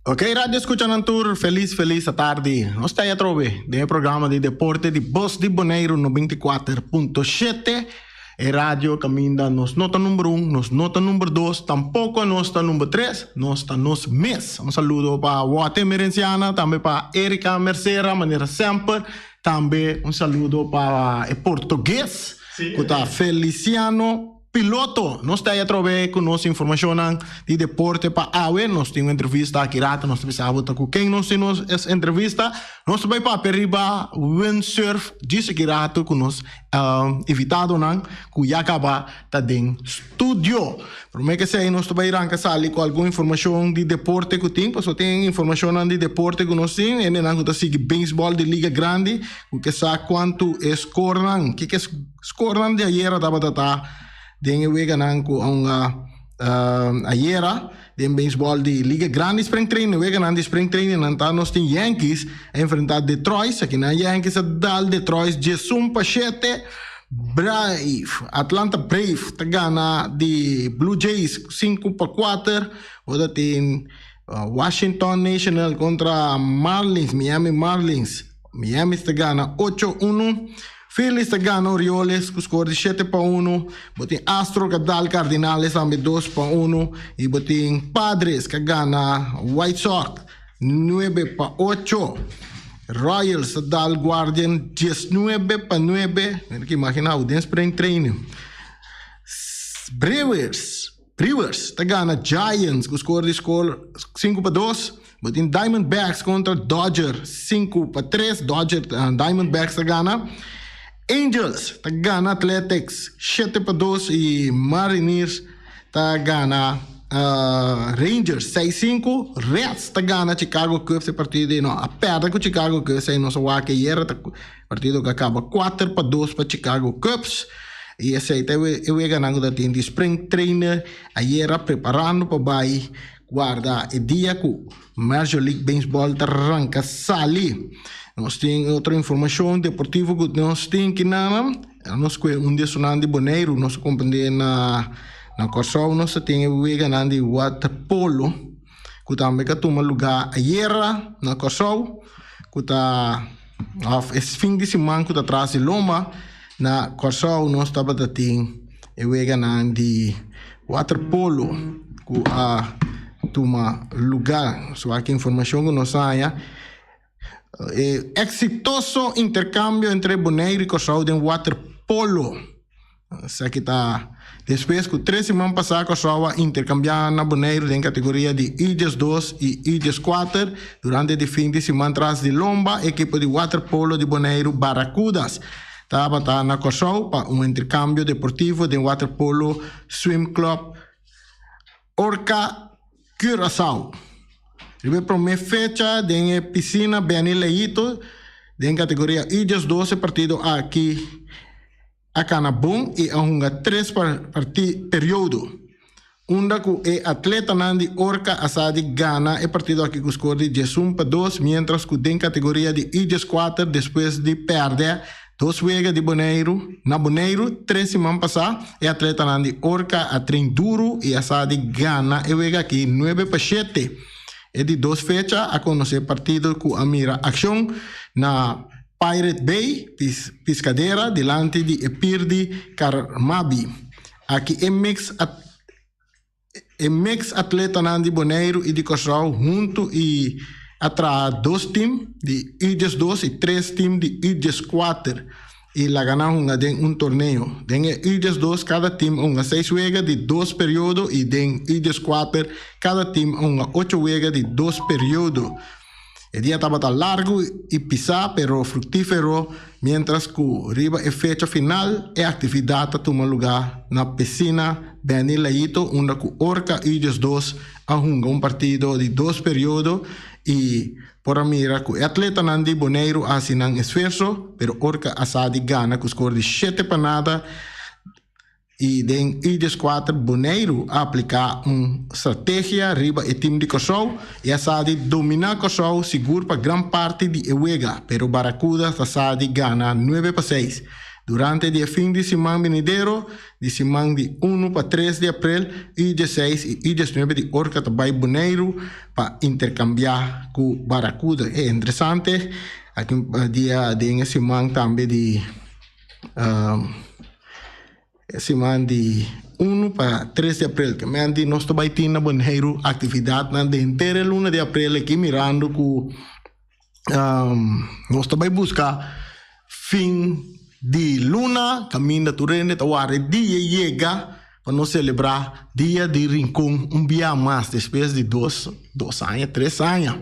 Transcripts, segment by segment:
Ok radio escuchanan tur felis felis atardi. Nos ta atrobe den e programa di deporte di Bos di Boneiru 94.7. E radio caminda nos no ta number 1, nos no ta number 2, tampoco nos ta number 3, nos ta nos mes. Un saludo pa Wate Merenciana, tambe pa Erika Mercera, manera semper. Tambe un saludo pa e portugues, cu ta Feliciano Piloto. Nos ta atrobe cu nos informacionnan di deporte pa awe. Nos tin un entrevista aki rato. Nos ta bisa bo ta cu ken nos tin nos es entrevista. Nos ta bay papia riba windsurf djis aki rato cu nos invitadonan cu ya caba ta den studio. Prome cu esey nos ta bay ranca sali cu algun informacion di deporte cu tin, pasobra tin informacionnan di deporte cu nos tin. Hendenan cu ta sigui baseball di liga grandi cu ke sa cuanto e scorenan, kiko e scorenan di ayera tabata ta den e weganan cu a hunga ayera den baseball di liga grandi spring training. Weganan di spring training nan ta nos tin Yankees a enfrenta Detroit. Akinan Yankees a dal Detroit 11-7. Brave, Atlanta Brave ta gana di Blue Jays 5-4. Ora tin Washington National kontra Marlins, Miami Marlins. Miami ta gana 8-1. Phillies ta gana Orioles ku skor di 7-1. Bo tin Astro ka dal Cardinales tambe 2-1. I bo tin Padres ka gana White Sox 9-8. Royals ta dal Guardian 19-9. Mira ki imagina bo den spring training. Brewers, Brewers ta gana Giants ku skor di skor 5-2. Bo tin Diamondbacks kontra Dodger 5-3. Dodger, Diamondbacks ta gana. Angels ta gana Athletics 7-2 i Mariners ta gana Rangers 6-5. Reds ta gana Chicago Cubs e partido ei no a perde ku Chicago Cubs ei nos a wak ayera ta partido ku a kaba 4-2 pa Chicago Cubs i esei ta e weganan ku ta tin di spring trainer ayera preparando pa bai guarda e dia ku Major League Baseball ta ranka sali. Nos tin otro informashon deportivo ku nos tin kinan. Nos kue un di esunnan di Boneiru, nos a komprendé na na Kòrsou nos ta tin e weganan di waterpolo ku tambe ka tuma lugá ayera na Kòrsou ku ta òf e fin di siman ku ta tras di lomba na Kòrsou nos tabata tin e weganan di waterpolo ku a tuma lugá. So aki informashon ku nos a haña. E eksitoso interkambio entre Boneiru i Kòrsou den waterpolo. Esaki ta despues ku tres siman pasá Kòrsou a interkambiá na Boneiru den kategoria di U 12 i U 14. Durante di fin di siman tras di lomba ekipo di waterpolo di Boneiru Barracudas tabata na Kòrsou pa un interkambio deportivo den waterpolo Swim Club Orca Curaçao. Riba e promé fecha den e pisina Benny Leito den kategoria U 12 partido aki a kana bon i a hunga tres periodo unda ku e atletanan di Orca a sa di gana e partido aki ku skor di 11-2 mientras ku den kategoria di U 14 despues di pèrdè dos wega di Boneiru na Boneiru tres siman pasá e atletanan di Orca a train duru i a sa di gana e wega aki 9-7. E di dos fecha a konosé partido ku a mira akshon na Pirate Bay, Piscadera, dilanti di e pir di Carmabi. Aki e mix e mix atletanan di Boneiru i di Kòrsou huntu i a traha dos tim di U 12 i tres tim di U 14 i laga nan hunga den un torneo. Den e U 12 kada tim a hunga seis wega di dos periodo i den U 14 kada tim a hunga ocho wega di dos periodo. E dia tabata largu i pisá pero fruktífero, miéntras ku riba e fecha final e aktividat ta tuma lugá na Pisina Benny Leito unda ku Orca U 12 a hunga un partido di dos periodo i por a mira ku e atletanan di Boneiru a hasi nan esfuerso pero Orca a sa di gana ku skor di 7-0. I den U 14 Boneiru a apliká un strategia riba e tim di Kòrsou i a sa di dominá Kòrsou sigur pa gran parti di e wega, pero Barracuda ta sa di gana 9-6. Durante di e fin di siman binidero, di siman di unu pa tres di aprel, U dieseis i U diesnuebe di Orca ta bai Boneiru pa interkambiá ku Barracuda. E interesante, aki un dia den e siman tambe di e siman di unu pa tres di aprel. Ke men di nos ta bai tin na Boneiru aktividatnan den henter e luna di aprel aki mirando ku Nos ta bai buska fin di luna kaminda tur hende ta warda e dia yega pa nos selebrá Dia di Rincon un bia mas despues di dos dos aña tres aña.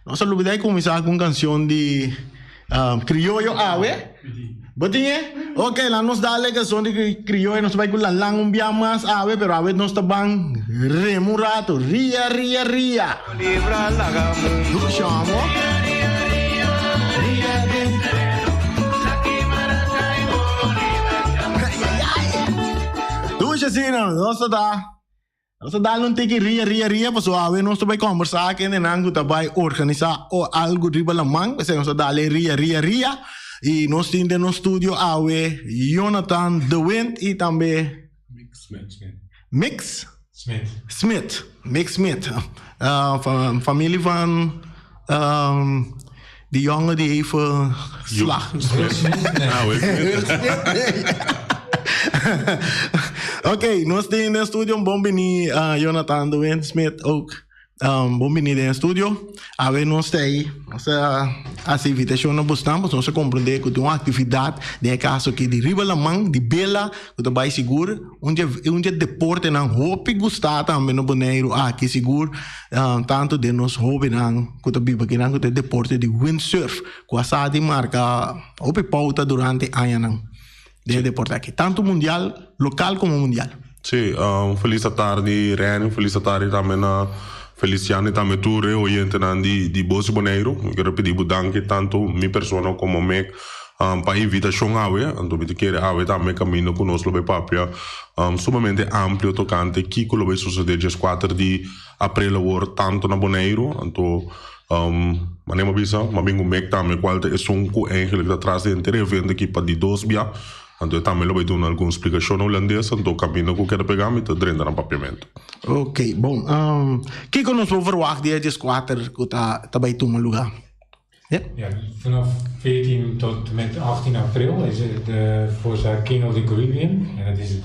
Nos a lubidá di kuminsá ku un kanshon di krioyo awe. Bo tin e? Ok, laat nos dal e canción di crioyo, nos ta bai cu Lalan un bia mas awe, pero awe nos ta ban rema un rato. Ria, ria, ria. Dushi amo. Dushi asina, nos ta da. Nos ta dal un tiki ria ria ria pasobra awe nos ta bai kombersá ku hendenan ku ta bai organisá o algu riba laman p'esei nos ta dal e ria ria ria i nos tin den nos studio awe Jonathan de Wind i tambe Mix Smit Mix Smit familie van Die jongen die heeft slag. Oké, nos tin in de studio bon bini Jonathan de Wind Smit ook. Bon bini den studio. Awe nos ta ahí, nos a hasi invitacion na bosnan, pasobra nos a comprende cu tin un actividad, den e caso aki di riba laman, di bela, cu ta bay sigur. Un dje un dje deportenan hopi gusta tambe na Boneiru aki sigur tantu den nos hobennan ku ta biba akinan ku ta e deporte di windsurf ku a sa di marka hopi pouta durante añanan den e deporte aki tantu mundial lokal komo mundial. Sí, un felis atardi Renny, un felis atardi tambe na Feliciano y tambe tur e oyentenan di di Bos di Boneiru. Mi quiero pidi bo danki tanto mi persona como Meg Pa e invitashon awe, anto mi ta kere awe tambe kaminda ku nos lo bai papia sumamente amplio tokante kiko lo bai sosodé dieskuater di aprel awor tantu na Boneiru. Anto manera mi a bisa mi a bin ku Mek tambe kual ta esun ku eigenlik ta tras di henter e evento aki pa di dos bia. Anto e tambe lo bai duna algun splikashon na hulandes anto kaminda ku keda pegá mi ta drenta na papiamentu. Oké, bon. Kiko nos por verwagt di e dieskuater ku ta bai tuma lugá? Ja. Ja, vanaf 14 tot en met 18 april is het de Forza King of the Caribbean. En dat is het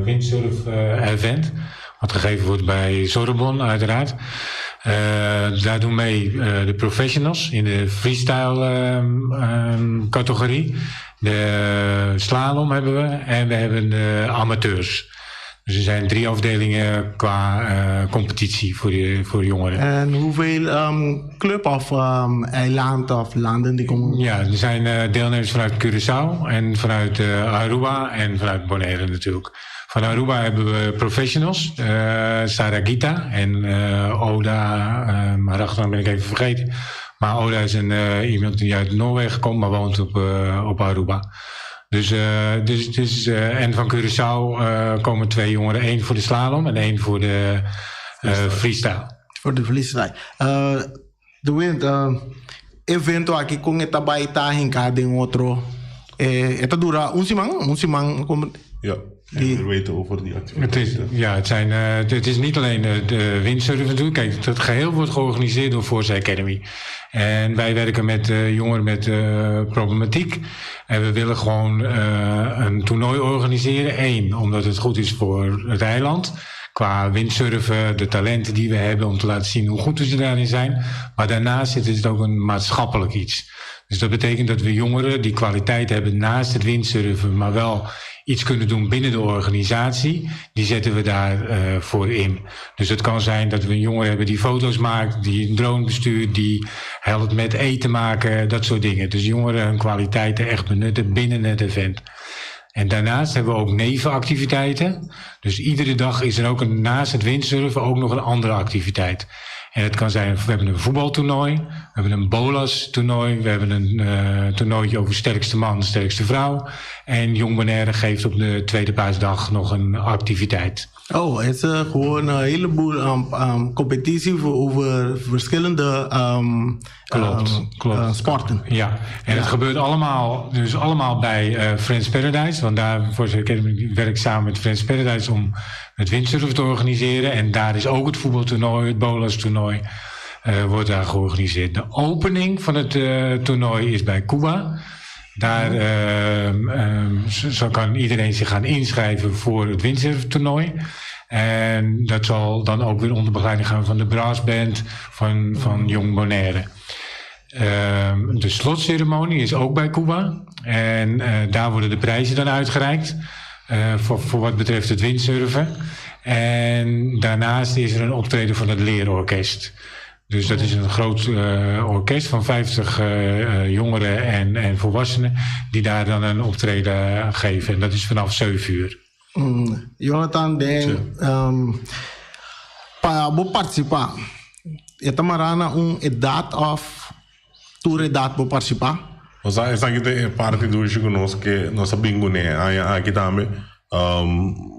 windsurf event. Wat gegeven wordt bij Sorbon uiteraard. Daar doen mee de professionals in de freestyle categorie. De slalom hebben we en we hebben de amateurs. Dus er zijn drie afdelingen qua competitie voor, de, voor jongeren. En hoeveel club of eiland of landen die komen? Ja, er zijn deelnemers vanuit Curaçao en vanuit Aruba en vanuit Bonaire natuurlijk. Van Aruba hebben we professionals, Sarah Gita en Oda, haar achternaam ben ik even vergeten. Maar Oda is een, iemand die uit Noorwegen komt, maar woont op, op Aruba. Dus, dus, dus, en van Curaçao komen twee jongeren. Eén voor de slalom en één voor de freestyle. Voor de freestyle. De Wind, evento aki kon e ta bai ta hinká den otro. E ta dura un siman, un siman. Ja, en meer weten over die activiteiten. Het is, ja, het, zijn, het is niet alleen de windsurfen natuurlijk. Kijk, het geheel wordt georganiseerd door Forza Academy. En wij werken met jongeren met problematiek. En we willen gewoon een toernooi organiseren. Eén, omdat het goed is voor het eiland. Qua windsurfen, de talenten die we hebben om te laten zien hoe goed we ze daarin zijn. Maar daarnaast is het ook een maatschappelijk iets. Dus dat betekent dat we jongeren die kwaliteit hebben naast het windsurfen, maar wel iets kunnen doen binnen de organisatie, die zetten we daarvoor in. Dus het kan zijn dat we een jongere hebben die foto's maakt, die een drone bestuurt, die helpt met eten maken, dat soort dingen. Dus jongeren hun kwaliteiten echt benutten binnen het event. En daarnaast hebben we ook nevenactiviteiten. Dus iedere dag is er ook een, naast het windsurfen ook nog een andere activiteit. En het kan zijn, we hebben een voetbaltoernooi, we hebben een bolas-toernooi, we hebben een toernooitje over sterkste man, sterkste vrouw. En Jong Bonaire geeft op de tweede paasdag nog een activiteit. Oh, het is gewoon een heleboel competitie voor over verschillende sporten. Ja, en het gebeurt allemaal, dus allemaal bij Friends Paradise. Want daar voor Academy werkt samen met Friends Paradise om het windsurfen te organiseren. En daar is ook het voetbaltoernooi, het bolas toernooi, wordt daar georganiseerd. De opening van het toernooi is bij Cuba. Daar zo kan iedereen zich gaan inschrijven voor het windsurftoernooi. En dat zal dan ook weer onder begeleiding gaan van de brassband van Jong Bonaire. De slotceremonie is ook bij Cuba. En daar worden de prijzen dan uitgereikt voor wat betreft het windsurfen. En daarnaast is er een optreden van het Leerorkest. Dus dat is een groot orkest van 50 jongeren en volwassenen die daar dan een optreden geven. En dat is vanaf 7 uur. Jonathan, den, pa bo partisipá, e ta mará na un edat òf tur edat por partisipá? Osea, esaki ta e parti dushi ku nos ke nos a bin kuné aña aki tambe.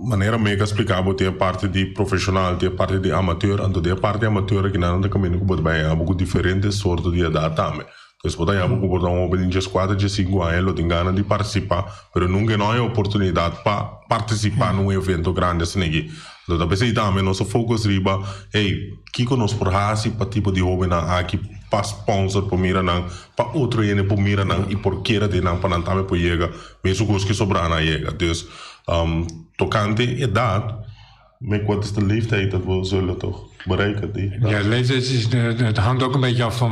Manera mi a splika bo tin e parti di profeshonal, tin e parti di amateur, anto den e parti amateur aki nan ta kaminda ku bo ta bai haña bo ku diferente sorto di edat tambe. Entonces bo ta haña bo ku por ta un hoben di dieskuater, diesinku aña lo tin gana di partisipá, pero nunka e no haña oportunidat pa partisipá na un evento grandi asin'aki. Anto ta p'esei tambe nos a focus riba, hey, kiko nos por hasi pa tipo di hobennan aki pa sponsor por mira nan, pa otro hende por mira nan i por kere den nan pa nan tambe por yega mesun kos ke sobrá nan a yega. Dus, tokante edat, Mick, wat is de leeftijd dat we zullen toch bereiken? Die Ja, de leeftijd is, het hangt ook een beetje af van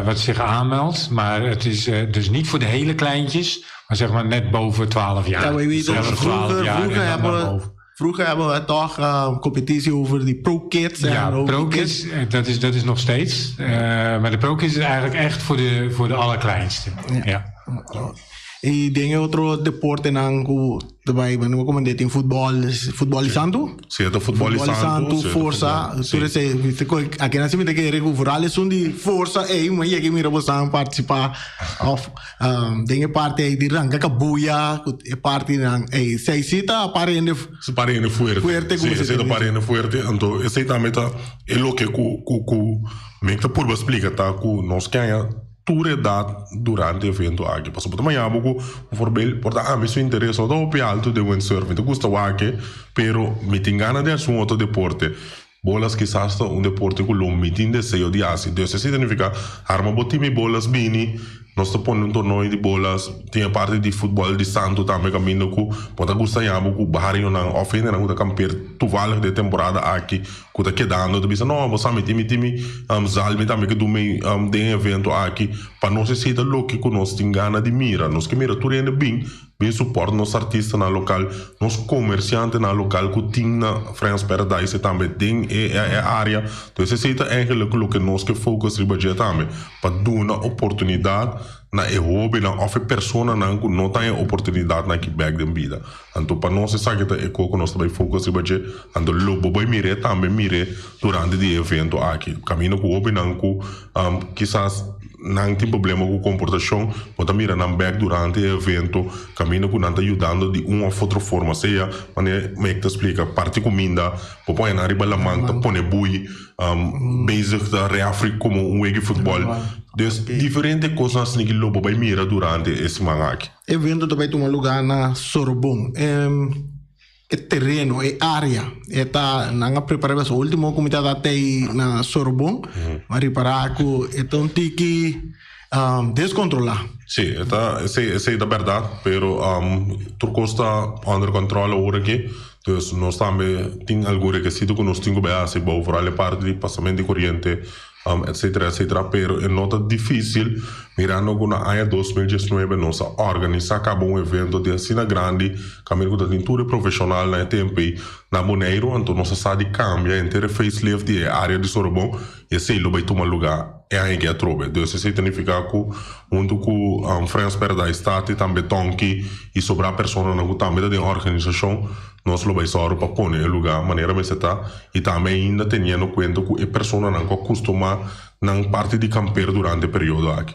wat zich aanmeldt. Maar het is dus niet voor de hele kleintjes, maar zeg maar net boven 12 jaar. Ja, we weten, 11, 12 jaar vroeger en dan hebben naar we, boven. Vroeger hebben we toch competitie over die Pro Kids. En Ja, over Pro die Kids, dat is nog steeds. Maar de Pro Kids is eigenlijk echt voor de allerkleinste. Ja. I den otro deportenan ku ta bai, bueno, komo den futbòl, futbòl di santu? Si, e ta futbòl di Futbòl di santu. santu, Si, forsa. Si. Tur esei, viste, aki nan si mi ta kere ku vooral esun di forsa ei, mi yega mira bosan partisipá òf den e parti ei di ranka kabuya, ku e partinan ei. Esei si ta para hende Si para hende fuerte. fuerte, Si, komo se esei ta ta para bisa. hende fuerte. Anto esei tambe ta e loke ku mi ta purba splika ta ku nos ke haña tur edat durante e evento aki. Pasobra bo ta maña bo ku bijvoorbeeld por ta ami su interes no ta hopi alto den windsurf. Mi ta gusta wak e, pero mi tin gana di hasi un otro deporte. Bolas kisas ta un deporte ku lo mi tin deseo di hasi. Dus esei ta nifiká arma bo tin mi bolas bini, nos ta pone un tornoe di bolas. Tin e parti di futbòl di santu tambe kaminda ku bo ta gusta haña bo ku barionan òf hendenan ku ta kampeer toevallig den e temporada aki ku ta kedando ta bisa no bo sa mi tin mi tin mi zal mi tambe ke dun mi den e evento aki pa nos esei ta loke ku nos tin gana di mira. Nos ke mira tur hende bin bin support nos artistanan lokal, nos komersiantenan lokal ku tin na Friends Paradise tambe den e e area. Entonces esei ta eigenlijk loke nos ke focus riba dje tambe pa duna oportunidat na e hóbennan òf e personanan ku no ta haña oportunidatnan aki bèk den bida. Anto pa nos esaki ta e kos ku nos ta bai focus riba dje. Anto lo bo bai mir'é tambe mir'é durante di e evento aki. Kaminda ku hóbennan ku kisas nan tin problema ku komportashon, bo ta mira nan bèk durante e evento, kaminda ku nan ta yudando di un òf otro forma, sea manera Mike ta splika, parti kuminda, bo pone nan riba laman ta pone bui, bezig ta reafri komo un wega di futbòl. Dus diferente kosnan asina ki lo bo bai mira durante e siman aki. Evento ta bai tuma lugá na Sorbon. E tereno, e área, e ta nan a prepará pasobra último ku mi tabata tei na Sorbon, mi a ripará ku e ta un tiki deskontrolá. Sí, e ta, esei, esei ta bèrdat, pero tur kos ta under control awor aki. Dus nos tambe tin algun rekisito ku nos tin ku bai hasi bou, vooral e parti di pasamentu di koriente, etcetera, etcetera. Pero e no ta difícil mirando ku na aña 2019 nos a organisá kaba un evento di asina grandi kaminda ku ta tin tur e profeshonal na e tempu ei na Boneiru. Anto nos a sa di kambia henter e facelift di e área di Sorobon i esei lo bai tuma lugá e aña aki atrobe. Dus esei ta nifiká ku huntu ku Friends Paradise Tati, tambe Tonki i sobrá personanan ku tambe ta den organisashon, nos lo bai sòru pa pone e lugá manera mester ta i tambe ainda teniendo kuenta ku e personanan ku a kustumá nan parti di kamper durante e periodo aki.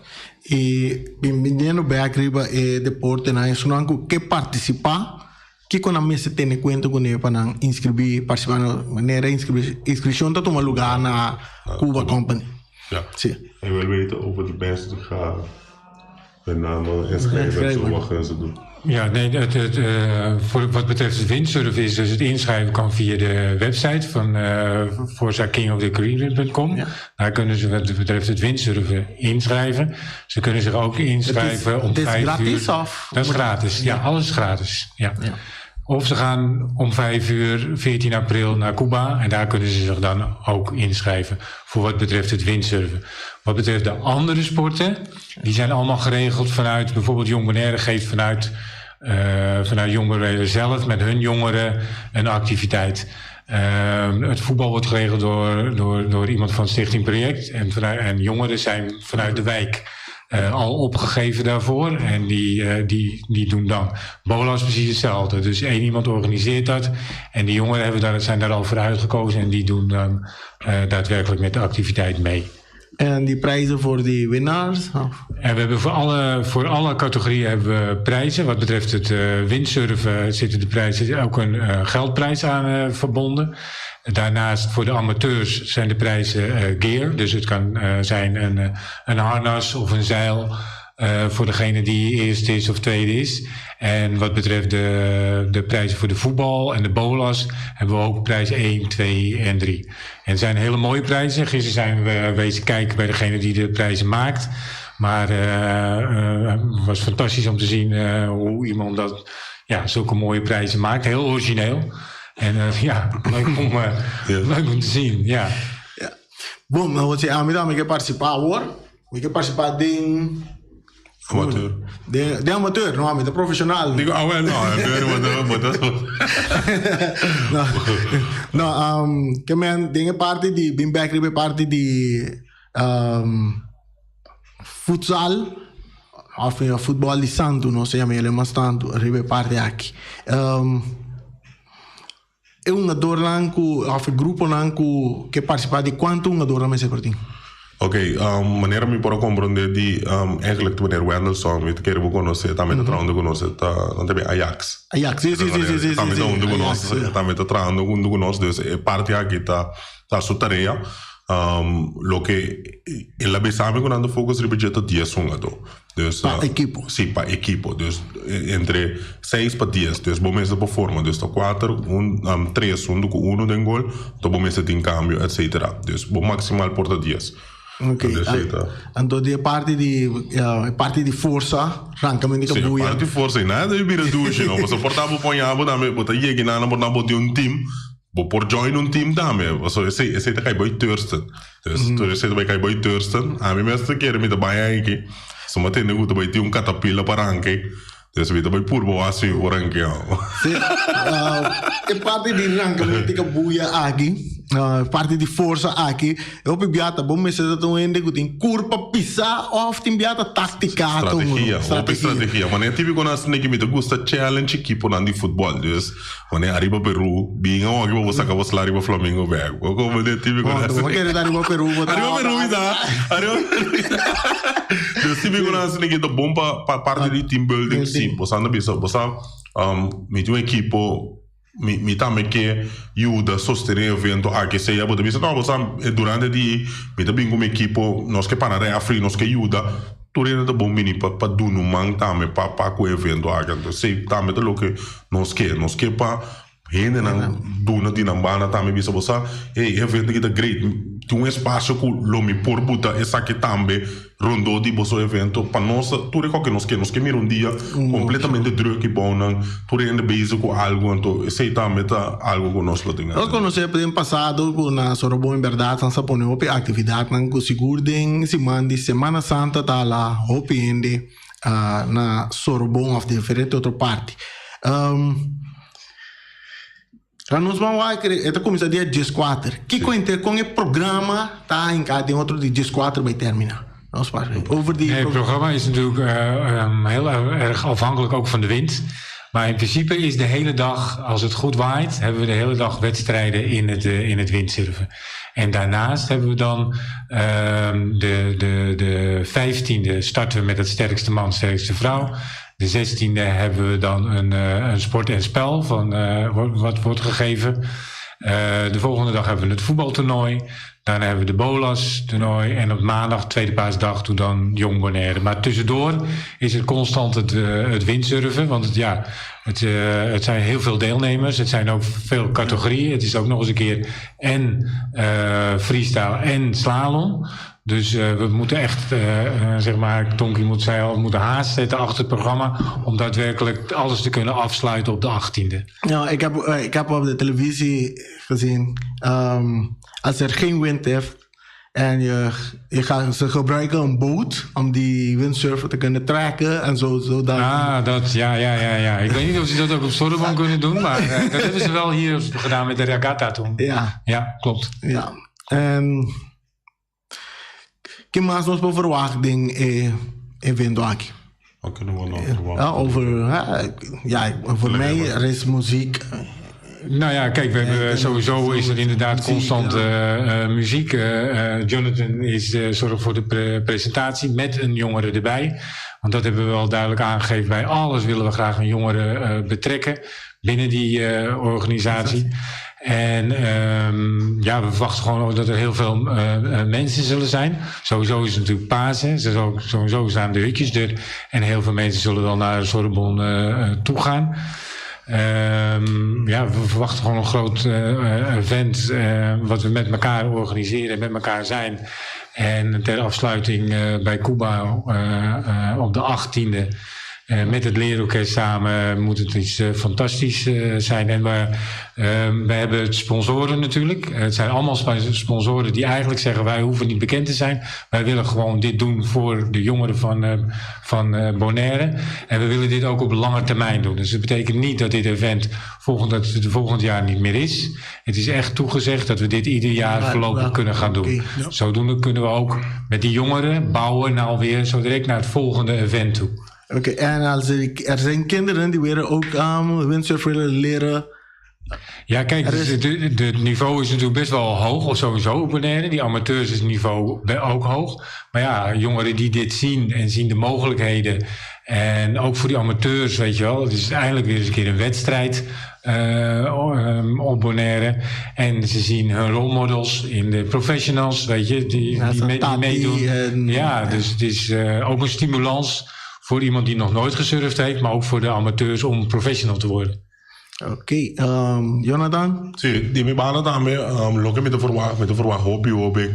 I bimbiniendo bèk riba e deportenan, esunnan ku ke partisipá. Kiko nan mester tene kuenta kuné pa nan inskribí, partisipá na manera inskripshon ta tuma lugá na Cuba Company? Ja. Sí. Hij wil weten over de mensen die gaan hun namen inschrijven en zo, wat gaan ze doen? Ja, nee, voor wat betreft het windsurfen is dus het inschrijven kan via de website van forza.kingofthecaribbean.com. Daar kunnen ze wat betreft het windsurfen inschrijven. Ze kunnen zich ook inschrijven om Het is 5 gratis uur. of? Dat is gratis, ja, alles is gratis. Ja. Of ze gaan om 5 uur, 14 april, naar Cuba. En daar kunnen ze zich dan ook inschrijven voor wat betreft het windsurfen. Wat betreft de andere sporten, die zijn allemaal geregeld vanuit bijvoorbeeld Jong Bonaire geeft vanuit Jong Bonaire zelf met hun jongeren een activiteit. Het voetbal wordt geregeld door iemand van Stichting Project. En jongeren zijn vanuit de wijk al opgegeven daarvoor. En die doen dan. Bola is precies hetzelfde. Dus één iemand organiseert dat. En die jongeren zijn daar al voor uitgekozen. En die doen dan daadwerkelijk met de activiteit mee. En die prijzen voor die winnaars? Of? En we hebben voor alle categorieën hebben we prijzen. Wat betreft het windsurfen zitten de prijzen ook een geldprijs aan verbonden. Daarnaast voor de amateurs zijn de prijzen gear. Dus het kan zijn een harnas of een zeil voor degene die eerste is of tweede is. En wat betreft de prijzen voor de voetbal en de bolas hebben we ook prijs 1, 2 en 3. En het zijn hele mooie prijzen. Gisteren zijn we wezen kijken bij degene die de prijzen maakt. Maar het was fantastisch om te zien hoe iemand dat, ja, zulke mooie prijzen maakt. Heel origineel. En ja, leuk om te zien. Ja. Ja. Bom, nou, si ami tambe ke partisipá awor. Mi ke partisipá den Amateur. Den amateur, no, ami ta profeshonal. Digo, ah, well, no, amateur, maar dat No, ke men den parti di bin back riba parti di futsal of futbòl di santu, no se yama mas tantu riba parti aki. E hungadónan ku of gruponan ku ke partisipá, di kuantu hungadónan mester por tin? Ok, manera mi por komprondé di eigenlijk meneer Wendelson, weet ik we konosé, tambe ta trahando ku nos, ta nan tambe Ajax. Ajax, si. Tambe ta huntu ku nos, tambe ta trahando huntu ku nos, dus e parti aki ta su tarea. Loke el a bisa mi ku nan ta focus riba dje ta 10 hungadó. Dus, Pa ekipo. Si, pa ekipo. Dus entre 6 pa 10. Dus bo mester por forma. Dus ta 4, 1, 3 huntu ku 1 den gol. Anto bo mester tin kambio, etc. Dus bo maksimal por ta 10. Dus Anto di parti di forsa, frankamente Si, buia. Parti forsa, i nada di bira dushi, no? Bo por ta bo poñabo tambe, bo ta yega na por ta bo tin un team, bo por join un team tambe. So esei ta kai bai Thurston. Dus esei ta bai kai bai Thurston. Ami mes kere mi ta bai aki. So m'a tende ku ta bai tin un katapila pa ranke. Dus mi ta bai purba wasi o ranke. Si, e parti di rankamentu ku buia aki, parti di forsa aki, e hopi biata bo mester ta un hende ku tin kurpa pisá of tin biata táktika. Strategia, hopi strategia. Ma típiko nan neki mi ta gusta challenge ekiponan di futbòl. Dus wanneer ariba Peru, binga aki bo saka bo sla riba Flamingo bek. Komo de típiko Bom, nan. bo kere ariba Peru, bo Ariba Peru da. Ariba Peru. Dus típiko nan neki ta bon pa parti di team building, si. Bo sa bisa, bo sa mi tin un ekipo, mi tambe ke yuda sostené evento aki sea, bo ta bisa no, bo sa, durante di mi ta bin ku mi ekipo, nos ke para referee, nos ke yuda tur hende, ta bon bini pa duna un man tambe pa ku evento aki. Anto si tambe ta loke nos ke pa hendenan duna di nan banda tambe, bisa bo sa, hey, evento aki ta great, tin un espasio ku lo mi por buta esaki tambe rondó di boso evento. Pa nos tur e ke nos ke mira un dia kompletamente druk i bon nan tur hende bezig ku algo. Anto esei tambe ta algo ku nos lo tin. Nos konosé den pasado ku na Sorobon en berdat nan sa pone hopi aktividatnan ku sigur den siman di Semana Santa ta la hopi hende na Sorobon of diferente otro parti. Nos ban wak, e ta kuminsá dia 14. Kiko enter kon e programa ta hinká den otro di 14 bai terminá? Nos over die Nee, het programma is natuurlijk heel erg afhankelijk ook van de wind. Maar in principe is de hele dag, als het goed waait, hebben we de hele dag wedstrijden in het windsurfen. En daarnaast hebben we dan de 15e starten we met het sterkste man, sterkste vrouw. De 16e hebben we dan een, een sport en spel van, wat wordt gegeven. De volgende dag hebben we het voetbaltoernooi. Daarna hebben we de Bolas toernooi. En op maandag, tweede paasdag, doet dan Jong Bonaire. Maar tussendoor is het constant het, het windsurfen. Want het, ja, het, het zijn heel veel deelnemers. Het zijn ook veel categorieën. Het is ook nog eens een keer en freestyle en slalom. Dus we moeten echt, zeg maar, Tonky moet zei al, we moeten haast zetten achter het programma om daadwerkelijk alles te kunnen afsluiten op de 18e. Ja, ik heb op de televisie gezien, als er geen wind heeft en je gaat, ze gebruiken een boot om die windsurfer te kunnen trekken en zo. Zodat... Ah, dat, ja. Ik weet niet of ze dat ook op Sorobon kunnen doen, maar dat hebben ze wel hier gedaan met de regatta toen. Ja, klopt. Ja, en ki mas nos por verwacht den e evento aki? Wat kunnen we nog verwachten? Ja, over, ja, voor mij er is muziek. Nou ja, kijk, we hebben, sowieso is er inderdaad muziek, constant muziek. Jonathan is zorgt voor de presentatie met een jongere erbij. Want dat hebben we wel duidelijk aangegeven. Bij alles willen we graag een jongere betrekken binnen die organisatie. En ja, we verwachten gewoon ook dat er heel veel mensen zullen zijn. Sowieso is het natuurlijk Pasen. Sowieso staan de hutjes er. En heel veel mensen zullen wel naar Sorobon toe gaan. Ja, we verwachten gewoon een groot event wat we met elkaar organiseren en met elkaar zijn. En ter afsluiting bij Cuba op de 18e met het leerorkest samen moet het iets fantastisch zijn. En we hebben het sponsoren natuurlijk. Het zijn allemaal sponsoren die eigenlijk zeggen: wij hoeven niet bekend te zijn. Wij willen gewoon dit doen voor de jongeren van Bonaire. En we willen dit ook op lange termijn doen. Dus dat betekent niet dat dit event dat het volgend jaar niet meer is. Het is echt toegezegd dat we dit ieder jaar voorlopig kunnen gaan doen. Zodoende kunnen we ook met die jongeren bouwen nou weer zo direct naar het volgende event toe. Oké, en als er zijn kinderen die willen ook windsurf willen leren. Ja, kijk, Er is- dus het niveau is natuurlijk best wel hoog, of sowieso op Bonaire. Die amateurs is het niveau ook hoog. Maar ja, jongeren die dit zien en zien de mogelijkheden. En ook voor die amateurs, weet je wel. Het is eindelijk weer eens een keer een wedstrijd op Bonaire. En ze zien hun rolmodels in de professionals, weet je, die, Ja, die, zo'n die Tati meedoen. Ja, dus het is ook een stimulans voor iemand die nog nooit gesurfd heeft, maar ook voor de amateurs om professional te worden. Oké, Jonathan? Si, di mi banda tambe, loke mi ta verwacht, mi ta verwacht hopi hopi.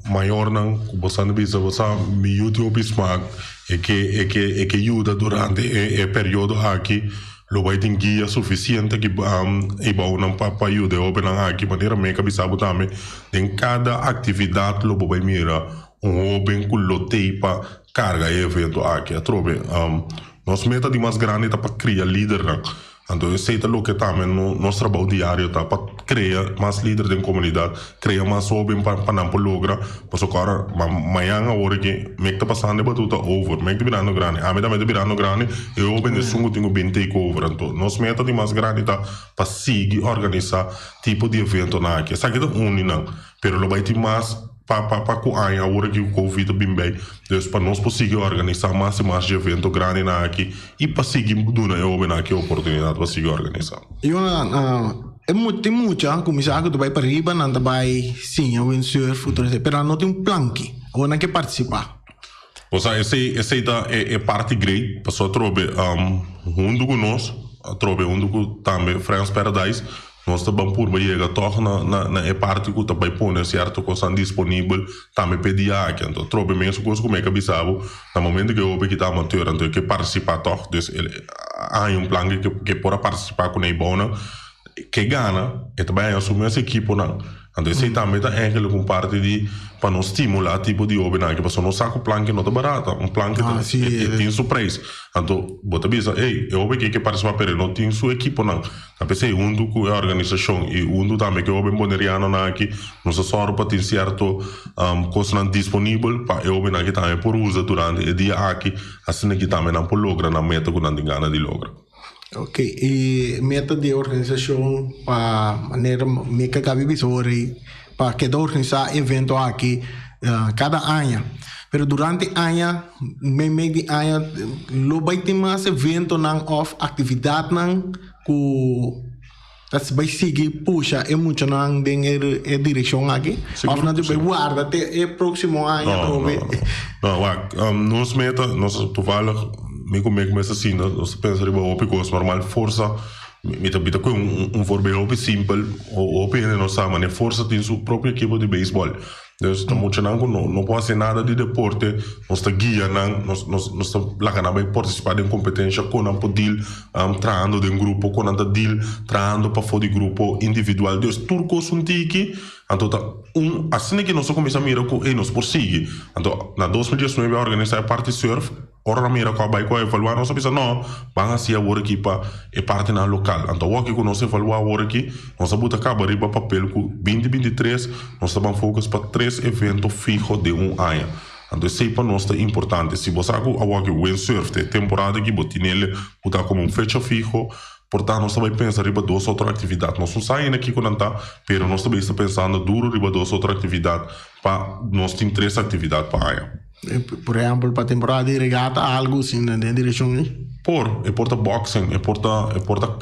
Mayornan, ku boso a bisa, boso mi yu tin hopi smak, e ke yuda durante e periodo aki, lo bai tin guia sufisiente ku e bounan pa yuda e hóbennan aki, manera mi a bisa bo tambe, den kada aktividat lo bo bai mira un hóben ku lo tei pa karga e evento aki. Atrobe, nos meta di mas grandi ta pa kria lidernan. Anto, esei ta loke tambe no, nos trabou diario ta pa kria mas lider den komunidat, kria mas hóben pa nan por logra, pasobra awor, mañan awor ku mi ta pasando e batuta over, mi ta birando grandi, ami tambe ta birando grandi, e hóben ta esun ku tin ku bin take over. Anto, nos meta di mas grandi ta pa sigui organisá tipo di eventonan aki. Esaki ta uni nan, pero lo bai tin mas pa ku aña awor ku COVID bin bij. Dus pa nos por sigui organisá mas i mas evento grandinan aki i pa sigui duna e hóbennan aki oportunidat pa sigui organisá. Jonathan, tin mucha, kuminsá ku bai pariba, nan bai siña windsurf, futuro, pero no tin un planki, òf nan ke partisipá. Osea, esei ta e parti great, pasobra atrobe huntu ku nos, atrobe huntu ku tambe Friends Paradise, nos ta ban purba yega toch na e parti ku ta bai pone sierto kos disponibel tambe pa e dia aki. Anto, atrobe mes kos ku mi a bisa bo, na momento ku e ku ta amateur, anto ke partisipá toch, dus hay un plan ku por partisipá ku e bona, ke gana, e tambe asumí e ekiponan. Anto, esei tambe ta eigenlijk un parti di pa nos stimulá tipo di hóbennan, ku pasobra nos sa ku planki no ta barata, un planki tin su prijs. Anto, bo ta bisa, hey, e hóben ke partisipá, pero no tin su ekiponan. A pesar huntu ku e organisashon i huntu tambe ku e hóben bonerianonan aki, nos a sòru pa tin sierto kos disponibel pa e hóbennan aki tambe por usa durante e dia aki, asina ku tambe nan por logra nan meta ku nan tin gana di logra. Ok, e meta di organisashon pa manera mi a kaba di bisa pa keda organisá evento aki kada aña. Pero durante aña, meimei di aña, lo bai tin mas eventonan òf aktividatnan ku ta bai sigui pusha e muchanan den e direkshon aki? Òf nan ta bai warda te e próksimo aña atrobe? No, no, no. No, wak, nos meta, nos toevallig, mi ku Mick mes asina, nos ta pensa riba hopi kos normal, forsa, mi ta bita ku un voorbeeld hopi simpel, hopi hende no sa, manera Forsa tin su propio ekipo di beisbòl. Dus ta muchanan ku no no por hasi nada di deporte, nos ta guia nan, nos nos nos ta laga nan bai partisipá den kompetensha kon nan por deal trahando den grupo, kon nan ta deal trahando pafó di grupo individual. Dus tur kos un tiki, anto ta un asina ke nos a kuminsá mira ku ey nos por sigui. Anto na 2019 a organisá e parti surf. Ora nan mira ku a bai ku a evaluá, nos a bisa, No, ban hasi awor aki pa e partinan lokal. Anto awor aki ku nos evaluá awor aki, nos a buta kaba riba papel ku 2023 nos ta ban focus pa tres evento fiho den un aña. Anto esei pa nos ta importante. Si bo sa ku awor aki windsurf ta e temporada aki, bo tinele buta komo un fecha fiho. Por ta nos ta bai pensa riba dos otro aktividat. Nos no sa ainda kiko nan ta, pero nos ta bai sta pensando duro riba dos otro aktividat pa nos tin tres aktividat pa aña. Por ehempel pa temporada di regata algu asina den direccion ei? Por, e por ta boxing, e por ta e por ta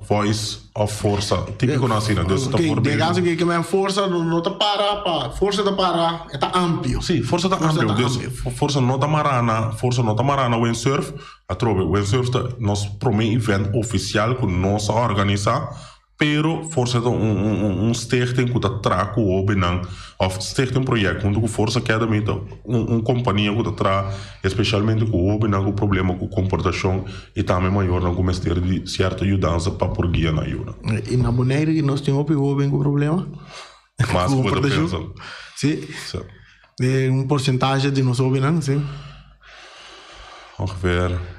voice of forsa, típico nan asina. Dus ta por den caso ke men forsa no ta para pa, forsa ta para, e ta amplio. Sí, forsa ta amplio. Dus forsa no ta mara na, forsa no ta mara na windsurf. Atrobe, windsurf ta nos prome event oficial ku nos a organisa. Pero Forsa ta un stichting ku ta traha ku hóbennan òf stichting project huntu ku Forsa Academy ta un kompania ku ta traha espesialmente ku hóbennan ku problema ku komportashon i tambe mayornan ku mester di sierto yudansa pa por guia nan yunan. I na Boneiru nos tin hopi hóben ku problema Mas ku bo ta pensa. Si. Un porsentahe di nos hóbennan, si. Ongeveer.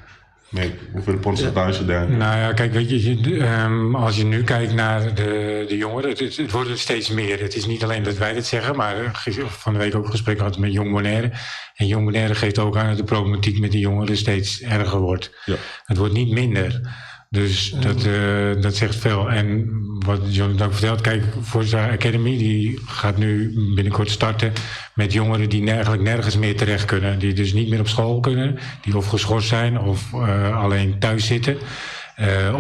Nee, hoeveel porcentage denk je? Nou ja, kijk, weet je, als je nu kijkt naar de jongeren, het wordt er steeds meer. Het is niet alleen dat wij dit zeggen, maar van de week ook een gesprek gehad met Jong Bonaire. En Jong Bonaire geeft ook aan dat de problematiek met de jongeren steeds erger wordt. Het wordt niet minder. Dus dat zegt veel. En wat Jonathan ook vertelt, kijk, Forza Academy die gaat nu binnenkort starten met jongeren die eigenlijk nergens meer terecht kunnen. Die dus niet meer op school kunnen, die of geschorst zijn of alleen thuis zitten.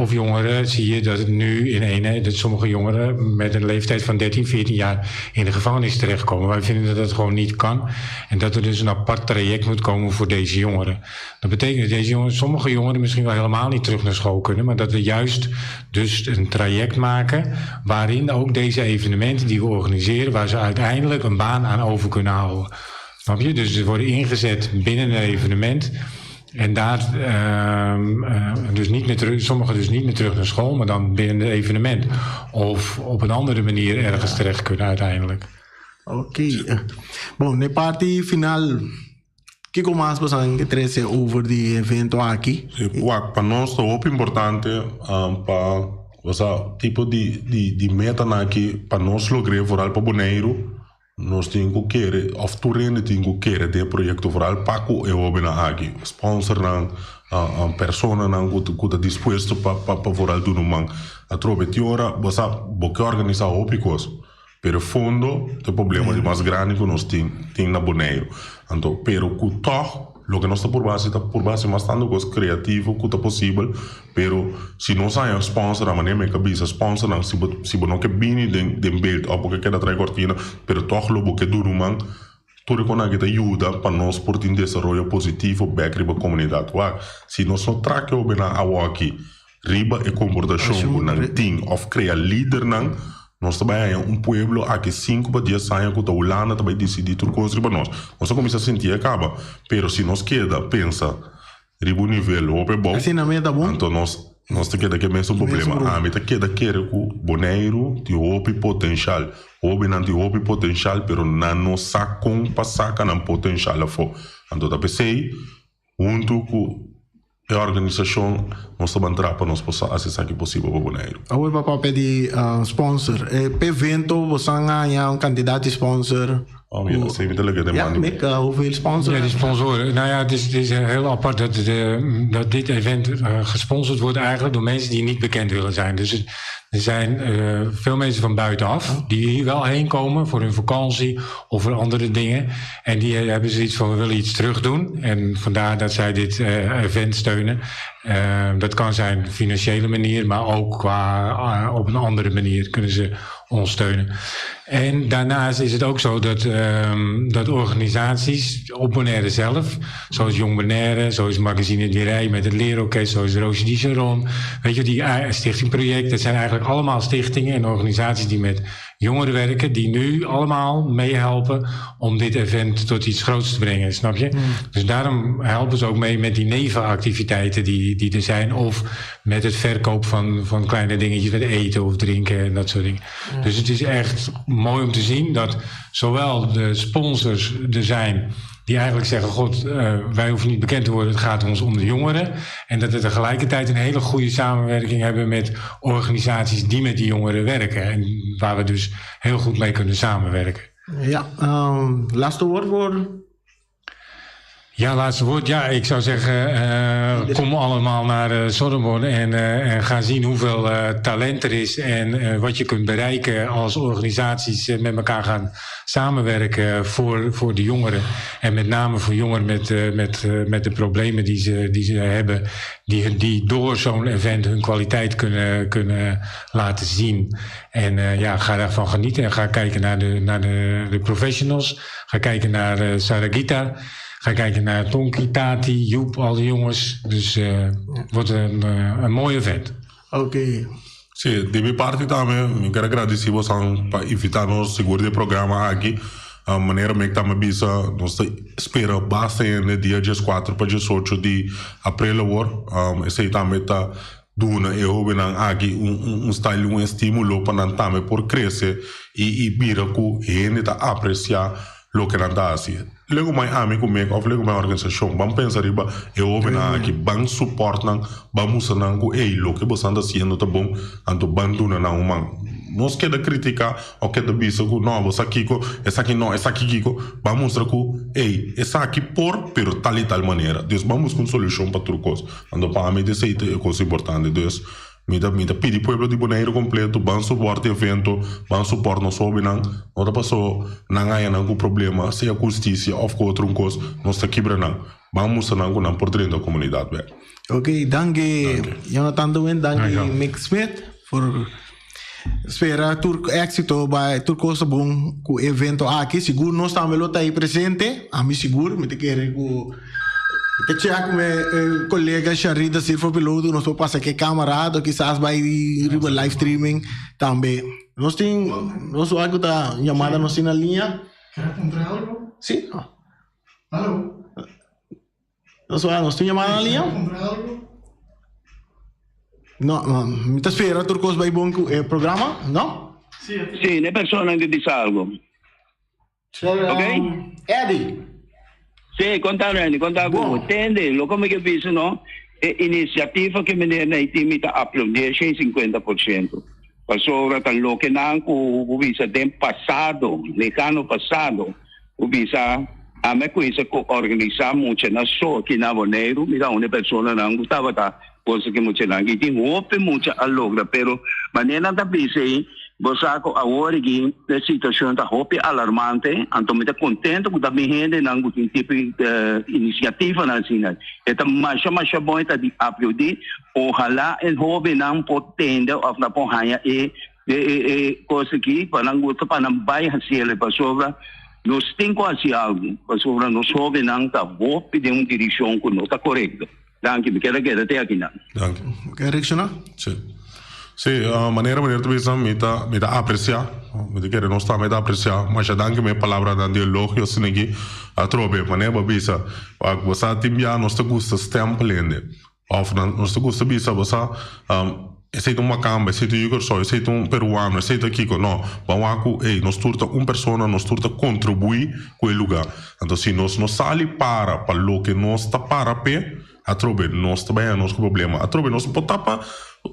Of jongeren zie je dat het nu in ene, dat sommige jongeren met een leeftijd van 13, 14 jaar in de gevangenis terechtkomen. Wij vinden dat dat gewoon niet kan. En dat er dus een apart traject moet komen voor deze jongeren. Dat betekent dat deze jongeren, sommige jongeren misschien wel helemaal niet terug naar school kunnen, maar dat we juist dus een traject maken waarin ook deze evenementen die we organiseren, waar ze uiteindelijk een baan aan over kunnen houden. Snap je? Dus ze worden ingezet binnen een evenement. En daar dus niet meer terug, sommigen dus niet meer terug naar school, maar dan binnen het evenement. Of op een andere manier ergens terecht kunnen uiteindelijk. Oké. Bon, de parti final. Kiko mas boso ke trese over di evento aki? Wak, pa nos ta hopi importante pa osea tipo di di di metanan aki pa nos logr'é vooral pa Boneiru nos tin ku kere òf tur hende tin ku kere den e proyekto vooral pa ku e hóbennan aki, sponsornan, personanan ku ku ta dispuesto pa pa vooral duna un man. Atrobe tin ora bo sa bo ke organisá hopi kos. Pero e fondo ta e problema di mas grandi ku nos tin tin na Boneiru. Anto, pero ku tòg loke nos ta purba hasi ta purba hasi mas tantu kos kreativo ku ta posibel, pero si nos haña spònsernan, manera mi a bisa, spònsernan si bo si bo no ke bini den den beeld òf bo ke keda trae kòrtina, pero tòg lo bo ke duna un man, tur e konan aki ta yuda pa nos por tin desaroyo positivo bèk riba komunidat. Wak, si nos no trake hobennan awoki riba e komportashon ku nan tin òf krea lidernan, Nos ta bai haña un pueblo aki sinku pa dies aña ku ta Hulanda ta bai disidí tur kos riba nos. Nos a kuminsá sinti e kaba, pero si nos keda pensa riba un nivel hopi abou, Asina mes ta bon. anto nos nos ta keda ku e mesun problema. Ami ta keda kere ku Boneiru tin hopi potenshal, hóbennan tin hopi potenshal, pero nan no sa kon pa saka nan potenshal afó. Anto ta p'esei Huntu ku e organisashon nos ta ban traha pa nos por sa hasi esaki posibel pa Boneiru. Awor pa papia di sponsor. P'e evento boso a haña un kantidat di sponsor. Oh, ja, esei mi ta leke den Ja, man di. Mick, hoeveel sponsor? Ja, die sponsoren. Nou ja, het is heel apart dat dit event gesponsord wordt eigenlijk door mensen die niet bekend willen zijn. Dus er zijn veel mensen van buitenaf die hier wel heen komen voor hun vakantie of voor andere dingen. En die hebben zoiets van: we willen iets terug doen. En vandaar dat zij dit event steunen. Dat kan zijn financiële manier, maar ook op een andere manier kunnen ze ons steunen. En daarnaast is het ook zo dat organisaties op Bonaire zelf, zoals Jong Bonaire, zoals Magazine de Rij met het Leerorkest, zoals Roosje di Sharon, weet je, die Stichting Project, dat zijn eigenlijk allemaal stichtingen en organisaties die met jongeren werken, die nu allemaal meehelpen om dit event tot iets groots te brengen, snap je? Dus daarom helpen ze ook mee met die nevenactiviteiten die er zijn, of met het verkoop van kleine dingetjes, met eten of drinken en dat soort dingen. Dus het is echt mooi om te zien dat zowel de sponsors er zijn die eigenlijk zeggen: God, wij hoeven niet bekend te worden, het gaat ons om de jongeren. En dat we tegelijkertijd een hele goede samenwerking hebben met organisaties die met die jongeren werken. En waar we dus heel goed mee kunnen samenwerken. Ja, laatste woord voor. Ja, laatste woord. Ja, ik zou zeggen, kom allemaal naar Sorobon en ga zien hoeveel talent er is en wat je kunt bereiken als organisaties met elkaar gaan samenwerken voor de jongeren. En met name voor jongeren met de problemen die ze hebben, die door zo'n event hun kwaliteit kunnen laten zien. En ja, ga daarvan genieten en ga kijken naar de professionals. Ga kijken naar Saragita. Ga kijken naar Tonki, Tati, Joep, al die jongens. Dus het wordt een mooi event. Oké. Si, di mi parti tambe, mi ke gradisí boso pa invitá nos sigur den programa aki. Manera mi tambe bisa, nos ta spera basta na dia 14 pa 18 di aprel awor. Esei tambe ta duna e hóbennan aki un style, un estímulo pa nan tambe por krese i mira ku hende ta apresiá loke nan ta hasi. Lego mai ami ku mek òf lego mai organisashon, ban pensa riba e hóbennan aki, ban support nan, ban mustra nan ku ei, loke boso ta hasiendo ta bon, anto ban duna nan un man. Nos keda kritiká òf keda bisa ku no, boso kiko, esaki no, esaki kiko, ban mustra ku ei, esaki por, pero tal i tal manera. Dus ban buska un solushon pa tur kos. Anto pa mi esei ta e kos importante. Dus mi ta pidi pueblo di Boneiru kompleto, ban support e evento, ban support nos hóbennan, no ta pasó nan haya nan ku problema, sea ku hustisia òf ku otro un kos, nos ta kibra nan. Ban mustra nan ku nan por drenta komunidat bèk. Oké, danki Jonathan de Wind, danki Dankjewel. Mick Smith voor spera tur éksito bai tur kos bon ku evento aki. Sigur nos tambe lo ta ei presente. Ami sigur, mi ta kere ku ta check mi kolega Sharita Silva Piloto, nos por pasa ku e kamera, o kisas bai riba live streaming tambe. Nos tin, nos wak ku ta yamada nos tin na liña. ¿Quieres comprar algo? Si. ¿Aló? Nos wak, nos tin yamada na liña? ¿Quieres comprar algo? No, mi ta spera tur kos bai bon ku e programa, no? Sí. Si, e persona ku bisa algu. Ok. Eddie. Si, konta Randy, konta Bom. ku. Tende, loke mi ke bisa, no? E inisiativa ku meneer Naitimi ta aplaudí 150%. Pasobra ta loke nan ku bisa den pasado, lehano pasado, ku bisa ami kuminsá ku organisá mucha na so aki na Boneiru, mira un persona nan gustaba ta kos ku mucha nan i tin hopi mucha a logra, pero manera nan ta bisa ei, bo sa ku awor aki e situashon ta hopi alarmante, anto mi ta kontentu ku ta bin hendenan ku tin tipo di inisiativanan asina. E ta masha masha bon, e ta di aplaudí. Ohalá e hóbennan por tende òf nan por haña e kos aki pa nan gusta pa nan bai hasiel pasobra nos tin ku hasi algu pasobra nos hóbennan ta hopi den un direkshon ku no ta korekto. Danki, mi keda keda te aki nan. Danki. Ke reakshoná? Si. Si, manera meneer ta bisa, mi ta apresiá, mi ta kere nos tambe ta apresiá. Masha danki mi e palabranan di elogio asina aki. Atrobe, manera bo a bisa, wak bo sa tin bia nos ta gusta stempel hende. Òf nan nos ta gusta bisa bo sa, esei ta un makamba, esei ta un yugorsou, esei ta un peruano, esei ta kiko. No, ban wak ku ey, nos tur ta un persona, nos tur ta kontribuí ku e lugá. Anto si nos no sali para pa loke nos ta para p'e, atrobe nos ta bai haña nos ku problema. Atrobe nos por tapa.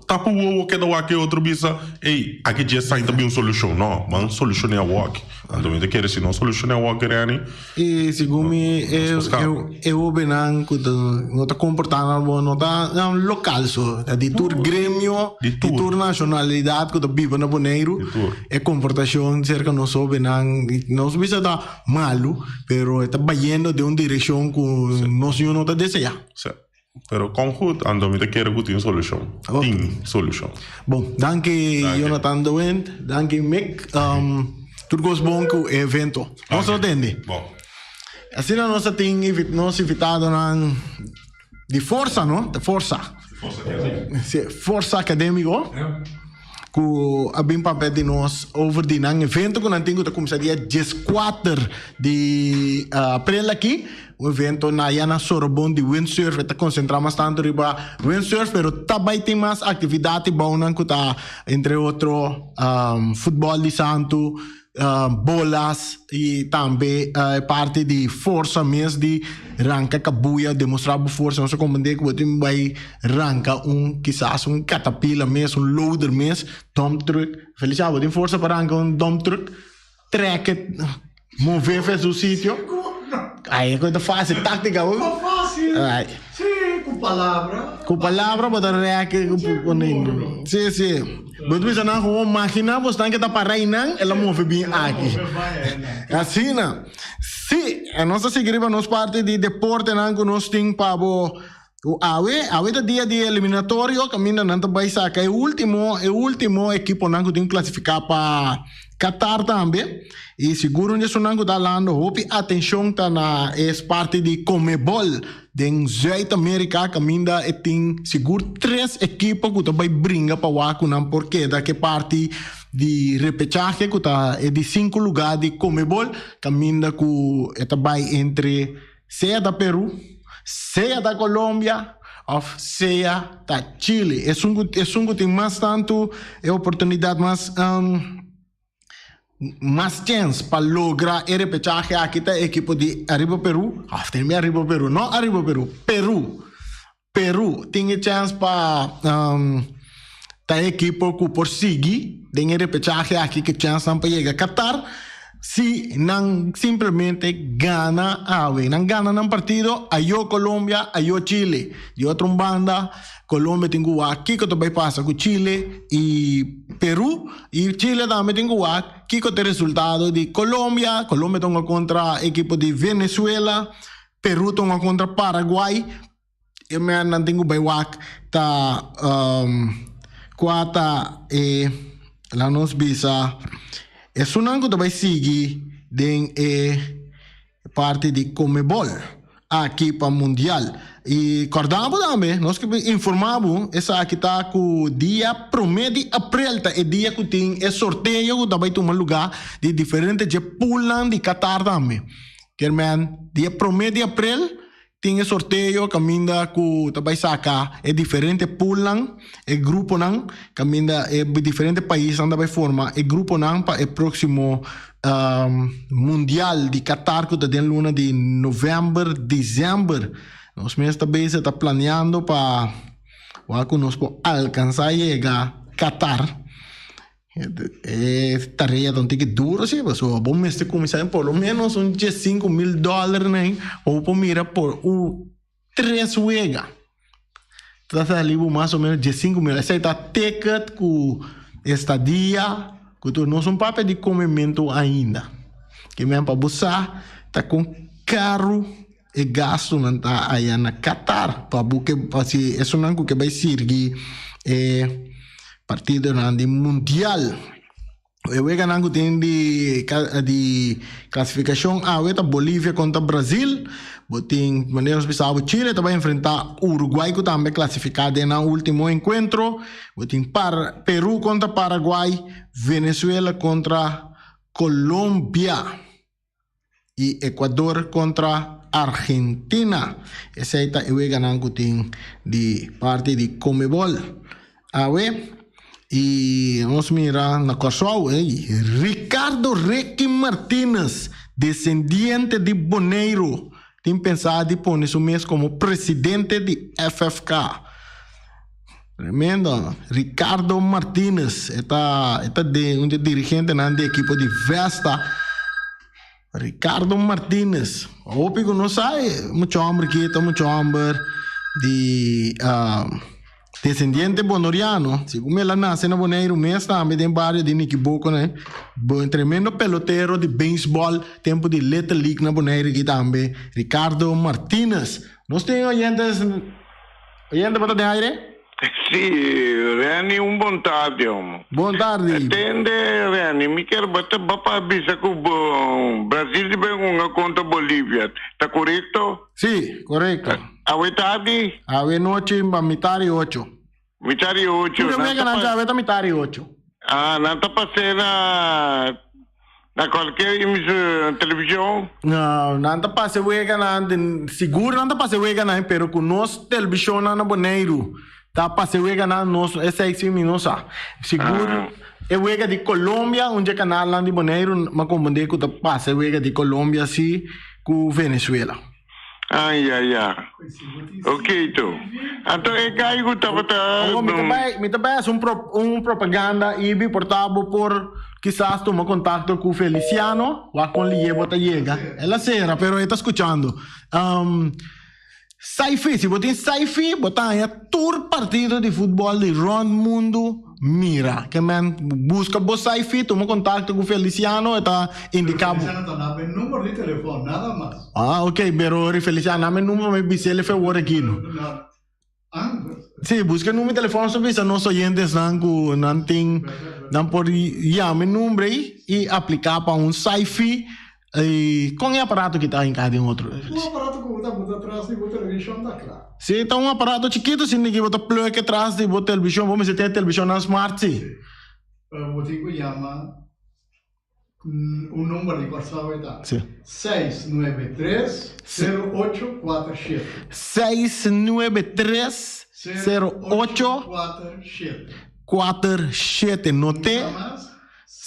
Tapa wowo keda wak e otro bisa, ey, aki dje sign ta bin un solucion. No, ban soluciona e awor. Anto mi ta kere si no soluciona e awor, Renny. I segun mi e e hobennan ku ta no ta komportá nan bon no ta nan lokal so, ta di tur gremio, di tur nashonalidat ku ta biba na Boneiru, e komportashon serka nos hobennan nos bisa ta malu, pero e ta bayendo den un direkshon ku nos yu no ta deseá. Pero kon goed, anto mi ta kere ku tin solushon. Tin solushon. Bon, danki Jonathan de Wind, danki Mick. Tur kos bon ku e evento. Nos ta tende. Bon. Asina nos ta tin nos invitadonan di Forsa, no? Di Forsa. Forsa Académico. Si, Forsa Académico. Ku a bin papia di nos over di nan evento ku nan tin ku ta kuminsá dia dieskuater di aprel aki. Un evento na ya na Sorobon di windsurf. E ta konsentrá mas tantu riba windsurf pero ta bai tin mas aktividat i bounan ku ta entre otro futbòl di santu, bolas i tambe e parti di forsa mes di ranka kabuya, demostrá bo forsa. Nos a komprendé ku bo tin bai ranka un kisas un katapila mes, un loader mes, dump truck. Felicia, bo tin forsa pa ranka un dump truck? Trek e move fe su sitio. Ay, e ta fácil, táctica. Ta fácil. Ay. Sí, cu palabra. Cu palabra bo ta rek e pone. Sí, sí. Bo ta bisa nan gewoon magina bo stan ke ta para einan, el a move bin aki. Asina. Sí, nos ta sigui riba nos parti di deportenan cu nos tin pa bo. Awe, awe ta dia di eliminatorio kaminda nan ta bai saka e ultimo, e ultimo ekiponan ku tin klasifiká pa Qatar tambe. I sigur un di esunnan ku ta halando hopi atenshon ta na e parti di Conmebol den Zuid Amerika kaminda e tin sigur tres ekipo ku ta bai bringa pa wak ku nan por keda ku e parti di repechahe ku ta e di sinku lugá di Conmebol kaminda ku e ta bai entre Sea ta Peru, sea ta Colombia of sea ta Chile. Esun ku esun ku tin mas tantu e oportunidat mas mas chèns pa logra e repechahe aki ta e ekipo di Ariba Peru of tambe Ariba Peru no Ariba Peru, Peru. Peru tin e chèns pa ta e ekipo ku por sigui den e repechahe aki ku chènsnan pa yega Qatar si nan simplemente gana awe. Nan gana nan partido ayo Colombia, ayo Chile. Di otro un banda Colombia tin ku wak kiko ta bai pasa ku Chile i Peru i Chile tambe tin ku wak kiko ta e resultado di Colombia. Colombia ta hunga kontra ekipo di Venezuela. Peru ta hunga kontra Paraguay. E mannan tin ku bai wak ta kua ta e laga nos bisa esunnan ku ta bai sigui den e parti di Conmebol aki pa mundial. I kòrda bo tambe nos ke informá bo esaki ta ku dia promé di aprel ta e dia ku tin e sorteo ku ta bai tuma lugá di diferente dje poolnan di Qatar tambe. Kermen, dia promé di aprel tin e sorteo kaminda ku ta bai saka e diferente poolnan, e gruponan, kaminda e diferente paisnan ta bai forma e gruponan pa e próksimo mundial di Qatar ku ta den luna di novèmber, desèmber. Nos mes ta bezig ta planeando pa wak ku nos por alkansá yega Qatar. E tarea ta un tiki duro si, pasobra bo mester kuminsá en por lo menos un diesinku mil dòler nei pa bo por mira por un tres wega. Ta sali bo mas o menos diesinku mil. Esei ta ticket ku estadia ku tur. Nos no papia di komementu ainda. Ke men pa bo sa ta kon karu e gastunan ta aya na Qatar pa bo ke pa si esunnan ku ke bai sirgi e partidonan di mundial. E weganan ku tin di di klasifikashon awe ta Bolivia kontra Brazil, bo tin manera nos bisa bo Chile ta bai enfrenta Uruguay ku tambe klasifiká den nan ultimo enkuentro, bo tin par Peru kontra Paraguay, Venezuela kontra Colombia. i Ecuador kontra Argentina. Esei ta e weganan ku tin di parti di Conmebol awe. I nos mira na Kòrsou, ey, Ricardo Ricky Martinez, desendiente di Boneiru, tin pensá di pone su mes komo presidente di FFK. Tremendo. Ricardo Martinez, e ta, e ta de, un di dirigentenan di ekipo di Vesta. Ricardo Martinez, hopi ku no sa e mucha homber aki ta mucha homber di desendiente bonoriano, segun el a nase na Boneiru mes tambe den bario di Nikiboko ne, tremendo pelotero di beisbòl tempu di Little League na Boneiru aki tambe, Ricardo Martinez. Nos tin oyentes, oyente bo ta den aire? Sí, Renny un bon tardi homo. Bon tardi. Tende Renny, mi kier bata pa bisa ku Brazil di ben hunga kontra Bolivia, ta korekto? Sí, korekto. Awe tardi? Awe nochi pa mitar i ocho. Mitar i ocho. Tur wega nan djawe ta mitar i ocho. Ah, nan ta pas'é na na cualkier television? No, nan ta pasa e weganan den, sigur nan ta pasa e weganan, pero ku nos televishonnan na Boneiru ta pasa e weganan, nos, esei si mi no sa. Sigur e wega di Colombia, un dje kanalnan di Boneiru, m'a komprendé ku ta pasa e wega di Colombia si ku Venezuela. Ah, ya, ya. Ok, to. Anto e gai ku tabata... Awor, mi ta bai, mi ta bai hasi un pro, un propaganda ibi por ta bo por kisas tuma kontakto ku Feliciano, wak kon liye bo ta yega. El a sera, pero e ta skuchando. Um, Saifi, si bo tin Saifi, bo ta haña tur partido di futbòl di rònt mundu mira. Ke men buska bo Saifi, tuma kontakto ku Feliciano, e ta indiká bo. Feliciano ta daba e numero di telefòn, nada mas. Ah, ok, pero ri Feliciano, dame e numero pa mi bis'é el e fewor aki no. Sí, buska e numero di telefòn so bisa nos oyentesnan ku nan tin, nan por yama e number ei i apliká pa un Saifi. I kon e aparato ki ta hinká den otro? Un aparato ku bo ta buta tras di bo televishon ta kla. Si, ta un aparato chikitu sinti ki bo ta plug e tras di bo televishon. Bo mester tin e televishonnan smart si. Si. Bo tin ku yama un number di Kòrsou e ta. Si. 693 0847. 693 08 47. No te.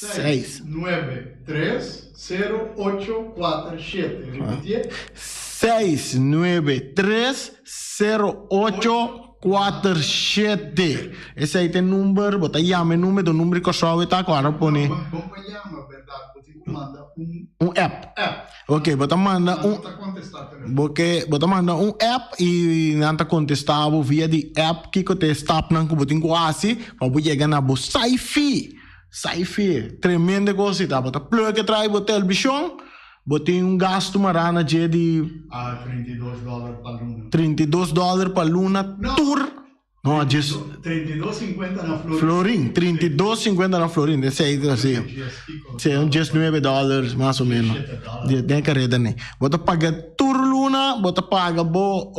Seis, nuebe, tres, sero, ocho, kuater, shete. Ripitié. Seis, nuebe, tres, sero, ocho, kuater, shete. Esei ta e number, bo ta yama e number, ta un number di Kòrsou e ta ku ora pone. Bo por yama, bèrdat? Bo tin ku manda un. Un app. App. Ok, bo ta manda un. Nan ta kontestá telefòn. Bo ke, bo ta manda un app i nan ta kontestá bo via di app kiko ta e stapnan ku bo tin ku hasi pa bo yega na bo saifi. Saifi, tremendo kos i ta. Bo ta plug e trai bo televishon, bo tin un gastu mará na dje di. Ah, 32 dòler pa luna. 32 dòler pa luna tur. No, djes. 32,50 na florin. Florin, 32,50 na florin, esei ta si. Si, un djes nuebe dòler, mas o menos. Den kareda nei. Bo ta paga tur luna, bo ta paga bo,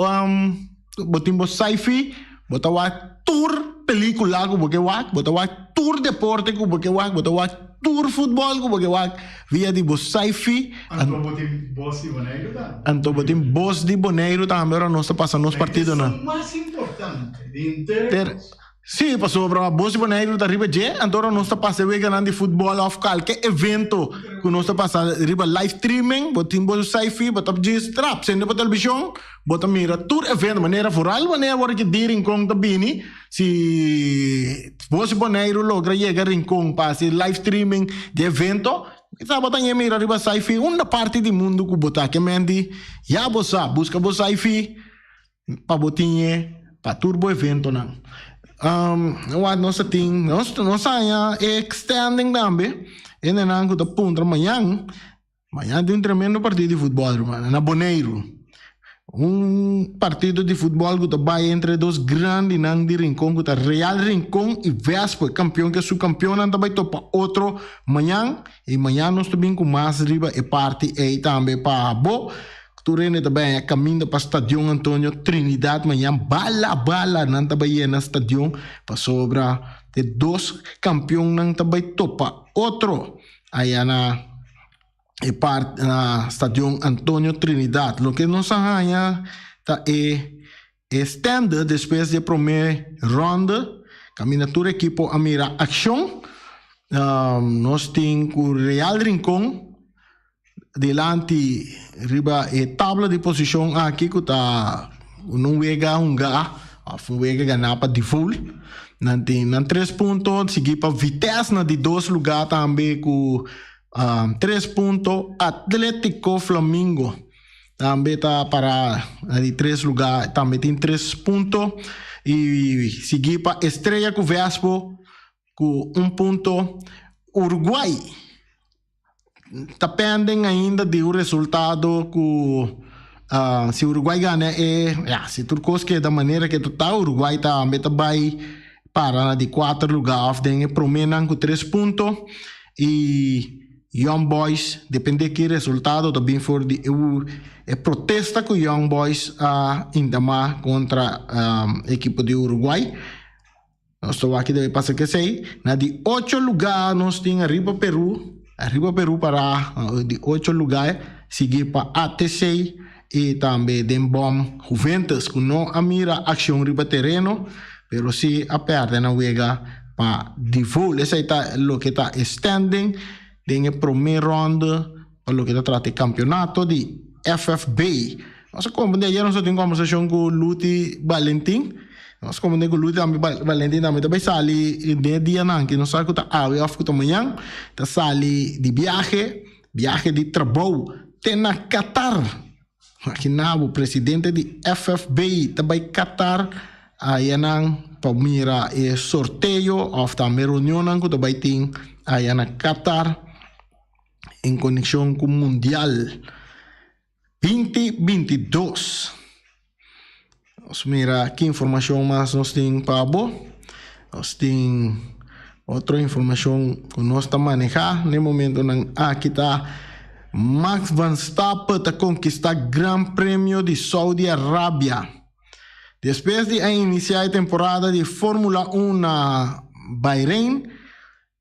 bo tin bo saifi, bo ta wak tur pelikula ku bo ke wak, bo ta wak tur deporte ku bo ke wak, bo ta wak tur futbòl ku bo ke wak via di bo saifi. Anto bo tin bos di Boneiru tambe. Anto bo tin bos di Boneiru tambe ora nos ta pasa nos partidonan. Esun mas importante di henter kos. Sí, pasobra bos di Boneiru ta riba dje, anto ora nos ta pasa e weganan di futbòl òf kalke evento ku nos ta pasa riba live streaming, bo tin bo saifi, bo ta djis trap sende bo televishon, bo ta mira tur evento, manera foral wanneer wòrdu ki di Rincon ta bini, si bos di Boneiru logra yega Rincon pa hasi live streaming di evento, Kisa bo ta ñe mira riba saifi unda parti di mundu ku bo ta ke men di ya bo sa buska bo saifi pa bo tin ñe pa tur bo eventonan. Wak nos ta tin nos nos haña e standing tambe hendenan ku ta puntra mañan mañan tin un tremendo partido di futbòl ruman na Boneiru. Un partido di futbòl ku ta bai entre e dos grandinan di Rincon ku ta Real Rincon i Vespo. E kampion ku e subkampionnan ta bai topa otro mañan i mañan nos ta bin ku mas riba e parti ei tambe pa bo. Tur hende ta bai haña kaminda pa Stadion Antonio Trinidad mañan bala bala nan ta bai yena stadion pasobra e dos kampionnan ta bai topa otro aya na. e part na Stadion Antonio Trinidad. Loke nos a haña ta e e stènde despues di e promé rònde kaminda tur ekipo a mira akshon. Nos tin ku Real Rincon dilanti riba e tabla di posishon aki ku ta un wega hunga. Òf un wega ganá pa default. Nan tin nan tres punto, sigui pa Vitesse na di dos lugá tambe ku tres punto. Atletico Flamingo tambe ta para na di tres lugá, tambe tin tres punto. I sigui pa Estrella ku Vespo ku un punto. Uruguay Ta pending ainda di un resultado ku si Uruguay gana e ya si tur kos keda manera ke ta ta Uruguay tambe ta bai para na di kuater luga of den e promenan ku tres punto i Young Boys depende ki resultado ta bin for di e protesta ku Young Boys a intama kontra ekipo di Uruguay. Nos ta wak debe pasa kesei. Na di ocho lugá nos tin Arriba Peru. Arriba Peru para di ocho lugá sigui pa ATC i tambe den bòm Juventus ku no a mira akshon riba tereno pero si a pèrdè nan wega pa default. Esei ta loke ta e standing den e promé rònde pa loke ta trata e kampionato di FFB. Nos a komprendé ayer nos a tin un kombersashon ku Luti Balentin. Nos a komprendé ku Luti tambe Balentin tambe ta bai sali den e dianan ki nos sa ku ta awe òf ku ta mañan, ta sali di biahe, biahe di trabou te na Qatar. Imagina bo, presidente di FFB ta bai Qatar ayanan pa mira e sorteo òf tambe reunionnan ku ta bai tin aya na Qatar en konekshon ku mundial. Binti binti dos. Nos mira ki informashon mas nos tin pa bo. Nos tin otro informashon ku nos ta manehá na e momentonan aki ta Max Verstappen ta konkistá Gran Premio di Saudi Arabia. Despues di a inisiá e temporada di Formula un na Bahrein,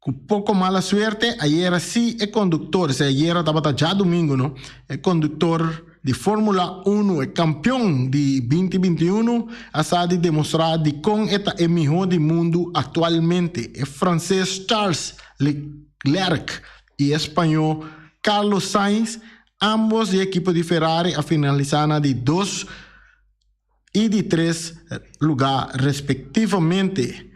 Ku poko mala suerte, ayera sí e konduktor, esei ayera tabata djadumingu no, e konduktor di Formula Uno, e kampion di binti binti unu, a sa di demostrá dikon e ta e mihó di mundu aktualmente. E franses Charles Leclerc i e spañó Carlos Sainz, ámbos di e ekipo di Ferrari, a finalisá na di dos i di tres lugá respektivamente.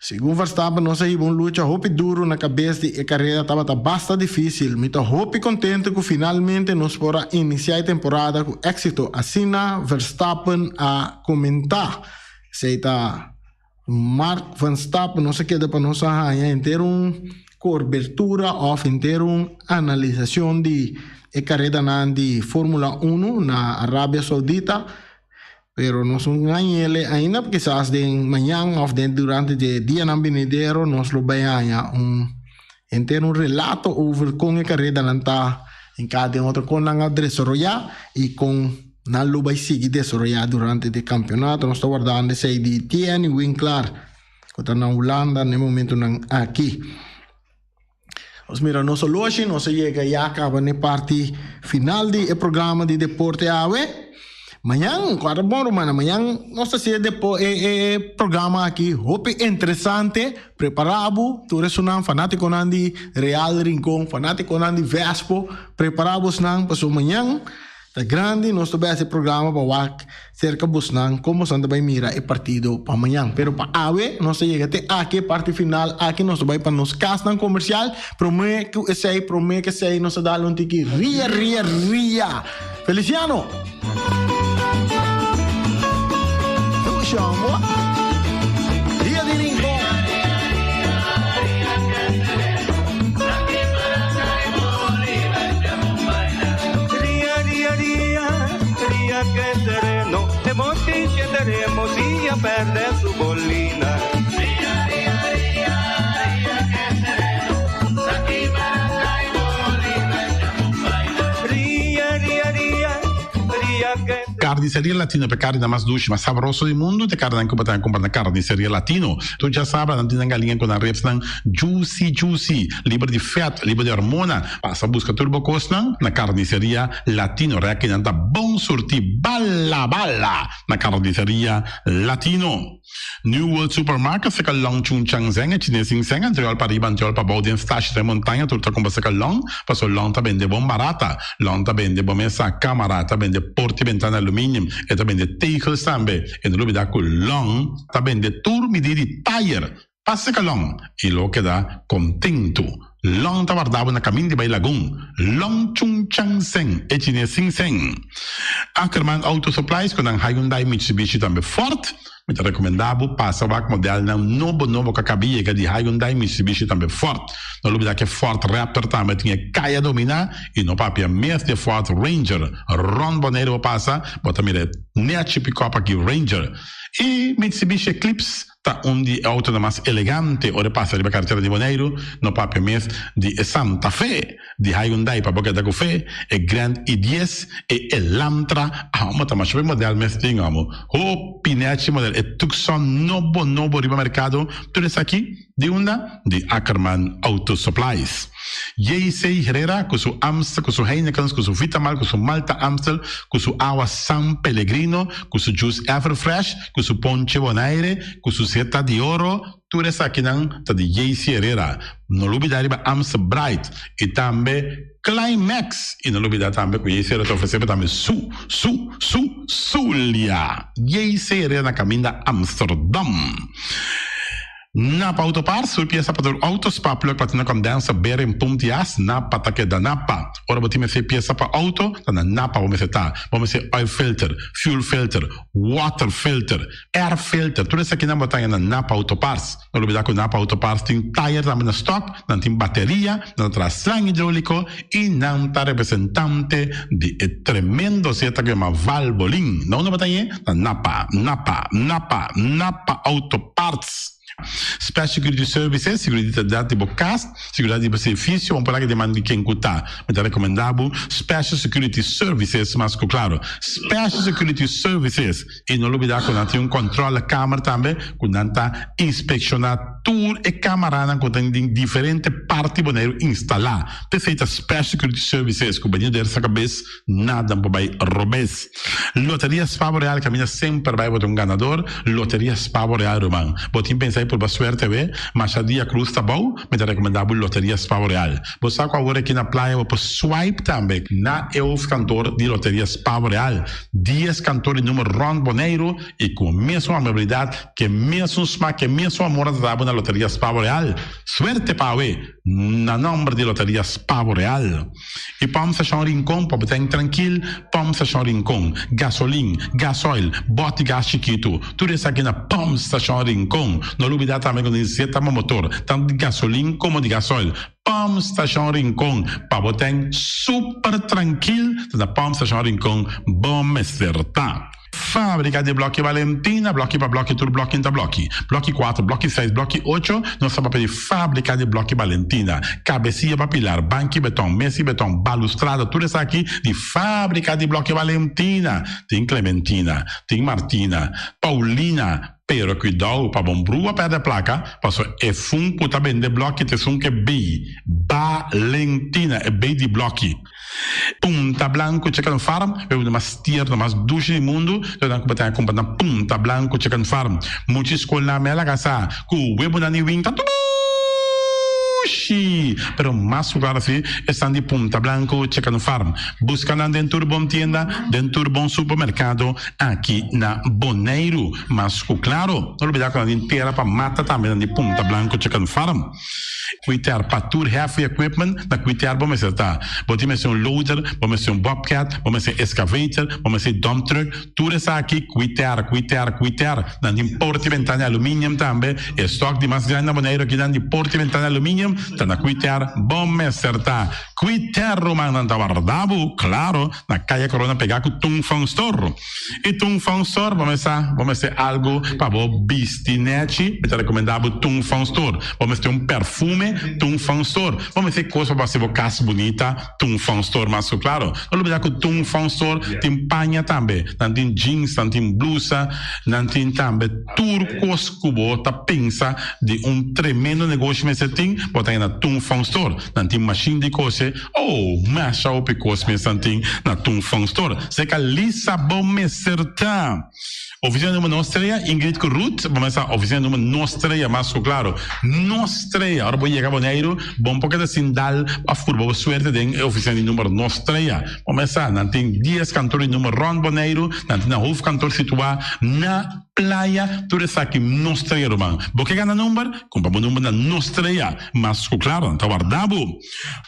Segun Verstappen nos a hiba un lucha hopi duru na kabes di e karera tabata basta difísil. Mi ta hopi kontentu ku finalmente nos por a inisiá e temporada ku éksito, asina Verstappen a komentá. Esei ta Mark Verstappen nos a keda pa nos a haña henter un korbertura òf henter un analisashon di e karedanan di Formula Uno na Arabia Saudita. Pero nos no hañ'ele ainda, kisas den mañan of den durante di dianan binidero nos lo bay haña un henter un relato over con e carredanan ta en cada den otro con nan a desaroya y con nan lo bay sigui desaroya durante di campeonato. Nos ta wardando esey di Tieni Winklaar cu ta na Hulanda na e momentonan aki. Nos mira nos oloshi, nos a yega ya caba n'e parti final di e programa di deporte awe. Mañan, cuadra bon rumannan, mañan nos ta haci e depo e e programa aki hopi interesante. Prepara bo, tur esunnan fanaticonan di Real Rincon, fanaticonan di Vespo, prepara bosnan pasobra mañan Ta grandi nos ta bai hasi programa pa wak serka bosnan kon bosnan ta bai mira e partido pa mañan. Pero pa awe nos ta yega te aki e parti final aki nos ta bai pa nos kasnan komersial. Prome ku esei prome ku esei nos ta dal un tiki ria ria ria. Feliciano! Ria di Rincon. Ria, ria, ria, ria que sereno, e botiche tenemos y a perder su bolina. Ria, ria, ria, ria que sereno, aquí y bolina, Ria, ria, ria, ria que Carniceria Latino pe carne mas dushi, mas sabroso di mundo, te carne ku bo ta compra na Carniceria Latino. Tur djasabra nan tin nan galiña ku nan ribsnan juicy juicy, liber di fèt, liber di hormona. Pasa buska tur bo kosnan na Carniceria Latino. Rèkinan ta bon surtí bala bala na Carniceria Latino. New World Supermarket seka Long Chun Chang Zeng e chines sin seng antriol pa riba antriol pa bou den stashi den montaña tur ta kumpra seka Long paso Long ta bende bon barata. Long ta bende bo mesa kamara ta bende porta i bentana aluminium e ta bende tegels tambe e no lubida ku Long ta bende tur midi di tayer pa seka Long i lo keda kontentu. Long ta warda bo na kamin di bai Lagun. Long Chun Chang Seng e chines sin seng. Ackerman Auto Supplies ku nan Hyundai, Mitsubishi tambe Ford. Mi ta rekomendá bo pasa wak modelnan nobo nobo ku a kabi yega di Hyundai, Mitsubishi tambe Ford. No lubidá ku e Ford Raptor tambe tin e kaya dominá i no papia mes di e Ford Ranger. Rònt Boneiru bo pasa bo ta mira e nèchi pikòp aki Ranger. I Mitsubishi Eclipse. Ta un di e autonan mas elegante ora e pasa riba karetera di Boneiru, no papia mes di e Santa Fe di Hyundai pa bo keda ku fe, e Grand i dies, e Elantra, amo ta masha hopi model mes tin amo, hopi nechi model, e Tucson nobo nobo riba merkado, tur esaki di unda? Di Ackerman Auto Supplies. JC Herrera ku su Amstel, ku su Heinekens, ku su Vitamal, ku su Malta Amstel, ku su awa San Pellegrino, ku su juice Everfresh, ku su ponche Bonaire, ku su seta di oro, tur esakinan ta di JC Herrera. No lubida riba Amstel Bright i tambe Climax. I no lubida tambe ku JC Herrera ta ofresé bo tambe su, su, su, Zulia. JC Herrera na kaminda Amsterdam. Napa Autoparts, tur piesa pa tur auto, spark plug, platina condenser, bearing, pump di as, Napa ta keda Napa. Ora bo tin mester piesa pa auto, ta na Napa bo mester ta. Bo mester oil filter, fuel filter, water filter, air filter, tur esakinan bo ta haña na Napa Autoparts. No lubida ku Napa Autoparts tin tayer tambe na stock, nan tin bateria, nan ta traha slang hidroliko i nan ta representante di e tremendo zeta ku yama Valvoline. Na unda bo ta hañ'e? Na Napa, Napa, Napa, Napa Autoparts. Special Security Services, Seguridat di bo kas, seguridat di bo servisio, bo por laga den man di ken ku ta. Mi ta rekomendá bo Special Security Services mas ku klaro. Special Security Services, i no lubidá ku nan tin un kòntròlekamer tambe ku nan ta inspekshoná tur e kamaranan ku ta den diferente parti Boneiru instalá. P'esei ta Special Security Services ku bini der sa kabes Nada no por bai robes. Loteria Spavo Real caminda semper bai bo ta un ganador. Loteria Spavo Real ruman. Bo tin pensa di purba suerte awe? Masha dia cruz ta bou, mi ta recomenda bo Loteria Spavo Real. Bo sa cu awor aki na playa bo por swipe tambe na e hoofdkantoor di Loteria Spavo Real. Dies kantoor di numer rond Boneiru y cu mesun amabilidad, ke mesun smak, ke mesun amor nan ta da bo na Loteria Spavo Real. Suerte pa awe na nomber di Loteria Spavo Real. E pòmp stashon Rincon pa bo ta trankil, pòmp stashon Rincon, gasolin, gasoil, bòt di gas chikitu, tur esaki na pòmp stashon Rincon. No lubidá tambe ku nos zeta pa motor, tantu di gasolin komo di gasoil. Pòmp stashon Rincon pa bo ta super trankil, ta na pòmp stashon Rincon bo mester ta. Fábrika di blòki Valentina, blòki pa blòki, tur blòki ta blòki. Blòki kuater, blòki seis, blòki ocho, nos ta papia di fábrika di blòki Valentina. Kabesia pa pilar, banki beton, mesi beton, balustrada, tur esaki di fábrika di blòki Valentina. Tin Clementina, tin Martina, Paulina, pero kuidou pa bon brua pèrdè plaka, paso e fun ku ta bende blòki ta esun ke bei Valentina, e bei di blòki. Punta Blanco Chicken Farm, e bebida mas tierno, mas dushi di mundu, lo nan ku bo ta kumpra na Punta Blanco Chicken Farm. Mucha skolnan mi a laga sa ku webunan di win ta dushi, pero mas ku klaro si esnan di Punta Blanco Chicken Farm. Buska nan den tur bon tienda, den tur bon supermerkado aki na Boneiru. Mas ku klaro, no lubida ku nan tin tera pa mata tambe nan di Punta Blanco Chicken Farm. Kwiter pa tur heavy equipment na kwiter bo mester ta. Bo tin mester un loader, bo mester un bobcat, bo mester excavator, bo mester dump truck, tur esaki kwiter, kwiter, kwiter. Nan tin porta y ventana aluminium tambe. E stock di mas grandi na Boneiru aki nan di porta y ventana aluminium ta na kwiter bo mester ta. Kwiter ruman nan ta warda bo, claro, na Kaya Corona pega ku Tung Fong Store. I Tung Fong Store bo mester bo mester algu pa bo bisti nechi, mi ta rekomendá bo Tung Fong Store. Bo mester un perfume, Tung Fong Store. Bo mester kos pa bo hasi bo kas bunita, Tung Fong Store mas ku klaro. No lubidá ku Tung Fong Store tin paña tambe. Nan tin jeans, nan tin blusa, nan tin tambe tur kos ku bo ta pensa di un tremendo negoshi mester tin, bo ta haña na Tung Fong Store. Nan tin mashin di kose. Oh, masha hopi kos mes nan tin na Tung Fong Store. Seka lisa bo mester ta. Oficina number nos trea, Ingrid ku Ruth, bo mester sa oficina number nos trea mas ku klaro. Nos trea, ora bo yega Boneiru, bo no por keda sin dal òf purba bo suerte den e oficina di number nos trea. Bo mester sa, nan tin dies kantor di number rònt Boneiru, nan tin nan hoofdkantoor situá na Playa, tur esaki nos trea ruman. Bo ke gana number? Kumpra bo number na nos trea. Mas ku klaro, nan ta warda bo.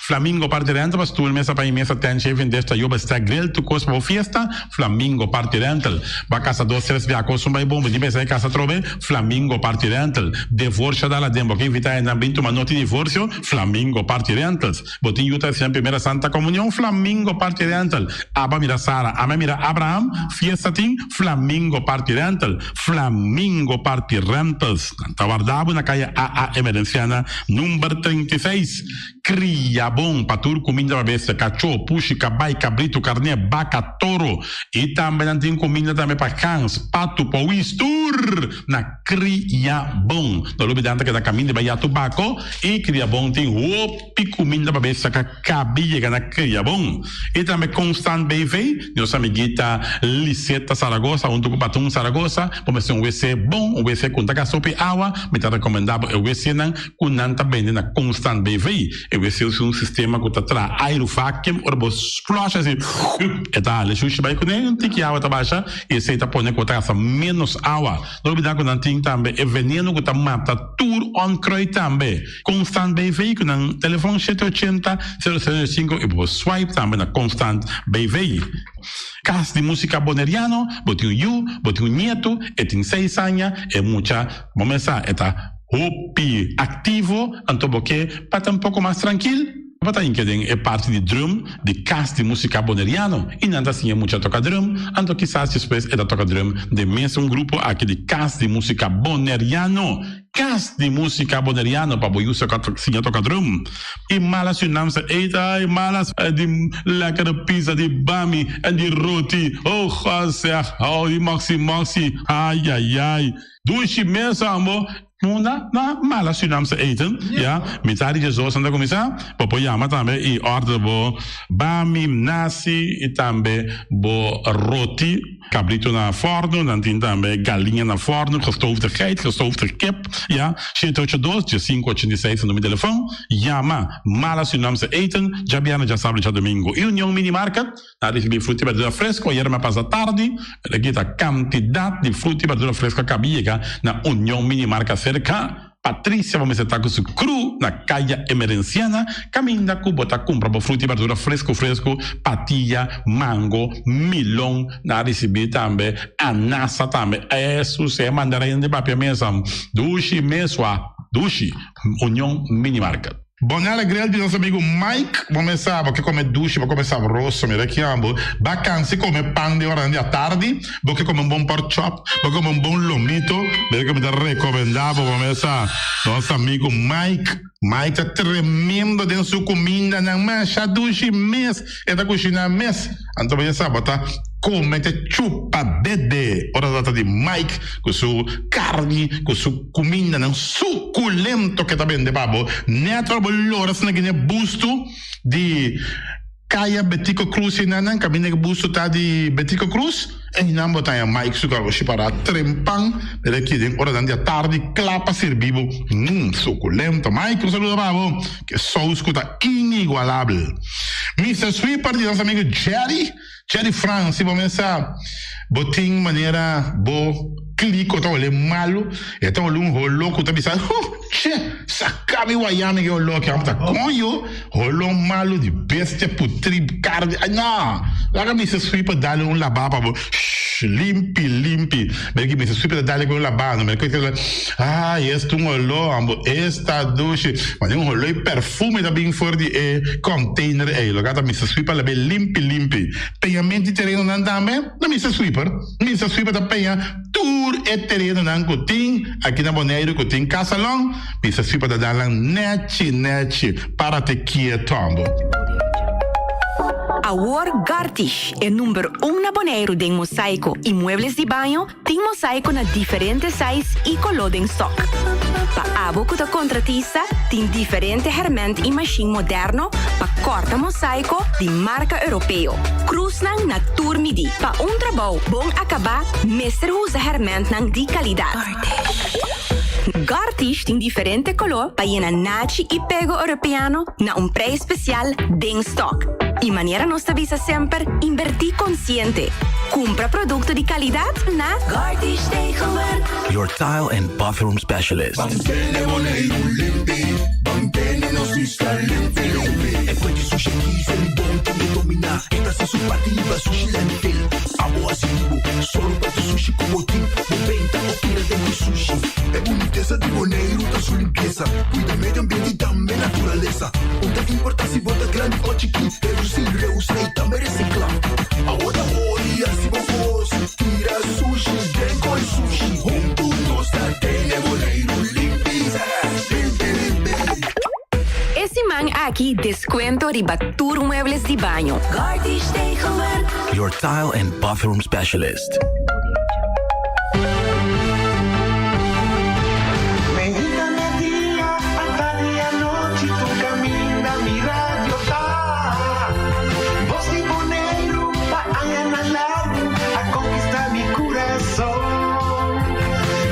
Flamingo Party Rental pa stoel, mesa pa mesa, tent, shaving dish, tayoba, stack, grill, tur kos pa bo fiesta, Flamingo Party Rental. Bo a kasa dos, tres bia, kos un bai bon, bo tin pensa di kasa atrobe, Flamingo Party Rental. Devorsio dal aden, bo ke invita hendenan bin tuma noti divorsio, Flamingo Party Rentals. Bo tin yu ta hasi nan primera Santa Comunion, Flamingo Party Rental. Aba mira Sara, ame mira Abraham, fiesta tin, Flamingo Party Rental. Flamingo Party Rentals. Nan ta warda bo na kaya AA Emerenciana number 36. Kria bon pa tur kuminda pa bestia, kachó, pushi, kabai, kabritu, karné, baka, toro. I tambe nan tin kuminda tambe pa gans, patu, powis, tur na Kria Bon. No lubida nan ta keda kaminda bai Yatu Bako i Kria Bon tin hopi kuminda pa bestia ka kabi yega na Kria Bon. I tambe Constant BV, nos amiguita Liseta Saragoza huntu ku Patun Saragoza, bo mester un wc bon, un wc ku no ta gasta hopi awa, mi ta rekomendá bo e wcnan ku nan ta bende na Constant BV. E wc usa un sistema ku ta traha airu vacuum, ora bo flush asi e ta hala e shushi bai kuné, un tiki awa ta basha i esei ta pone ku bo ta gasta ménos awa. No olbida ku nan tin tambe e veneno ku ta mata tur onkruid tambe. Constant BV ku nan telefon shete ochenta, sero sero sinku i bo por swipe tambe na Constant BV. Kas di Musika Boneriano, bo tin un yu, bo tin un nietu, e tin seis aña, e mucha bo mes sa e ta hopi aktivo, anto bo ke pa ta un poko mas trankil, bo ta hinka den e parti di drum di Kas di Musika Boneriano i nan ta siña mucha toka drum, anto kisas despues e ta toka drum den mesun grupo aki di Kas di Musika Boneriano. Kas di Musika Boneriano pa bo yu siña toka drum. I mala Surinaamse eten, ai malas di lekkere pizza di bami en di roti, oh God zeg, oh di moxi moxi, ai ai ai. Dushi mes ambo. Munda na mala Surinaamse eten, ya, mitad di djesdos nan ta kuminsá, bo por yama tambe i order bo bami, nasi i tambe bo roti, kabritu na fòrnu, nan tin tambe galiña na fòrnu, gestoofde geit, gestoofde kip, ya, shete ocho dos, diesinku ochenta i seis ta numero di telefòn, yama Mala Surinaamse Eten, djabièrnè, djasabra i djadumingu. I Union Mini Market. Ta ricibi fruta y berdura fresco. Ayer mi a pasa tardi, pero aki ta cantidad di fruta y berdura fresco a caba yega na Union Mini Marca cerca. Patricia bo mester ta cu su crew na Caya Emerenciana, caminda cu bo ta cumpra bo fruta y berdura fresco fresco, patilla, mango, milon, nan a ricibi tambe anasa tambe. Esu si e mandarin di papia mesa, dushi mesua, dushi. Union Mini Market. Bonella Grill di nos amigo Mike, bo mes sa bo ke come dushi, bo come sabroso, mira ki ambo, ba cansi come pan den oranan di atardi, bo ke come un bon pork chop, bo ke come un bon lomito, mira ke mi ta recomenda bo, bo mes sa, nos amigo Mike, Mike ta tremendo den su cumindanan, masha dushi mes, e ta cushina mes, anto bo ya sa bo ta come te chupa dede, ora ta trata di Mike cu su carni, cu su. Kumindanan sukulento ke ta bende pa bo. Nèt ora bo lora asina gine bustu di Kaya Betico Cruz einan kaminda ke bustu ta di Betico Cruz einan bo ta haña Mike su karoshi pará trempan mira aki den oranan di atardi kla pa sirbi bo. Mmm sukulento Mike un saludo pa bo ke sous ku ta inigualabel. Mister Sweeper di nos amigo Jerry. Jerry Frans, si bo mesa bo tin manera bo kliko ta hole malu, e ta hole un holo ku ta bisa, huh, che, saka mi waya mi ke holo aki, amo ta koño, holo malu di bestia putri karni, ay no, laga Mister Sweeper dale un laba pa bo, shh, limpi, limpi, mira ki Mister Sweeper ta dale ku un laba, no mira ku ay, esta un holo, amo, esta dushi, mane un holo i perfume ta bin for di e container ei, loke ta Mister Sweeper labe limpi limpi. Peñament di terenonan tambe na Mister Sweeper. Mister Sweeper ta peña tur e terenonan ku tin aki na Boneiru ku tin kasalon. Mister Sweeper ta dal nan nechi nechi. Párate kieto ambo. Awor Gartig, e number un na Boneiru den mosaiko i muebles di baño, tin mosaiko na diferente size i koló den stock. Pa. Pa abo ku ta kontratista, tin diferente hèrmènt i mashin moderno pa kòrta mosaiko di marka europeo. Krusnan na tur midí. Pa un trabou bon akabá mester usa hèrmèntnan di kalidat. Gartish tin diferente koló pa yena nachi i pego europeano na un prei spesial den stòk. I manera nos ta bisa semper, inbertí konsiente. Kumpra produkto di kalidat na Gartish Tegelwerk. Your tile and bathroom specialist. Mantene Boneiru limpi, mantene nos isla limpi limpi. E fuente sushi aki ser bon tin e dominá. E ta hasi su parti liba sushi landfill. Abo hasi di bo, sòru pa tur sushi ku bo tin. Bo benta o tira den ku sushi. E bunitesa di Boneiru ta su limpiesa. Kuida medio ambiente i tambe naturalesa. Un ta importá si bo ta grandi o chikí. Reducí, reusa i tambe resiklá. Awo ta hori hasi bo kos. Tira sushi den koi sushi. Huntu nos ta tene Boneiru limpi. Limpi limpi. E siman aki descuento riba tur muebles di baño. Gartish Tegelwerk. Your tile and bathroom specialist. Meinta, media, atardi i anochi tur kaminda mi radio ta. Bos di Boneiru pa añanan largu a konkistá mi kurason.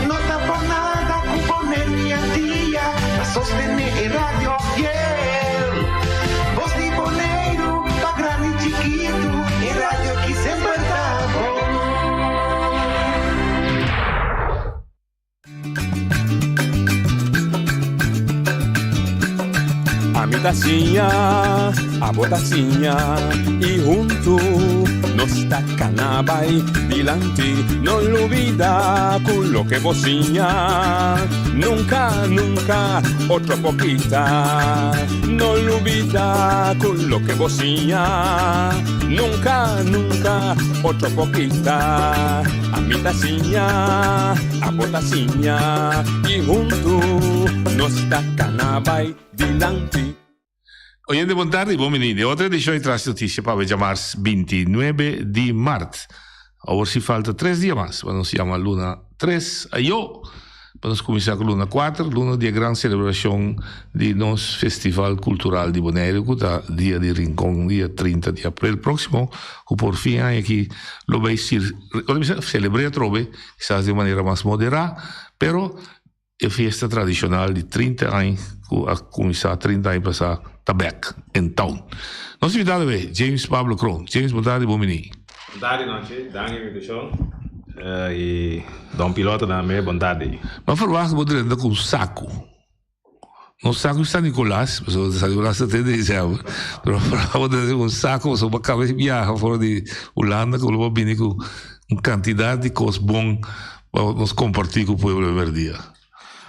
No ta por nada ku Boneiru i Antia ta sostené e radio fiel. Bos di Boneiru pa grandi i chikitu e radio ki semper ta bon. Ami ta siña, abo ta siña i huntu nos ta kana bai dilanti. No lubida ku loke bo siña nunka, nunka otro por kita. No lubida ku loke bo siña nunka, nunka otro por kita. Ami ta siña, abo ta siña i huntu nos ta kana bai dilanti. Oyente bon tardi, bon bini den otro edicion di Tras Noticia pa awe djamars 29 di mart. Awor si falta tres dia mas pa nos yama luna tres ayo pa nos cuminsa cu luna cuater, luna di e gran celebracion di nos Festival Cultural di Boneiru cu ta dia di Rincon dia 30 di april proximo cu por fin aña aki lo bay sir celebre atrobe kisas di un manera mas modera pero E fiesta tradishonal di 30 añ ku a kuminsá 30 aña pasá ta bèk in town. Nos invitado awe, James Pablo Kroon. James, bon tardi, bon biní. Bon tardi nochi, danki invitashon i Don Piloto tambe, bon tardi. M'a ferwagt bo drenta ku un saku. No saku di San Nicolas, pasobra San Nicolas ta te december, pero m'a ferwagt bo drenta ku un saku pasobra bo a kaba di biaha for di Hulanda ku lo bo bini ku un kantidat di kos bon Pa nos comparti cu pueblo e merdia.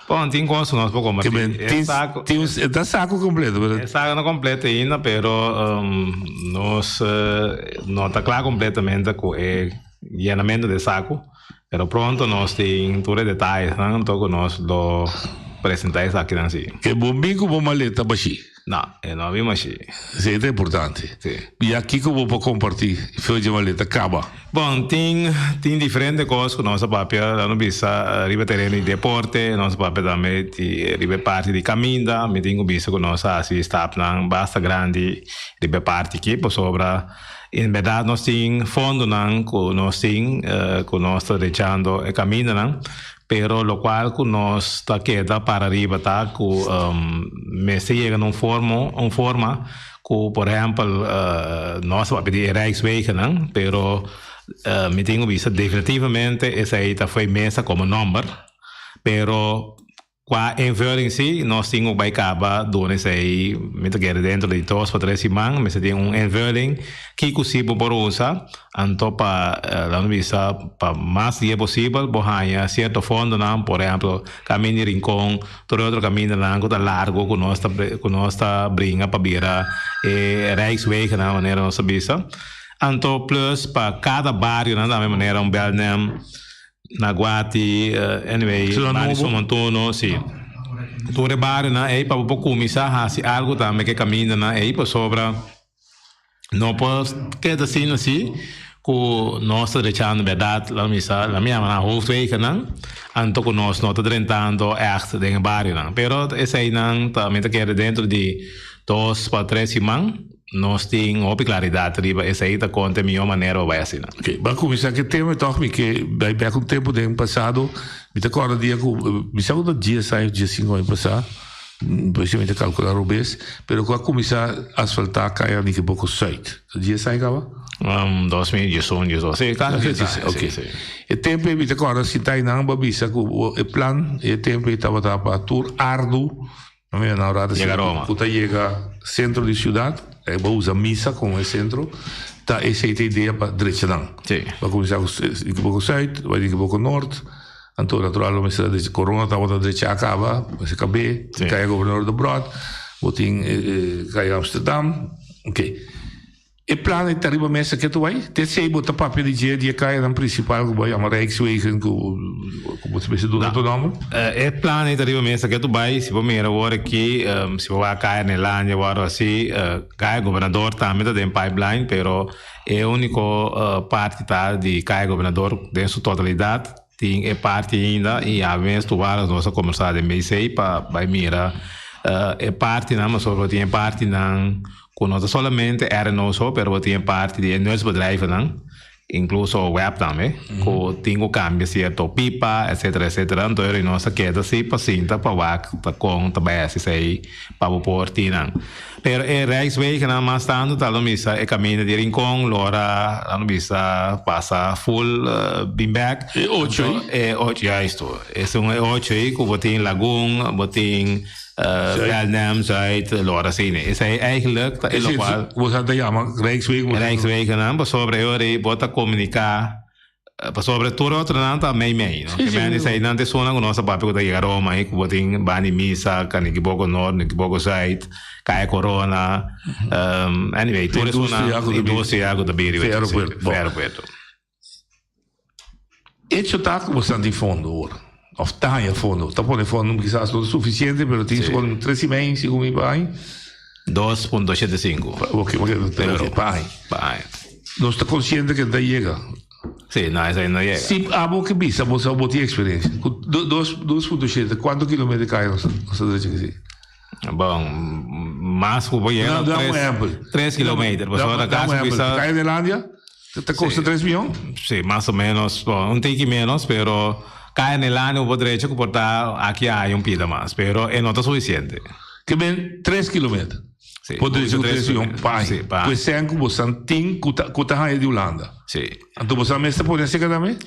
Bon, tin cos cu nos por comparti. Ke men, tin, saco, tin un, e ta saco completo, pero... E saco no completo ainda, pero um, nos uh, no ta cla completamente cu e llenamento de saco. Pero pronto nos tin tur e detalles, nan, anto cu nos lo presenta esakinan si. Ke bon bin cu bo maleta bashi. No, e no a bin mashi. Esei ta importante. Si. Ya kiko bo por kompartí for dje maleta kaba? Bon, tin tin diferente kos ku nos a papia, lo no bisa riba tereno di deporte, nos a papia tambe di riba e parti di kaminda, mi tin ku bisa ku nos a hasi stapnan basta grandi riba e parti aki pasobra en bèrdat nos tin fondonan ku nos tin ku nos ta drechando e kamindanan. Pero locual cu nos ta keda para riba ta cu mester yega na un formo, un forma cu por ehempel nos ta papia di e Rijkswegennan, pero mi tin cu bisa definitivamente esey ta fo'i mesa como nomber, pero cua invulling si nos tin cu bay caba duna esey, mi ta kere dentro di dos pa tres siman mester tin un invulling kico si bo por usa. Anto pa laga nos bisa pa mas dia posibel bo haña sierto fondonan, por ehemplo Kamin di Rincon, tur e otro kamindanan ku ta largo ku nos ta ku nos ta bringa pa bira e Rijkswegennan manera nos ta bisa. Anto plus pa kada barionan tambe manera un Belnem, Naguati, anyway, Barrio Somontuno, si. Tur e barionan ei pa bo por kuminsá hasi algu tambe ku e kamindanan ei pasobra. No por keda asina si. Ku nos ta drechando bèrdat, laat mi bisa, laat mi yama nan hoofdwegennan, anto ku nos no ta drentando ègt den e barionan. Pero eseinan ta, mi ta kere dentro di dos pa tres siman nos tin hopi klaridat riba esei ta kon ta e mihó manera pa bai asina. Oke, ban kuminsá ku e tema tòg mi ke bai bèk un tempu den pasado. Mi ta kòrda dia ku, mi sa ku ta dies aña òf diesinku aña pasá, Pues mi ta calcula robes, pero cu a cuminsa asfalta caya Nikiboko Zuid. Dies aña caba? Um, 2011, 12, sí, casi dies aña. Ok. Sí, sí. E tempo mi ta corda sinta einan bo a bisa cu e plan e tempo ei tabata pa tur ardu, no mi na ora ta Yega Roma. cu ta yega centro di ciudad, e bo usa misa como e centro, ta esey ta idea pa drecha nan. Sí. Bo a cuminsa cu Nikiboko Zuid, bai Nikiboko Noord. Anto natural lo mester a drecha corona tabata drecha a caba, mester cab'é, Sí. caya Gobernador Debrot, bo tin caya Amsterdam, ok. E plan ei ta riba mesa ke tu bai? Te esei bo ta papia di dje di e cayanan principal ku bo a yama Rijkswegen ku ku bo ta mester duna otro nomber? E plan ei ta riba mesa ke tu bai, si bo mira awor aki, si bo wak caya Nelandia o algo asi, caya Gobernador tambe ta den pipeline, pero e unico parti ta di caya Gobernador den su totalidad. Tin e parti ainda y a mes tuvalas nos a combersa den BC pa bay mira e partinan pasobra bo tin e partinan cu no ta solamente RNO so pero bo tin e parti di e nutsbedrijvennan incluso web tambe cu tin cu cambia cierto pipa etcetera etcetera anto eri nos a keda si pa sinta pa wak ta con ta bay haci esey pa bo por tin nan. Pero e Rijkswegennan mas tantu ta lo misa e kaminda di Rincon, Lora, lo misa pasa full bin bek. E ocho ei? E ocho, juist. Esun e ocho ei ku bo tin Lagun, bo tin Belnem, Zuid, Lora asina. Esei eigenlijk ta e lokual. Bo sa ta yama Rijkswegen? Rijkswegennan pasobra e ora ei bo ta komuniká. Pasobra tur otronan ta mei mei, no? Sí, sí. Ke men esei nan ta esunnan ku nos a papia ku ta yega Roma ei, ku bo tin banda di misa, Kanikiboco Noord, Nikiboko Zuid, Kaya Corona, anyway, tur esunnan, Industria ku ta bin. industria ku ta bin riba Fe aeropuerto. Fe aeropuerto. Hecho ta ku bo stan tin fondo awor, of ta haña fondo, ta pone fondo kisas no ta sufisiente, pero tin su tres i mei, sinku mil pa aña. 2.75. Ok, ok, Euro. pa aña. Pa aña. Nos ta konsiente ke no ta yega. Sí, no, esei no yega. Si abo ke bisa, bo sa bo tin eksperensia. Ku 2.7, kuantu kilometer kaya nos ta drecha ke si? Bon, mas ku bo yega Dame un ehempel. 3 kilometer. Pasobra Dame un kasi ehempel. bisa. Kaya Nelandia ta kosta 3 mion? Sí, mas o menos. Bon, un tiki menos, pero Kaya Nelandia bo por drecha ku por ta aki aya un pida mas, pero e no ta sufisiente. Ke men 3 kilometer. Sí, Por drecha ku 3 3 mion pa Sí, pa Ku e sen ku bosan tin ku ta ku ta haña di Hulanda. Sí. Anto bosan mes ta pone aserka tambe?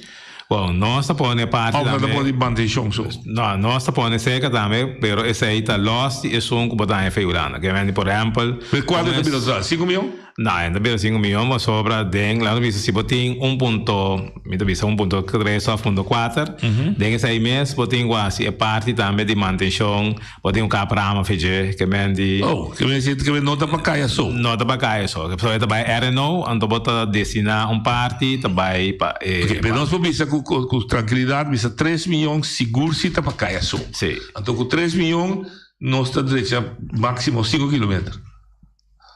Bon, nos ta pone parti Of nan ta tambe. pone di mantenshon so? No, nos ta pone serka tambe, pero esei ta los di esun ku bo ta haña fe Hulanda. Ke men di por ehèmpel. Pero kuantu ta bira total? Sinku mion? No, e ta bira sinku mion pasobra den, laat nos bisa si bo tin un punto, mi ta bisa un punto tres of punto kuater, den esei mes bo tin ku hasi e parti tambe di mantenshon, bo tin ku kap rama fe dje, ke men di. Oh, ke men si, ke men no ta pa kaya so. No ta pa kaya so, pasobra e ta bai RNO, anto bo ta destiná un parti ta bai pa e. Oke, pero nos por bisa ku ku trankilidat bisa tres mion sigur si ta pa kaya so. Si. Anto ku tres mion nos ta drecha máksimo sinku kilometer.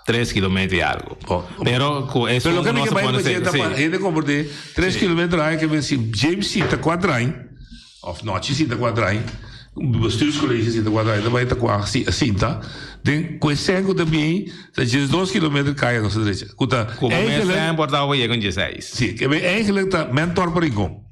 Tres kilometer y algo. Pero cu eso Pero loke mi no ke se bai pone pa seca, ta pa sí. hende komprende, tres kilometer ai ke men si James sinta kuater aña, of Nochi sinta kuater aña, bestuurscollege sinta kuater aña, ta bai ta kua sinta, den ku e sen ku ta bin ta diesdos kilometer kaya nos ta drecha. Ku ta Ku bo mes eigenlijk sen por ta bo yega un dieseis. Si, ke men eigenlijk ta Mentor pa Rincon.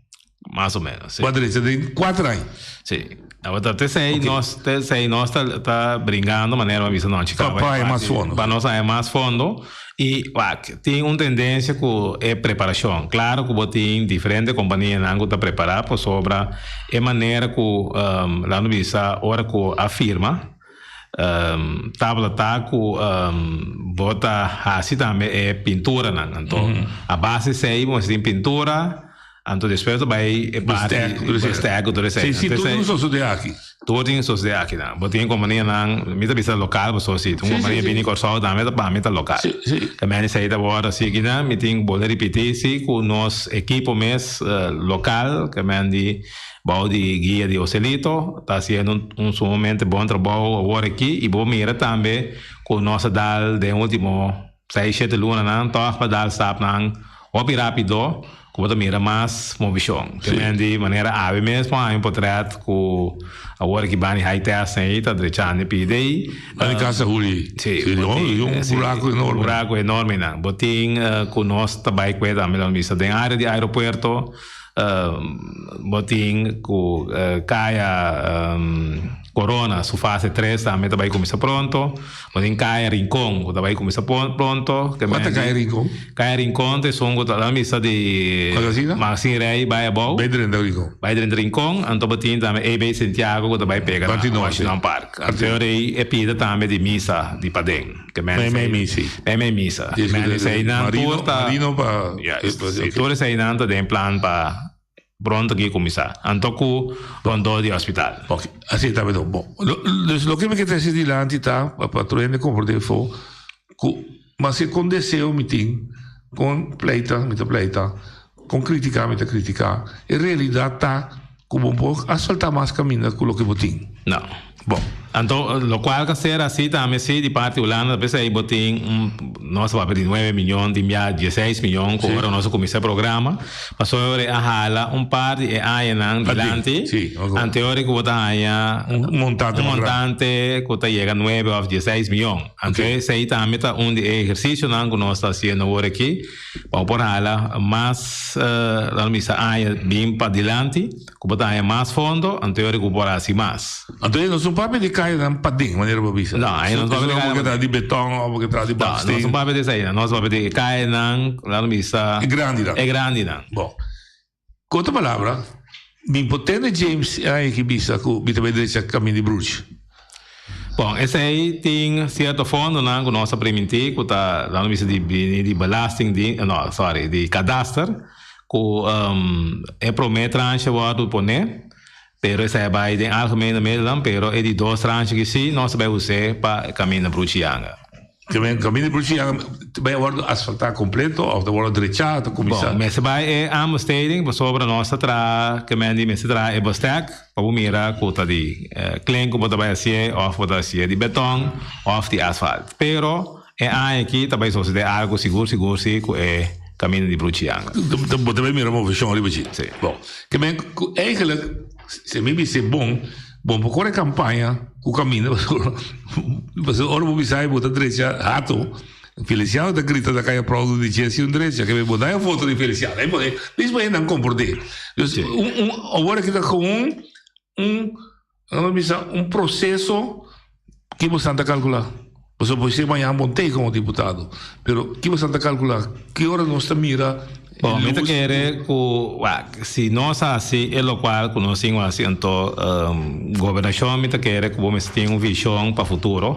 Mas o menos, si. Bo a drecha den kuater aña. Si. Tabata te esei nos, te esei nos ta ta bringando manera bo a bisa nochi Pa caba pa haña mas fondo. Pa nos haña mas fondo y wak tin un tendencia cu e preparacion. Claro cu bo tin diferente companianan cu ta prepara pasobra e manera cu laat nos bisa ora cu a firma tabata ta cu bo ta haci tambe e pinturanan. Anto a base esei bo mester tin pintura. Anto despues ta bai e parti Bestèk ku tur esei. Bestèk ku tur esei. Si, si, tur tin sosodé aki. Tur tin sosodé aki nan. Bo tin kompanianan, mi ta bisa lokal pasobra si un kompania bini Kòrsou tambe ta pa mi ta lokal. Si, si. Ta meni esei ta wòrdu así kinan, mi tin bolbe ripití si ku nos ekipo mes lokal ke men di bou di guia di Joselito ta hasiendo un sumamente bon trabou awor aki i bo mira tambe ku nos a dal den ultimo seis shete lunanan tòg pa dal stapnan. Hopi rápido ku bo ta mira mas movishon. Te men di manera awe mes por haña un potret ku awor aki bani high test ei ta drechando e pida ei. Bani Casa Juli. Sí. Sí, bo tin, un sí, buraku enorme. Buraku enorme nan. Bo tin ku nos ta bai kue tambe lo bisa den área di aeropuerto bo tin ku kaya Corona su fase tres tambe ta bai kuminsá pronto. Bo tin Kaya Rincon ku ta bai kuminsá pronto. Kua ta Kaya Rincon? Kaya Rincon ta esun ku ta la misa di Magasina? Magasin Rey bai abou. Bai drenta Rincon. Bai drenta Rincon. Anto bo tin tambe AB Santiago ku ta bai pega na Washington Park. Anto rei e pida tambe di misa di paden. Mei mei misa. Mei mei misa. Eseinan tur ta. Marino pa. Tur eseinan ta den plan pa. Pronto ki kuminsá. Anto ku rondó di hospital. Ok, así ta beto. Bon, dus loke mi ke trese dilanti ta pa tur hende komprendé afó ku maske kon deseo mi tin, kon pleita mi ta pleita, kon kritiká mi ta kritiká, e realidat ta ku bo por asfaltá mas kaminda ku loke bo tin. No. Bon. Anto lokual ka ser así tambe si di parti Hulanda p'esei bo tin un nos a papia di nuebe miyon tin bia dieseis miyon ku ora nos a kuminsá e programa pasobra ora e a hala un par di e añanan dilanti anto e ora ku bo ta haña un montante un montante ku ta yega nuebe òf dieseis miyon anto esei tambe ta un di e ehersisionan ku nos ta hasiendo awor aki pa bo por hala mas laat mi bisa aña bin padilanti. Ku bo ta haña mas fondo, anto e ora ku bo por hasi mas. Anto e no sun papia di kayanan paden, manera bo bisa. No, e no sun papia di kayanan paden. Bo ke traha di beton òf bo ke traha di baksteen. No, no sun papia di esei. Nos papia di e kayanan, laat mi bisa. E grandinan. E grandinan. Bon. Ku otro palabra, mi por tende James e aña aki bisa ku mi ta bai drecha kaminda di Bruch. Bon, esei tin sierto fondonan ku nos a primintí ku ta, laat mi bisa, di bini di belasting di, no, sorry, di kadaster. Ku e promé tranche wòrdu poné, pero esei a bai den algemene middelen, pero e di dos tranche ki sí nos ta bai us'é pa e kaminda Bruchiyanga. Kaminda Bruchiyanga ta bai wòrdu asfaltá kompleto òf ta wòrdu drechá, ta kuminsá? Bon, mester bai e aanbesteding pasobra nos ta traha, ke men di mester traha e bestek pa bo mira ku ta di klen ku bo ta bai hasié òf bo ta hasié di beton òf di asfalt. Pero E aña aki ta bai sosede algo sigur sigur si ku e kaminda di Bruchianga. Bo ta bai mira moveshon riba dje. Si. Bon, ke men ku eigenlijk si mi bis'é bon, bon por kore kampaña ku kaminda pasobra pasobra ora bo bisa bo ta drecha hato, Feliciano ta grita ta kai aplaudo di dje si un drecha, ke men bo ta haña foto di Feliciano, ei pone mismo hendenan komport'é. Dus un un awor aki ta gewoon un Nan a bisa un proceso ki bosan ta calcula? Pasobra bo esei mañana bon tei como diputado, pero ki bosan ta calcula? Ki ora nos ta mira e Bon, mi ta luz? kere ku wak, si nos hasi e lokual ku nos tin ku hasi anto gobernashon mi ta kere ku bo mester tin un vishon pa futuro.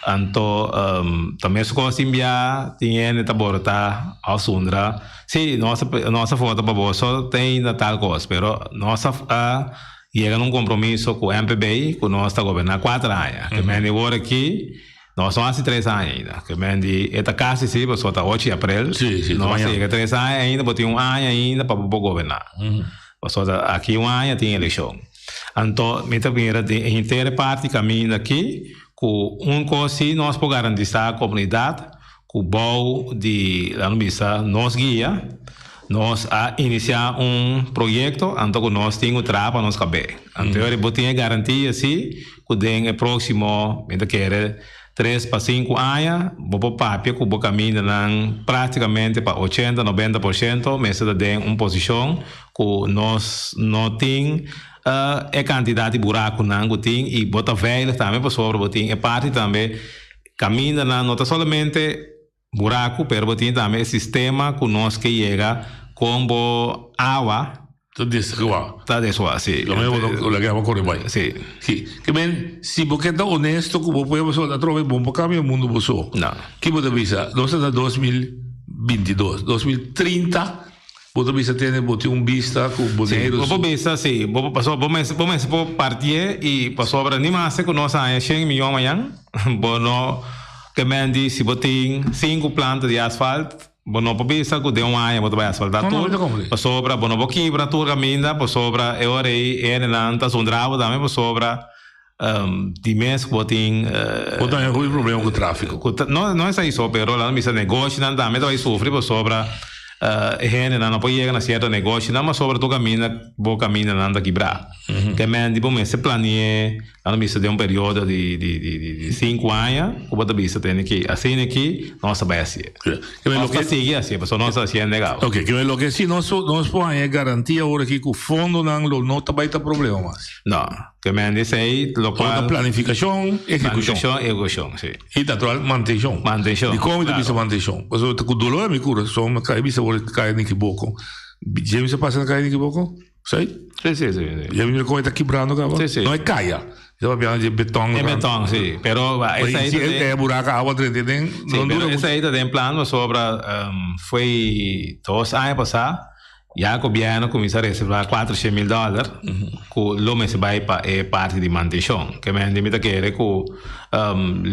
Anto ta mes kos tin bia tin hende ta borota òf sundra, si nos a nos a vota pa boso ta ainda tal kos, pero nos a Yega na un kompromiso ku MPB ku nos ta goberná kuater aña. Ke men di wor aki nos no hasi tres aña ainda. Ke men di e ta kasi si pasobra ta ocho di aprel. Nos ta yega tres aña ainda bo tin un aña ainda pa bo por goberná. Pasobra aki un aña tin elekshon. Anto mi ta mira den e henter e parti kaminda aki ku un kos si nos por garantisá komunidat Ku bou di, laat mi bisa, nos guia, nos a inisiá un proyekto anto ku nos tin ku traha pa nos kab'é. Anto e ora bo tin e garantia si ku den e próksimo, mi ta kere, tres pa sinku aña bo por papia ku bo kamindanan práktikamente pa ochenta, nobenta por shento mester ta den un posishon ku nos no tin e kantidat di burakunan ku tin i bo ta veilig tambe pasobra bo tin e parti tambe Kamindanan no ta solamente buraku, pero bo tin tambe e sistema ku nos ke yega kon bo awa. Ta desagua. Ta desagua, si. Lo mehor bo laga e awa kore bai. Si. Si. Ke men, si bo ke ta honesto ku bo pueblo pasobra atrobe bo no por kambia mundu bo so. No. Ki bo ta bisa? Nos ta na 2022, 2030. Bo ta bisa tene bo tin un bista ku Boneiru. Bo por bisa si, bo pasobra bo mester bo mester por partié i pasobra ni maske ku nos haña shen miyon mañan bo no ke men di si bo tin sinku planta di asfalt bo no por bisa ku den un aña bo ta bai asfaltá tur pasobra bo no por kibra tur kaminda pasobra e ora ei e hendenan ta zundra bo tambe pasobra di mes ku bo tin. Bo ta haña hopi problema ku tráfiko. No no esei so pero laga mi bisa negoshinan tambe ta bai sufri pasobra. E hendenan no por yega na sierto negoshinan, ma sobre tur kaminda bo kamindanan ta kibrá. Ke men di bo mester plani'é, nan ta bisa den un periodo di di di di sinku aña ku bo ta bisa tene ki asina aki nos ta bai hasié. Nos ta sigui hasié pasobra nos ta hasiendo e kaba. Oke, ke men loke si nos nos por haña e garantia ora aki ku fondonan lo no ta bai ta problema mas. No, ke men di esei lokual. Ora ta planifikashon, ehekushon. Planifikashon, ehekushon, si. I natural mantenshon. Mantenshon. Dikon mi ta bisa mantenshon? Pasobra ta ku dolor mi kurason mi kai bisa ora kai Nikiboko. James a pasa na kai Nikiboko? Si? Si, si, si. James mira kon e ta kibrando kaba? Si, si. No e kaya. E ta papiando di e beton. E beton, si. Pero esei ta den. E buraka awa drenta den. Si, pero esei ta den plan pasobra foi dos aña pasá. Ya gobièrnu kuminsá reservá kuatroshen mil dòler ku lo mester bai pa e parti di mantenshon. Ke mente mi ta kere ku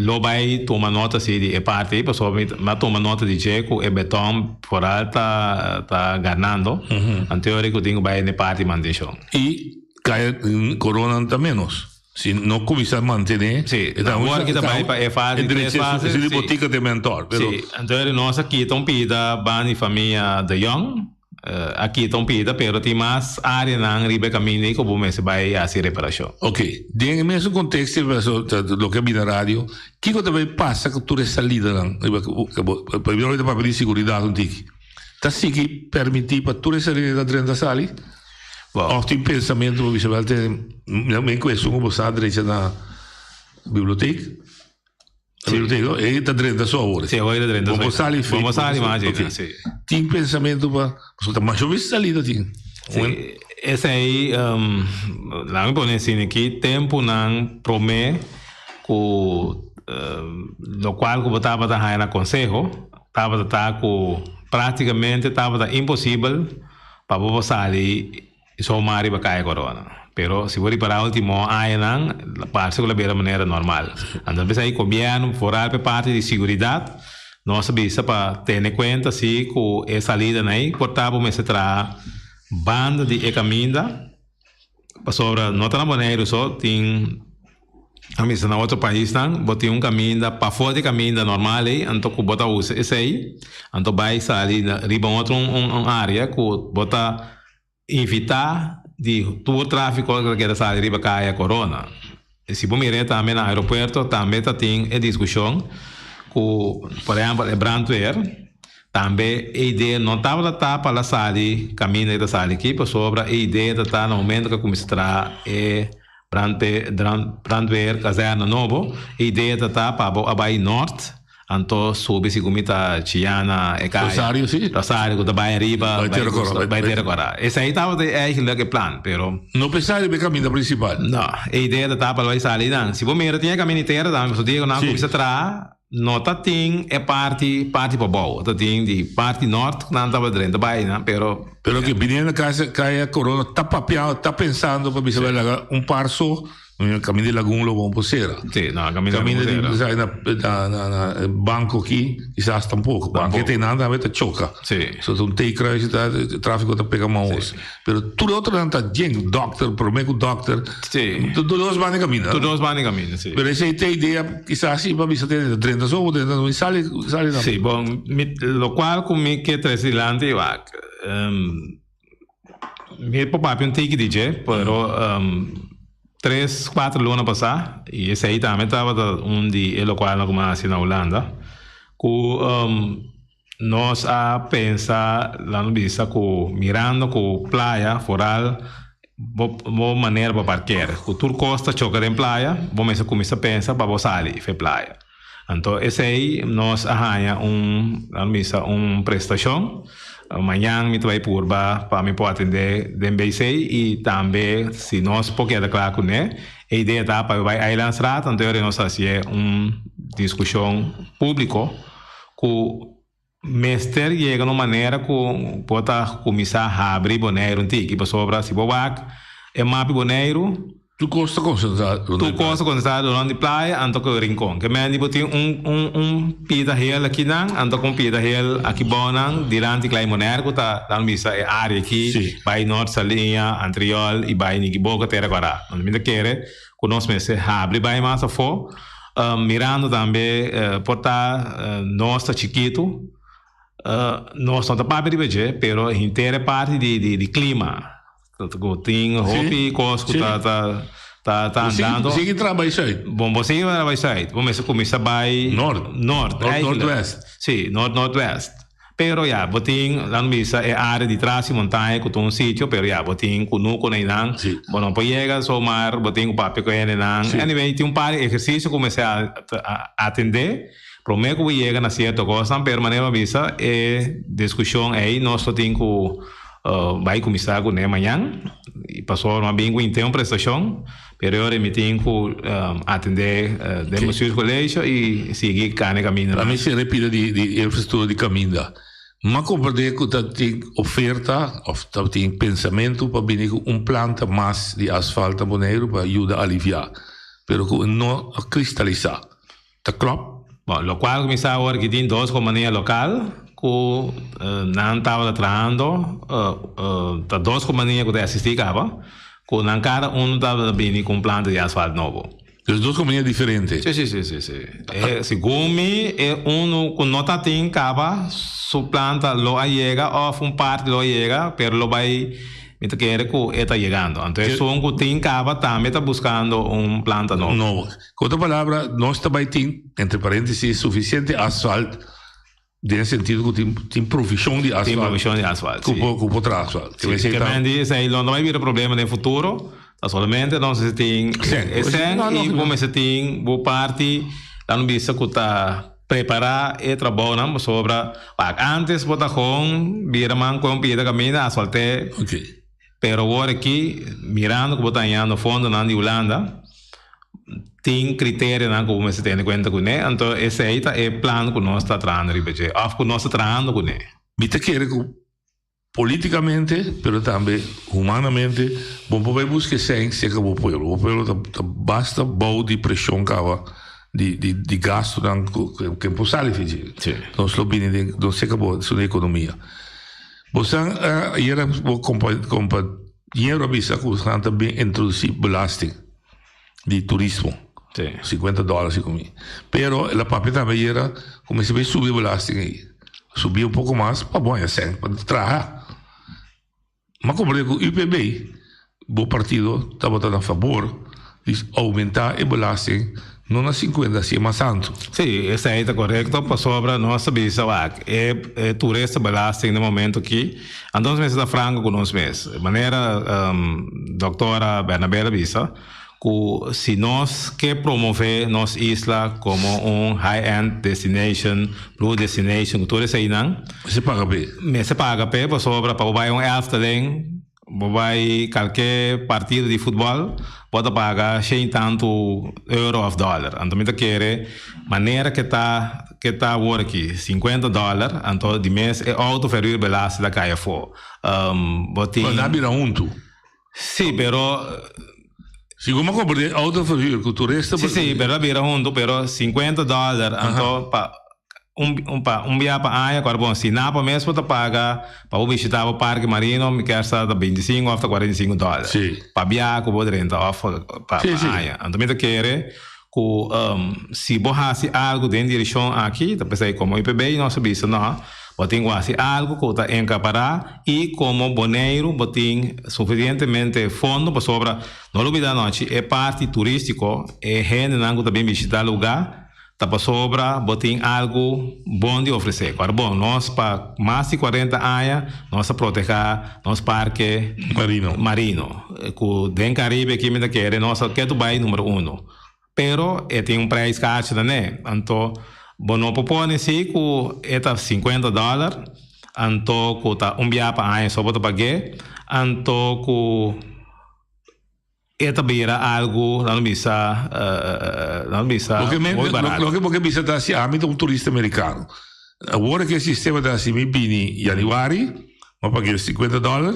lo bai tuma nota si di e parti ei pasobra mi a tuma nota di dje ku e beton foral ta ta ganando. Anto e ora ku tin ku bai na e parti di mantenshon. I kaya korona ta ménos. Si no kuminsá mantené. Sí, awor ki ta bai pa e fase di tres fase. Si di botika te mentor. Pero. Sí, anto nos a kita un pida ban di famia De Jong. A kita un pida, pero tin mas áreanan riba e kaminda ei ku bo mester bai hasi reparashon. Ok, den e mesun konteksto loke a bini na radio, kiko ta bai pasa ku tur e salidanan riba primero ta papia di siguridat un tiki. Ta sigui permití pa tur e salida ta drenta sali? Òf tin pensamentu pa bisa bel te men ku esun ku bo sa drecha na bibliotek? Na bibliotek no? E ta drenta so awor. Sí, awor e ta drenta so. Bo por sali Bo por sali mas aji, sí. Tin pensamentu pa, pasobra ta masha hopi salida tin. Sí, esei, laat mi pone asina aki, tempunan promé ku lokual ku bo tabata haña na konseho, tabata ta ku práktikamente tabata imposibel pa bo por sali zomaar riba kaya Corona. Pero si bo ripará último añanan parse ku lo bira manera normal. Anto p'esei gobièrnu foral p'e parti di siguridat nos a bisa pa tene kuenta si ku e salidanan ei por ta bo mester traha banda di e kaminda pasobra no ta na Boneiru so tin A mester na otro paisnan bo tin un kaminda pafó di kaminda normal ei, anto ku bo ta usa esei, anto bai sali na riba un otro un área ku bo ta invitá di tur tráfiko ku ta keda sali riba kaya Korona. I si bo mir'é tambe na aeropuerto tambe ta tin e diskushon ku por ehèmpel e brandweer tambe e idea no tabata ta pa la sali kaminda ku ta sali aki pasobra e idea ta ta na momento ku a kuminsá traha e Brandweer kazerna nobo, e idea ta ta pa bo a bai nort, anto subi segun mi ta Chiana e kaya. Rosario si. Rosario ku ta bai ariba, Bai Tera Kora. bai Tera Kora. Esei tabata eigenlijk e plan, pero. No pensa riba e kaminda prinsipal. No, e idea ta ta pa bai sali nan. Si bo mira tin e kaminda di tera tambe, pasobra dia ku nan a kuminsa traha, No ta tin e parti parti pabou, ta tin di parti nort nan tabata drenta bai nan, pero. Pero ke bini na casa kaya corona ta papiando, ta pensando pa bisa bai laga un par so, caminda di Lagun lo bon por cera. Si, no, caminda di Lagun cera. Caminda di na na banco aki kisas tampoco, banco te nan tambe ta choca. Si. So ta un T-kruis ta trafico ta pega maos. Pero tur otro nan ta jen, dokter, prome ku dokter. Sí. Tur dos banda caminda. Tur dos banda caminda, sí. Pero esei ta idea, kisas si pa bisa te drenta so, drenta so, sali, sali tambe. Sí, bon, mi, locual cu mi ke trece dilanti, wak, um, mi por papia un tiki di dje, pero um, tres, cuatro luna pasá, y esei tambe tabata un di e locualnan cu mi a haci na Hulanda, cu um, Nos a pensa, laat bisa ku mirando ku playa foral bo bo manera pa parker ku tur kos ta choka den playa bo mester kuminsa pensa pa bo sali fe playa. Anto esei nos a haña un laat bisa un prestashon. Mañan mi ta bai purba pa mi por atende den BC i tambe si nos por keda kla kuné e idea ta pa bai Eilandsraad anto e ora nos hasié un diskushon públiko. Ku mester yega na un manera ku bo ta kuminsá habri Boneiru un tiki, pasobra si bo wak e mapi Boneiru, Tur kos ta konsentrá rond di tur kos ta konsentrá rond di playa anto ku Rincon. Ke men di bo tin un un un pida hel akinan anto ku un pida hel aki bounan dilanti Klein Bonaire ku ta nan bisa e área aki bai Nort Saliña, Antriol i bai Nikiboka Tera Kòrá. Mi ta kere ku nos mester habri bai mas afó. Mirando tambe por ta nos ta chikitu. Nos no ta papia riba dje, pero henter e parti di di di clima. Ku tin hopi kos ku ta ta ta ta andando. Bo sigui traha bai sùit. Bon, bo sigui traha bai sùit. Bo mester kuminsá bai Nort. Nort, Nort, eigenlijk. noordwest. Sí, nort, noordwest. Pero ya, bo tin, laat mi bisa, e área di tras di montaña ku ta un sitio, pero ya, bo tin kunuku na einan. Bo no por yega zomaar, bo tin ku papia ku hendenan. Anyway, tin un par di ehersisio ku mester a atendé. Promé ku bo yega na sierto kosnan, pero manera bo a bisa e diskushon ei nos lo tin ku bai kuminsá kuné mañan. I pasobra no a bin ku henter un prestashon, pero e ora mi tin ku atendé den bestuurskolesio i sigui kana e kaminda. Ami si repita di di infrastruktura di kaminda. M'a komprendé ku ta tin oferta òf ta tin pensamentu pa bini ku un planta mas di asfalt na Boneiru pa yuda aliviá, pero ku no a kristalisá. Ta klòp. Bon, lokual ku mi sa awor ki tin dos kompania lokal ku nan tabata trahando, ta dos kompania ku ta eksistí kaba, ku nan kada unu tabata bini ku un planta di asfalt nobo. Dus dos kompania diferente? Sí, sí, sí, sí, sí. E, segun mi, e unu ku no ta tin kaba, su planta lo a yega òf un parti lo a yega, pero lo bai Mi ta kere ku e ta yegando. Anto esun ku tin kaba tambe ta buskando un planta nobo. Nobo. Ku otro palabra, nos ta bai tin, entre paréntesis, sufisiente asfalt den e sentido ku tin tin provishon di asfalt. Tin provishon di asfalt, si. Ku por ku por traha asfalt. Si, ke men di esei lo no bai bira problema den futuro, ta solamente nos mester tin e sèn i bo mester tin bo parti, laat nos bisa ku ta. Prepará e trabounan pasobra wak antes bo ta gewoon bira man ku un pida kaminda asfalt'é. Pero awor aki mirando ku bo ta hañando fondonan di Hulanda tin kriterionan ku bo mester tene kuenta kuné anto esei ta e plan ku nos ta trahando riba dje òf ku nos ta trahando kuné. Mi ta kere ku Políticamente, pero tambe humanamente, bo por bay busca e sèn cerca bo pueblo. Bo pueblo ta ta basta bou di presion caba di di di gastonan cu cu por sali fi dje. Nos lo bini den nos cerca bo su economia. Bo san ayera bo compa compañero a bisa cu nan ta bin introduci belasting di turismo. 50 dólar si comí. Pero el a papia tambe ayera cu mester bay subi belasting ey. Subi un poco mas pa bo haña cent pa traha. M'a comprende cu UPB, bo partido, tabata na fabor di aumenta e belasting no na 50 si e mas anto. Sí, esei ta corecto pasobra nos ta bisa wak e e toeristenbelasting na momento aki, anto nos mester ta franco cu nos mes. Manera doctora Bernabel a bisa, ku si nos ke promové nos isla komo un high end destination, blue destination ku tur eseinan. Mester paga p'e. Mester paga p'e pasobra pa bo bai un Efteling, bo bai kalke partido di futbòl, bo ta paga shen tantu euro òf dòler. Anto mi ta kere manera ke ta ke ta awor aki, sinkuenta dòler, anto di mes e outo verhuurbelasting ta kai afó. Bo tin. Bo ta bira huntu. Sí, pero. Si como comprende auto verhuur cu turista. Sí, sí, pero ta bira hunto, pero 50 dollar, anto pa un un pa un bia pa aña, cual bon, si Napa mes bo ta paga pa bo bishita bo parke marino, mi kier sa ta 25 of ta 45 dollar. Sí. Pa bia cu bo drenta of pa Sí, sí. aña. Anto mi ta kere cu si bo haci algo den direccion aki, ta pesey como IPB nos a bisa no, bo tin cu haci algo cu ta encapará y como Boneiru bo tin suficientemente fondo pasobra no lubida nochi e parti turistico, e hendenan cu ta bin bishita lugar ta pasobra bo tin algo bon di ofrece. Cual bon, nos pa mas di cuarenta aña nos a proteha nos parke Marino. Marino, cu den Caribe aki mi ta kere nos a ketu bay numero uno. Pero e tin un prijs kaartje ta ne. Anto bo no por pone si cu e ta cincuenta dollar, anto cu ta un bia pa aña so bo ta pag'é, anto cu e ta bira algo, nan bisa, nan bisa Loke me, muy barato. loke bo ke bisa ta si ami ta un turista mericano. Awor ke e sistema ta si mi bini januari, mi a pag'é cincuenta dollar,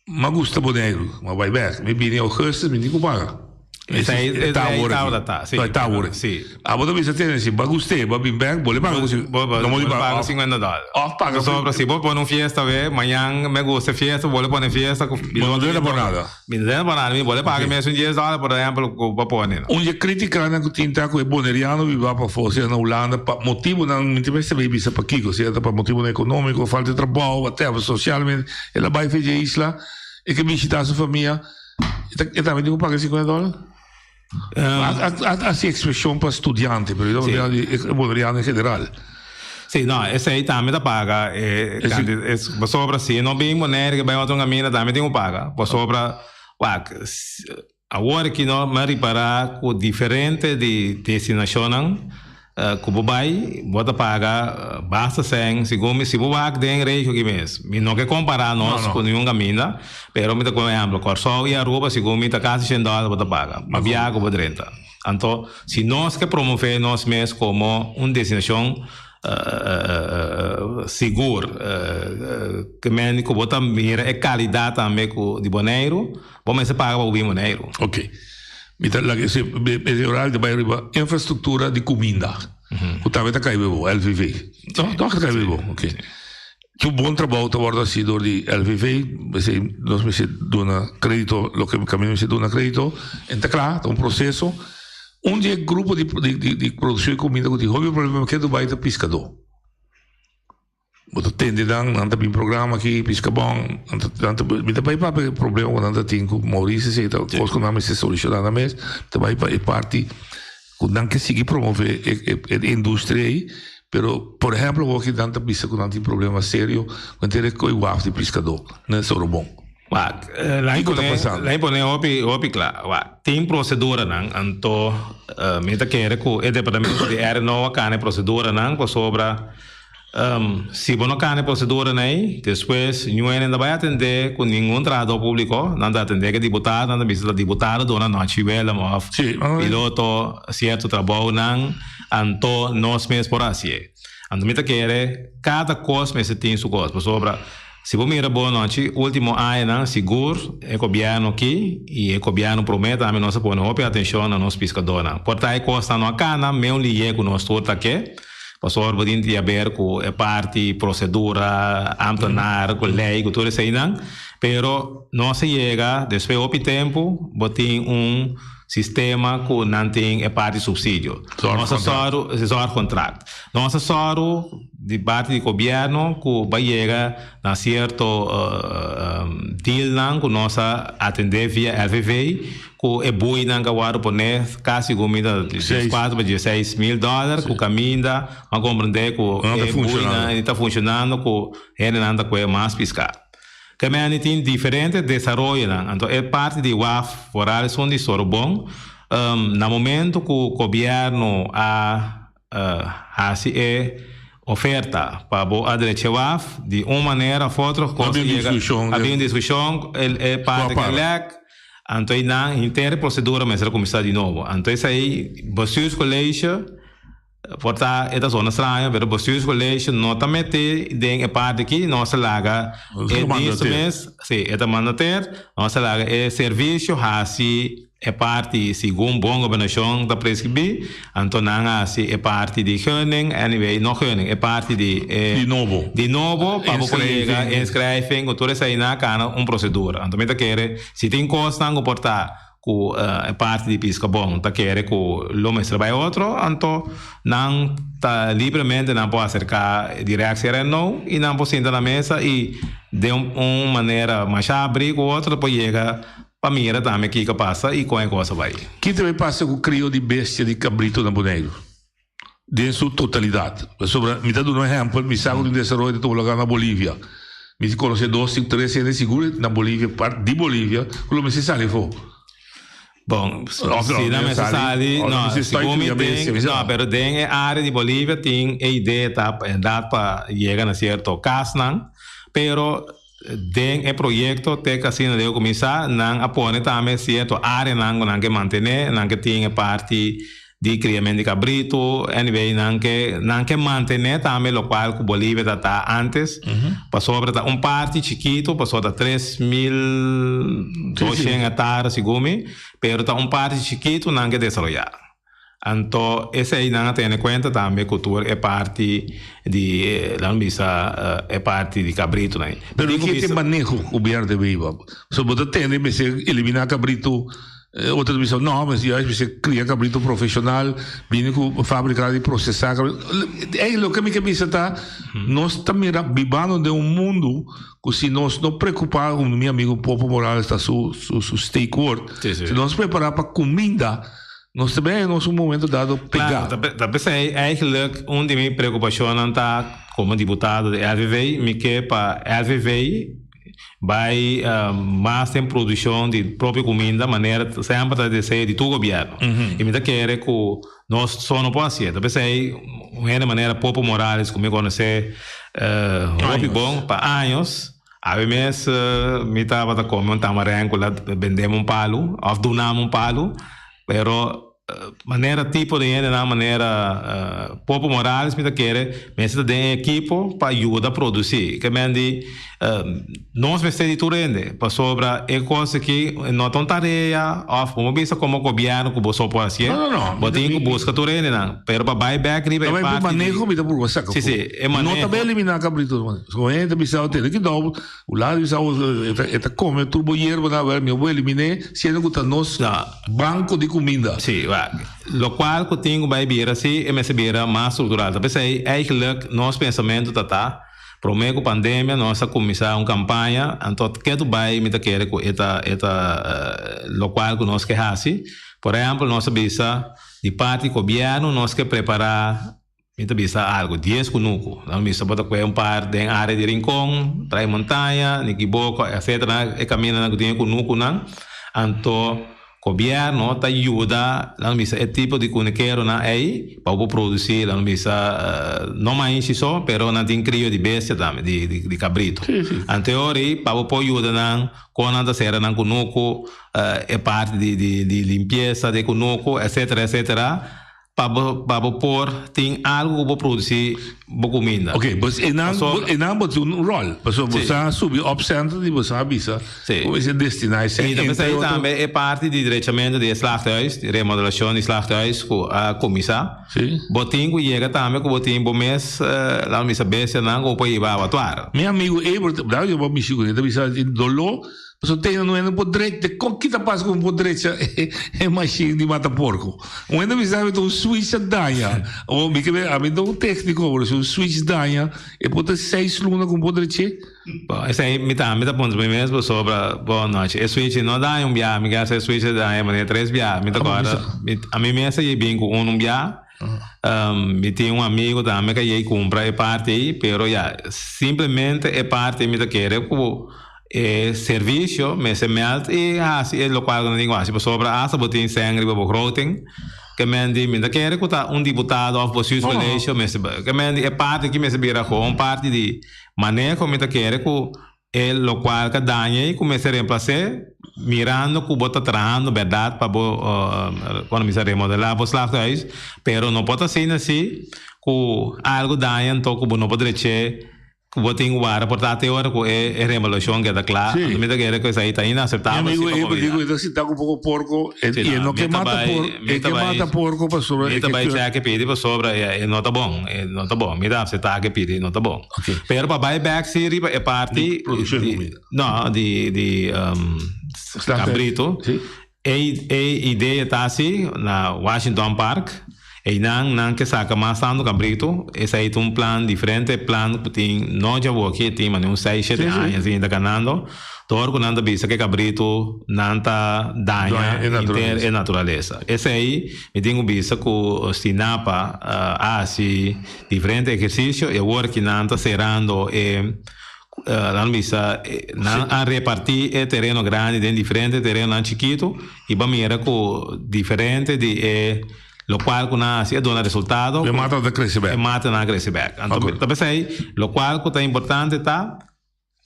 M'a gusta Boneiru, m'a bai bek. Mi bini augustus, mi tin ku paga. Esei Ta esei awor ta aki. ora ta, sí. No, ta awor. Sí. Abo ta bisa tene si ba gust'é, ba bin bek, bo le paga ku si, Bo bo no bo mo di le paga paga òf 50 dòler. òf paga Pasobra si bo pone un fiesta we, mañan me gusta e fiesta, bo le pone fiesta ku Bo no debe por nada. Mi no debe por nada, mi bo le paga Ok. mes un 10 dòler por ehèmpel ku bo pone. Un di e kritikanan ku tin ta ku e boneriano biba pafó, sea na Hulanda, pa motibunan, mi ta mester bay bisa pakiko, sea ta pa motibunan ekonómiko, falta di trabou, whatever, sosialmente, el a bai fecha e isla, e ke bishitá su famia. E tambe tin ku paga 50 dòler? Hasi ekspreshon pa studiante, pero yo ta papia di e boneriano en general. Sí, no, esei tambe ta paga e kanti, pasobra si e no bin Bonaire ke bai otro kaminda tambe tin ku paga, pasobra wak awor aki no mi a ripará ku diferente di destinashonnan Ku bo bai, bo ta paga basta sèn, segun mi, si bo wak den regio aki mes. Mi no ke kompará nos ku niun kaminda, pero mi ta pone ehèmpel, Kòrsou i Aruba segun mi ta kasi shen dòler bo ta paga pa biaha ku bo drenta. Anto, si nos ke promové nos mes komo un destinashon sigur, ke men ku bo ta mira e kalidat tambe ku di Boneiru, bo mester paga pa bo bin Boneiru. Oké. Mi ta laga ese e oral ta bai riba infrastruktura di kuminda ku tambe ta kai bebo, LVV. No, toch ta kai bebo, oké. Ki un bon trabou ta wòrdu hasi dor di LVV, esei nos mester duna kredito loke kaminda mester duna kredito, en ta kla, ta un proseso. Un di e grupo di di produkshon di kuminda ku tin hopi problema ke Dubai ta piskadó. Bo ta tende nan, nan ta bin programa aki, Piscabon, nan ta, nan ta, mi ta bai papia e problema ku nan ta tin ku Maurice esei ta kos ku nan mester solushoná nan mes, mi ta bai pa e parti ku nan ke sigui promove e e e industria ei, pero por ehempel awor aki nan ta bisa ku nan tin problema serio ku henter e koi waf di piskadó na Sorobon. Wak, lain Kiko ta pone, pasando? lain pone hopi, hopi kla. Wak, tin proseduranan, anto mi ta kere ku e departamento di RNO a kana e proseduranan pasobra Si bo no kana e proseduranan ei, despues ñuenen ta bai atendé ku ningun trahadó públiko, nan ta atendé ku e diputado, nan ta bisa ta diputado duna Nochi Willem òf piloto sierto trabounan, anto nos mes por hasié. Anto mi ta kere kada kos mester tin su kos, pasobra si bo mira bo Nochi último añanan sigur e gobièrnu aki i e gobièrnu promé tambe nos a pone hopi atenshon na nos piskadónan. Por ta e kosnan no a kana meun lié ku nos tur ta ke. Pasobra bo tin di haber ku e parti prosedura, ámtenar, ku lei, ku tur eseinan. Pero nos a yega despues hopi tempu bo tin un sistema ku nan tin e parti supsidio. Nos a sòru, zorgcontract. Nos a sòru di parti di gobièrnu ku bo a yega na sierto dealnan ku nos a atendé via LVV. Ku e buinan ka wòrdu poné kasi ku mi ta dieskuater pa dieseis mil dòler ku kaminda m'a komprendé ku e buinan ta funshonando ku hendenan ta kue mas piská. Kemeni tin diferente desaroyonan anto e parti di waf foral esun di Sorobon na momento ku gobièrnu a hasi e oferta pa bo a drecha e waf di un manera of otro kos a yega a bin un diskushon e parti ke lèk anto einan henter e prosedura mester a kuminsá di nobo anto esei bestuurscollege por ta e ta zona straño pero bestuurscollege no ta mete den e parti aki nos a laga e dienst mes si e ta mandater nos a laga e servisio hasi E parti segun bon gobernashon ta preskribí, anto nan a hasi e parti di gunning, anyway, no gunning, e parti di e. Di nobo. Di nobo pa bo por yega inschrijving ku tur esei nan a kana un prosedura. Anto mi ta kere si tin kosnan ku por ta ku e parti di piska bon ta kere ku lo mester bai otro, anto nan ta libremente nan por aserká direktie RNO i nan por sinta na mesa i den un manera masha abrí ku otro por yega Pa mira tambe kiko pasa i kon e kos a bai. Ki ta bay pasa ku krio di bestia di kabrito na Boneiru den su totalidat? Pasobra mi ta duna un ehèmpel, mi sa ku tin desaroyo ta tuma lugá na Bolivia. Mi konosé dos, tres hende sigur na Bolivia, part di Bolivia, ku lo mester sali afó. Bon, si nan mester sali, no, segun mi tin, no, pero den e área di Bolivia tin e idea ta inderdat pa yega na sierto kasnan, pero Den e proyekto te kasino debe kuminsá, nan a pone tambe sierto áreanan ku nan ke mantené, nan ke tin e parti Di kriament di kabritu, anyway nan ke nan ke mantené tambe lokual ku Bolivia ta ta antes, pasobra ta un parti chikitu, pasobra ta 3200 hectare segun mi, pero ta un parti chikitu nan ke desaroyá. Anto esei nan a tene kuenta tambe ku tur e parti di laat bisa e parti di kabritunan. Pero ke ta e maneho ku gobièrnu ta biba? So bo ta tende mester eliminá kabritu. E otro ta bisa, no, mes juist mester kria kabritu profeshonal, bini ku fabrika di prosesá kabritu. Ey, loke mi ke bisa ta, nos ta mira bibando den un mundu ku si nos no preokupá, komo mi amigu Popo Morales ta su su steekwoord, si nos prepará pa kuminda, nos ta bin nos un momento dado pegá. Claro, ta p'esei eigenlijk un di mi preokupashonnan ta komo diputado di LVV, mi ke pa LVV Bai mas den produccion di propio cuminda manera semper ta deseo di tur gobierno. Y mi ta kere cu nos so no por hacié. Ta pesey un hende manera Popo Morales cu mi conoce hopi bon pa años. Awe mes mi tabata come un tamaren cu la bendemi un palu of dunami un palu pero Manera tipo di hendenan manera Popo Morales mi ta kere mester ta den e ekipo pa yuda produsi. Ke men di nos mester di tur hende pasobra e kos aki no ta un tarea of bo bisa komo gobièrnu ku bo so por hasié. Bo tin ku buska tur hendenan pero pa bai bèk riba e parti di. Maneho mi ta purba saka Si si e maneho. No ta bai eliminá kabritu su hende ta bisa tene kidou. Un lado bisa e ta come tur bo yerbanan, awel mi bo eliminé siendo cu ta nos banco di cuminda. Sí, wak. Locual cu tin cu bay bira si e mester bira mas structural. Ta p'esey eigenlijk nos pensamento ta ta, prome cu pandemia nos a cuminsa un campaña, anto ketu bay mi ta kere cu e ta e ta locual cu nos ke haci. Por ehempel nos a bisa di parti gobierno nos ke prepara. Mi ta bisa algu, dies kunuku. Nan bisa bo ta kue un par den área di Rincon, Trai Montaña, Nikiboko, etcétera, e kamindanan ku tin e kunukunan. Anto gobièrnu ta yuda, nan bisa, e tipo di kunukeronan ei pa bo por produsí, nan bisa, no maishi so, pero nan tin krio di bestia tambe, di kabritu. Anto e ora ei pa bo por yuda nan kon nan ta sera nan kunuku, e parti di limpiesa di e kunuku, etcétera, etcétera. Pa bo pa bo por tin algo ku bo produsí bo kuminda. Ok, pues e nan Pasobra e nan bo tin un ròl. Pasobra bo Sí. sa subi op center di bo sa bisa Sí. ku mester destiná esei Mi ta entre pensá otro. tambe e parti di drechamentu di e slachthuis, di remodelashon di slachthuis ku a kuminsá. Sí. Bo tin ku yega tambe ku bo tin bo mes laat mi bisa bestianan ku bo por hiba abatuar. Mi amigu Ebert, da yo bo mishi kuné, ta bisa tin doló. Pasobra te no hende por drecha, kon kita pasa ku por drecha e mashin di mata porko? Un hende bisa mi ta un switch a daña. O mi ke ami ta un tékniko, pero si un switch daña, e por ta seis luna ku por drech'é. Bon, esei mi tambe ta puntra mi mes pasobra, bon nochi, e switch no daña un biaha, mi ke e switch a daña manera tres biaha. Mi ta kòrda, ami mes a yei bin ku un un biaha, mi tin un amigu tambe ku a yei kumpra e parti ei, pero ya, simplemente e parti mi ta kere ku E servisio mester meld i hasi e lokual ku nan tin ku hasi pasobra asta bo tin sèn riba bo groting ke men di mi ta kere ku ta un diputado òf bestuurscollege mester ke men di e parti aki mester bira gewoon parti di maneho mi ta kere ku e lokual ka daña ei ku mester remplas'é mirando ku bo ta trahando bèrdat pa bo kono mi sa remodelá bo slachthuis pero no por ta asina si ku algu daña anto ku bo no por drech'é. Ku bo tin wara por ta te ora ku e revaluashon keda kla. Sí. Anto mi ta kere ku esei ta Mi inaseptabel si amigo pa e komunidat. diku e ta sinta ku poko porko e Sí, i e no, no mi ke ta mata bai, por mi e ta ke bai, mata porko pasobra mi e ta ke bai keur. chèk e pidi pasobra e no ta bon, e no ta bon. Mi ta aseptá ku e pidi no ta bon. Oké. Pero pa bai bèk si riba e Di parti produkshon di di kumida. no, di di Slachthuis. kabritu. Sí. E e idea ta asi na Washington Park, einan nan ke saka mas tantu kabritu, esei ta un plan diferente, plan ku tin no djawoki, tin mane un seis shete Sí, sí. aña asina ta kanando, dor ku nan ta bisa ke kabritu nan ta daña Daña e henter naturalesa. e naturalesa. Esei mi tin ku bisa ku Stinapa a hasi diferente ehersisio i awor ki nan ta serando e Nan bisa nan a reparti e tereno grandi den diferente terenonan chikitu i bo a mira ku diferente di e lokual ku nan hasi a duna resultado. E mata ta krese bèk. E matanan a krese bèk. Anto ta p'esei lokual ku ta importante ta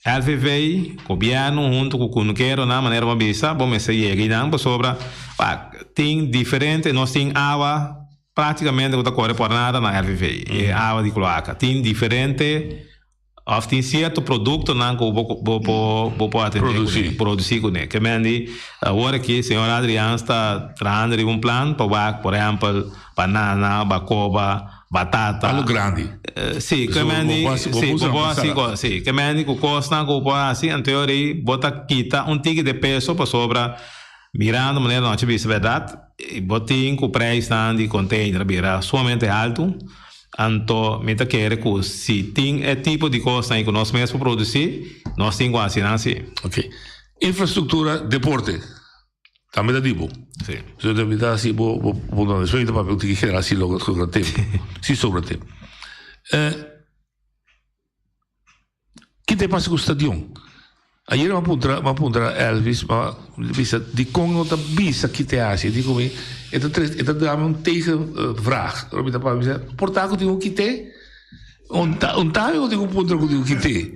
LVV, gobièrnu huntu ku kunukeronan manera bo a bisa bo mester yega einan pasobra tin diferente nos tin awa. práktikamente ku ta kore por nada na RVV, e awa di kloaka. Tin diferente òf tin sierto produktonan ku bo bo bo bo por atendé kuné, Produsí. produsí kuné. Ke men di awor aki señor Adriaans ta trahando riba un plan pa wak por ehèmpel banana, bakoba, batata. Algo grandi. Sí, ke So, men bo di por hasi, bo sí, por bo usa por pa hasi salad. kos, sí. Ke men di ku kosnan ku bo por hasi anto ora bo ta kita un tiki di peso pasobra Mirando manera nochi bisa bèrdat, bo tin ku preisnan di container a bira sumamente haltu, anto mi ta kere ku si tin e tipo di kosnan ei ku nos mes por produsí, nos tin ku hasi nan si. Ok. Infrastruktura deporte tambe ta di bo. Si. So ta mi ta hasi bo bo bo no despues mi ta papia ku tiki general si logra sobra tempu, si sobra tempu. Ki ta e pasa ku stadion? Ayer mi a puntra, mi a puntra Elvis, mi a bisa dikon no ta bisa ki ta e hasi? E di ku mi e ta tres, e ta dame un tegenvraag. Ora mi ta papia mi bisa, por ta ku tin un kite? Un ta un ta ku tin ku puntra ku tin un kite?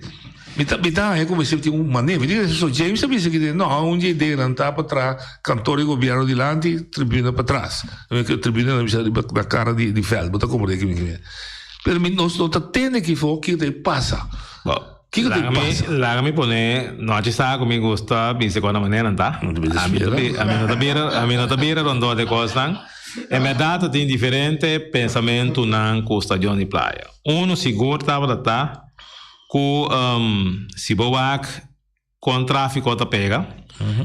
Mi ta mi ta haña ku mester tin un manera. Mi di so James a bisa kite, no, un dje ideanan ta pa traha kantor di gobièrnu dilanti, tribuna patras. Tribuna nan bisa riba na kara di di vèlt. Bo ta komprende ki mi ke mira. Pero mi nos no ta tende ki for kiko ta e pasa. Kiko ta e pasa? Laga mi pone nochi sa ku mi gusta bisa kon manera ta. No ta bisa spera. Ami no ta bira ami no ta bira rondó de kosnan. En bèrdat ta tin diferente pensamentunan ku stadion di playa. Uno sigur tabata ta ku si bo wak Kon tráfiko ta pega?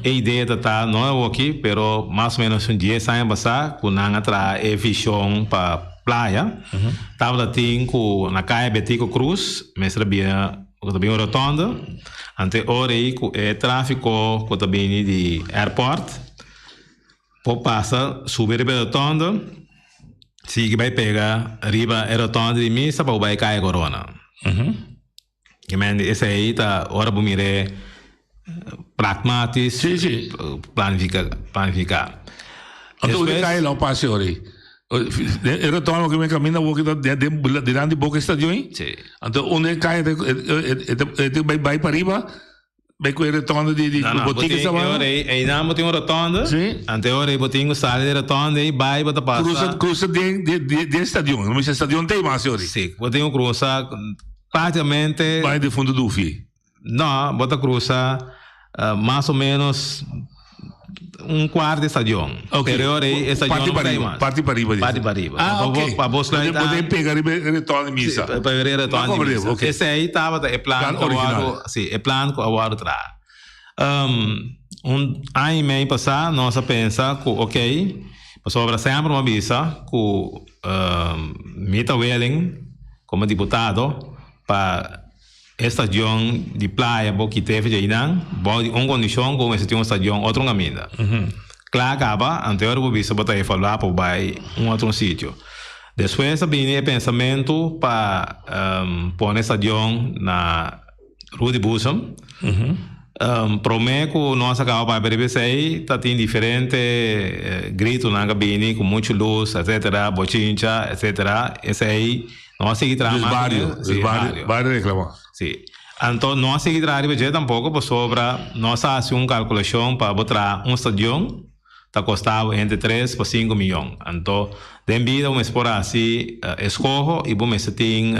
E idea ta ta no awoki, pero mas o ménos un dies aña pasá ku nan a traha e vishon pa playa. Tabata tin ku na Kaya Betico Cruz mester a bira ku ta bin un rotonde. Anto e ora ei ku e tráfiko ku ta bini di airport por pasa subi riba e rotonde sigui bai pega riba e rotonde di misa pa bo bai Kaya Corona. Ke men di esei ta ora bo mir'é pragmatisch, Sí, sí. planifica, planifica. Anto unda Despues, kai lo pase ora ei? E rotonde ku mi kaminda awor ki ta den dilanti boka e stadion ei? Sí. Anto unda e kai e ta bai bai pariba Bai ku e rotonde di di No, no, bo botica tin, esta e banda? ora ei, einan bo tin un rotonde. Sí. Anto e ora ei bo tin ku sali di rotonde ei bai bo ta pasa. Cruza, cruza den, den, den, den stadion. No bisa stadion ta ei mas e ora ei. Sí, bo tin ku cruza prácticamente. Bai di Fundo Dufi. No, bo ta cruza mas o menos un cuart di stadion. Ok. Pero e ora ei e stadion Parti no pa ta ei riba, mas. parti pa riba. Parti pa riba. Ah, Pa bo, ok. pa bo sluit Bo te aan. pega riba e rotonde di misa. Sí, pa e rotonde Ma di misa. ok. Esei tabata e plan Plan ku a original. wòrdu, sí, e plan ku a wòrdu traha. Un aña i mei pasá nos a pensa ku ok, pasobra semper mi a bisa ku mi ta willing komo diputado pa E stadion di playa bo kite fecha einan bou di un kondishon ku mester tin un stadion otro kaminda. Kla kaba, anto bo bisa bo ta evaluá pa bo bai un otro sitio. Despues a bini e pensamentu pa pone stadion na Rudi Boezem. Promé ku nos a kaba papia riba esei ta tin diferente gritonan ku a bini ku muchu lus etsetera, bochincha etsetera. Esei No a sigui traha Dus mas bario, riba, dus sí, bario, bario. bario reclama. Sí. Anto no a sigui traha riba dje tampoco pasobra nos a haci un calculacion pa bo traha un stadion ta costa bo entre tres pa cinco miyon. Anto den bida bo mester por haci escoho y bo mester tin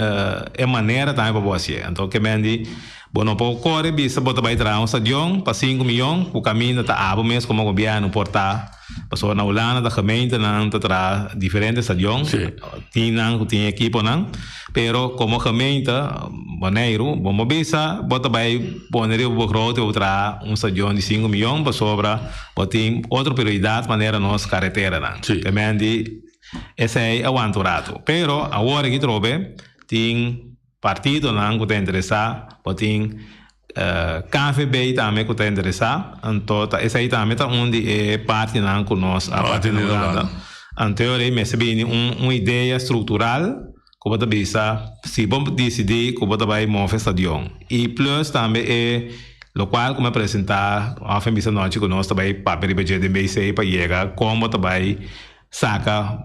e manera tambe pa bo hacié. Anto ke men di bo no por core bisa bo ta bay traha un stadion pa cinco miyon cu caminda ta abo mes como gobierno por ta. Pasobra na Hulanda ta gemeentenan ta traha diferente stadion, tin nan ku tin ekiponan, pero komo gemeente Boneiru bo no bisa bo ta bai pone riba bo grote bo traha un stadion di sinku miyon pasobra bo tin otro prioridat manera nos kareteranan. Te di esei a wanta un ratu. Pero awor aki trobe tin Partidonan ku ta interesá, bo tin KVB tambe ku ta interesá, anto ta esei tambe ta un di e partinan ku nos a papia na Hulanda. Anto e mester bini un un idea struktural ku bo ta bisa si bo disidí ku bo ta bai move stadion. I plus tambe e lokual ku mi a presentá òf mi bisa anochi ku nos ta bai papia riba dje den BC pa yega kon bo ta bai Saka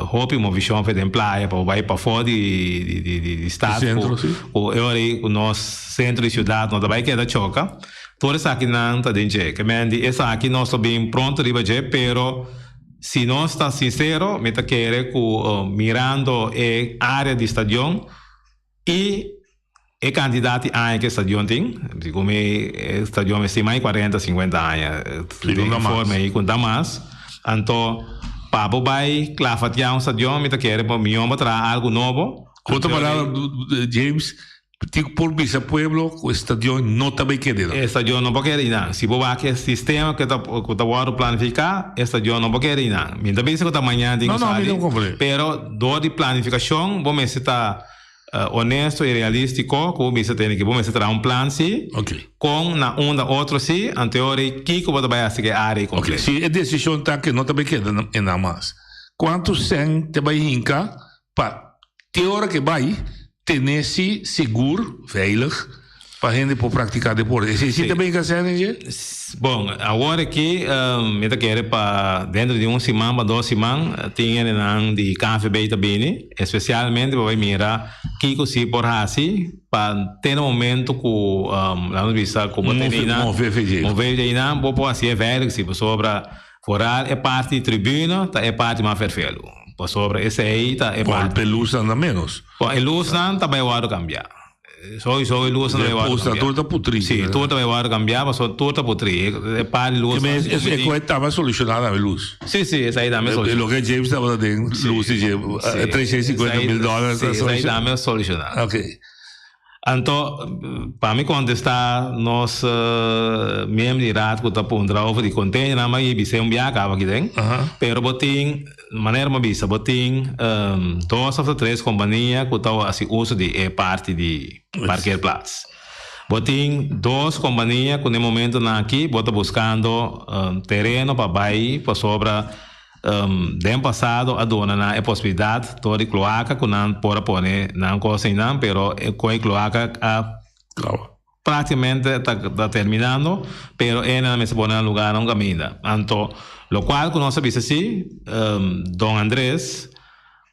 hopi movishon fe den playa pa bo bai pafó di di stad ku ku e ora ei ku nos sentro di siudat no ta bai keda choka. Tur esakinan ta den dje. Ke men di esaki nos lo bin pronto riba dje pero. Si nos ta sincero, mi ta kere cu mirando e area di stadion y e cantidad di aña cu e stadion tin, segun mi e stadion mester mas di cuarenta, cincuenta aña, den forma ey cu ta mas, anto pa bo bay clafatia un stadion mi ta kere pa miyon bo traha algo nobo. Cu otro palabra, James, Tin por bisa pueblo cu e stadion no ta bay keda einan. E stadion no por keda einan. Si bo wak e sistema cu ta cu ta wordo planifica, e stadion no por keda einan. Mi no ta bisa cu ta mañana tin cu No, no, mi sali, ta comprende. pero door di planificacion bo mester ta honesto y realistico cu bo bisa tene ki bo mester traha un plan si, con na unda otro si, anteor ei kico bo ta bay haci cu e area ei completo. Si e decision ta cu no ta bay keda einan mas, cuanto cen ta bay hinca pa te ora cu e bay Tene si sigur, veilig, pa hende por praktiká deporte. Esei si ta bin kasé den dje? Bon, awor aki mi ta kere pa dentro di un siman pa dos siman tin hendenan di KVB ta bini, espesialmente pa bai mira kiko si por hasi pa te na momento ku laat nos bisa ku bo tene einan, Move VJ. move VJ einan bo por hasié veilig si pasobra Foral e parti di tribuna ta e parti mas ferfelu, pasobra esei ta e parti. Bon, e lusnan ta menos. Bon, e lusnan ta bai wòrdu kambiá. Souiso e lusnan ta bai wòrdu kambiá. Tur ta putrí. Sí, tur ta bai wòrdu kambiá pasobra tur ta putrí. E parti di lusnan. E kos tabata solushoná tambe lus. Sí, sí, esei tambe solushoná. Loke James tabata den lus di dje, 350 mil dòler. Sí, esei tambe solushoná. Oké. Anto, pa mi kontestá nos miembro di raad ku ta puntra over di konteninan, mi a yei bis'é un biaha kaba aki den. Pero bo tin, manera mi a bisa, bo tin dos òf tres kompania ku ta hasi uso di e parti di parkeerplaats. Bo tin dos kompania ku na e momentonan aki bo ta buskando tereno pa bai pasobra Den pasado a duna nan e posibilidat dor di kloaka ku nan por a pone nan kos einan, pero kon e kloaka a praktikamente ta terminando, pero e nan mester pone nan lugar na un kaminda. Anto lokual ku nos a bisa si, Don Andres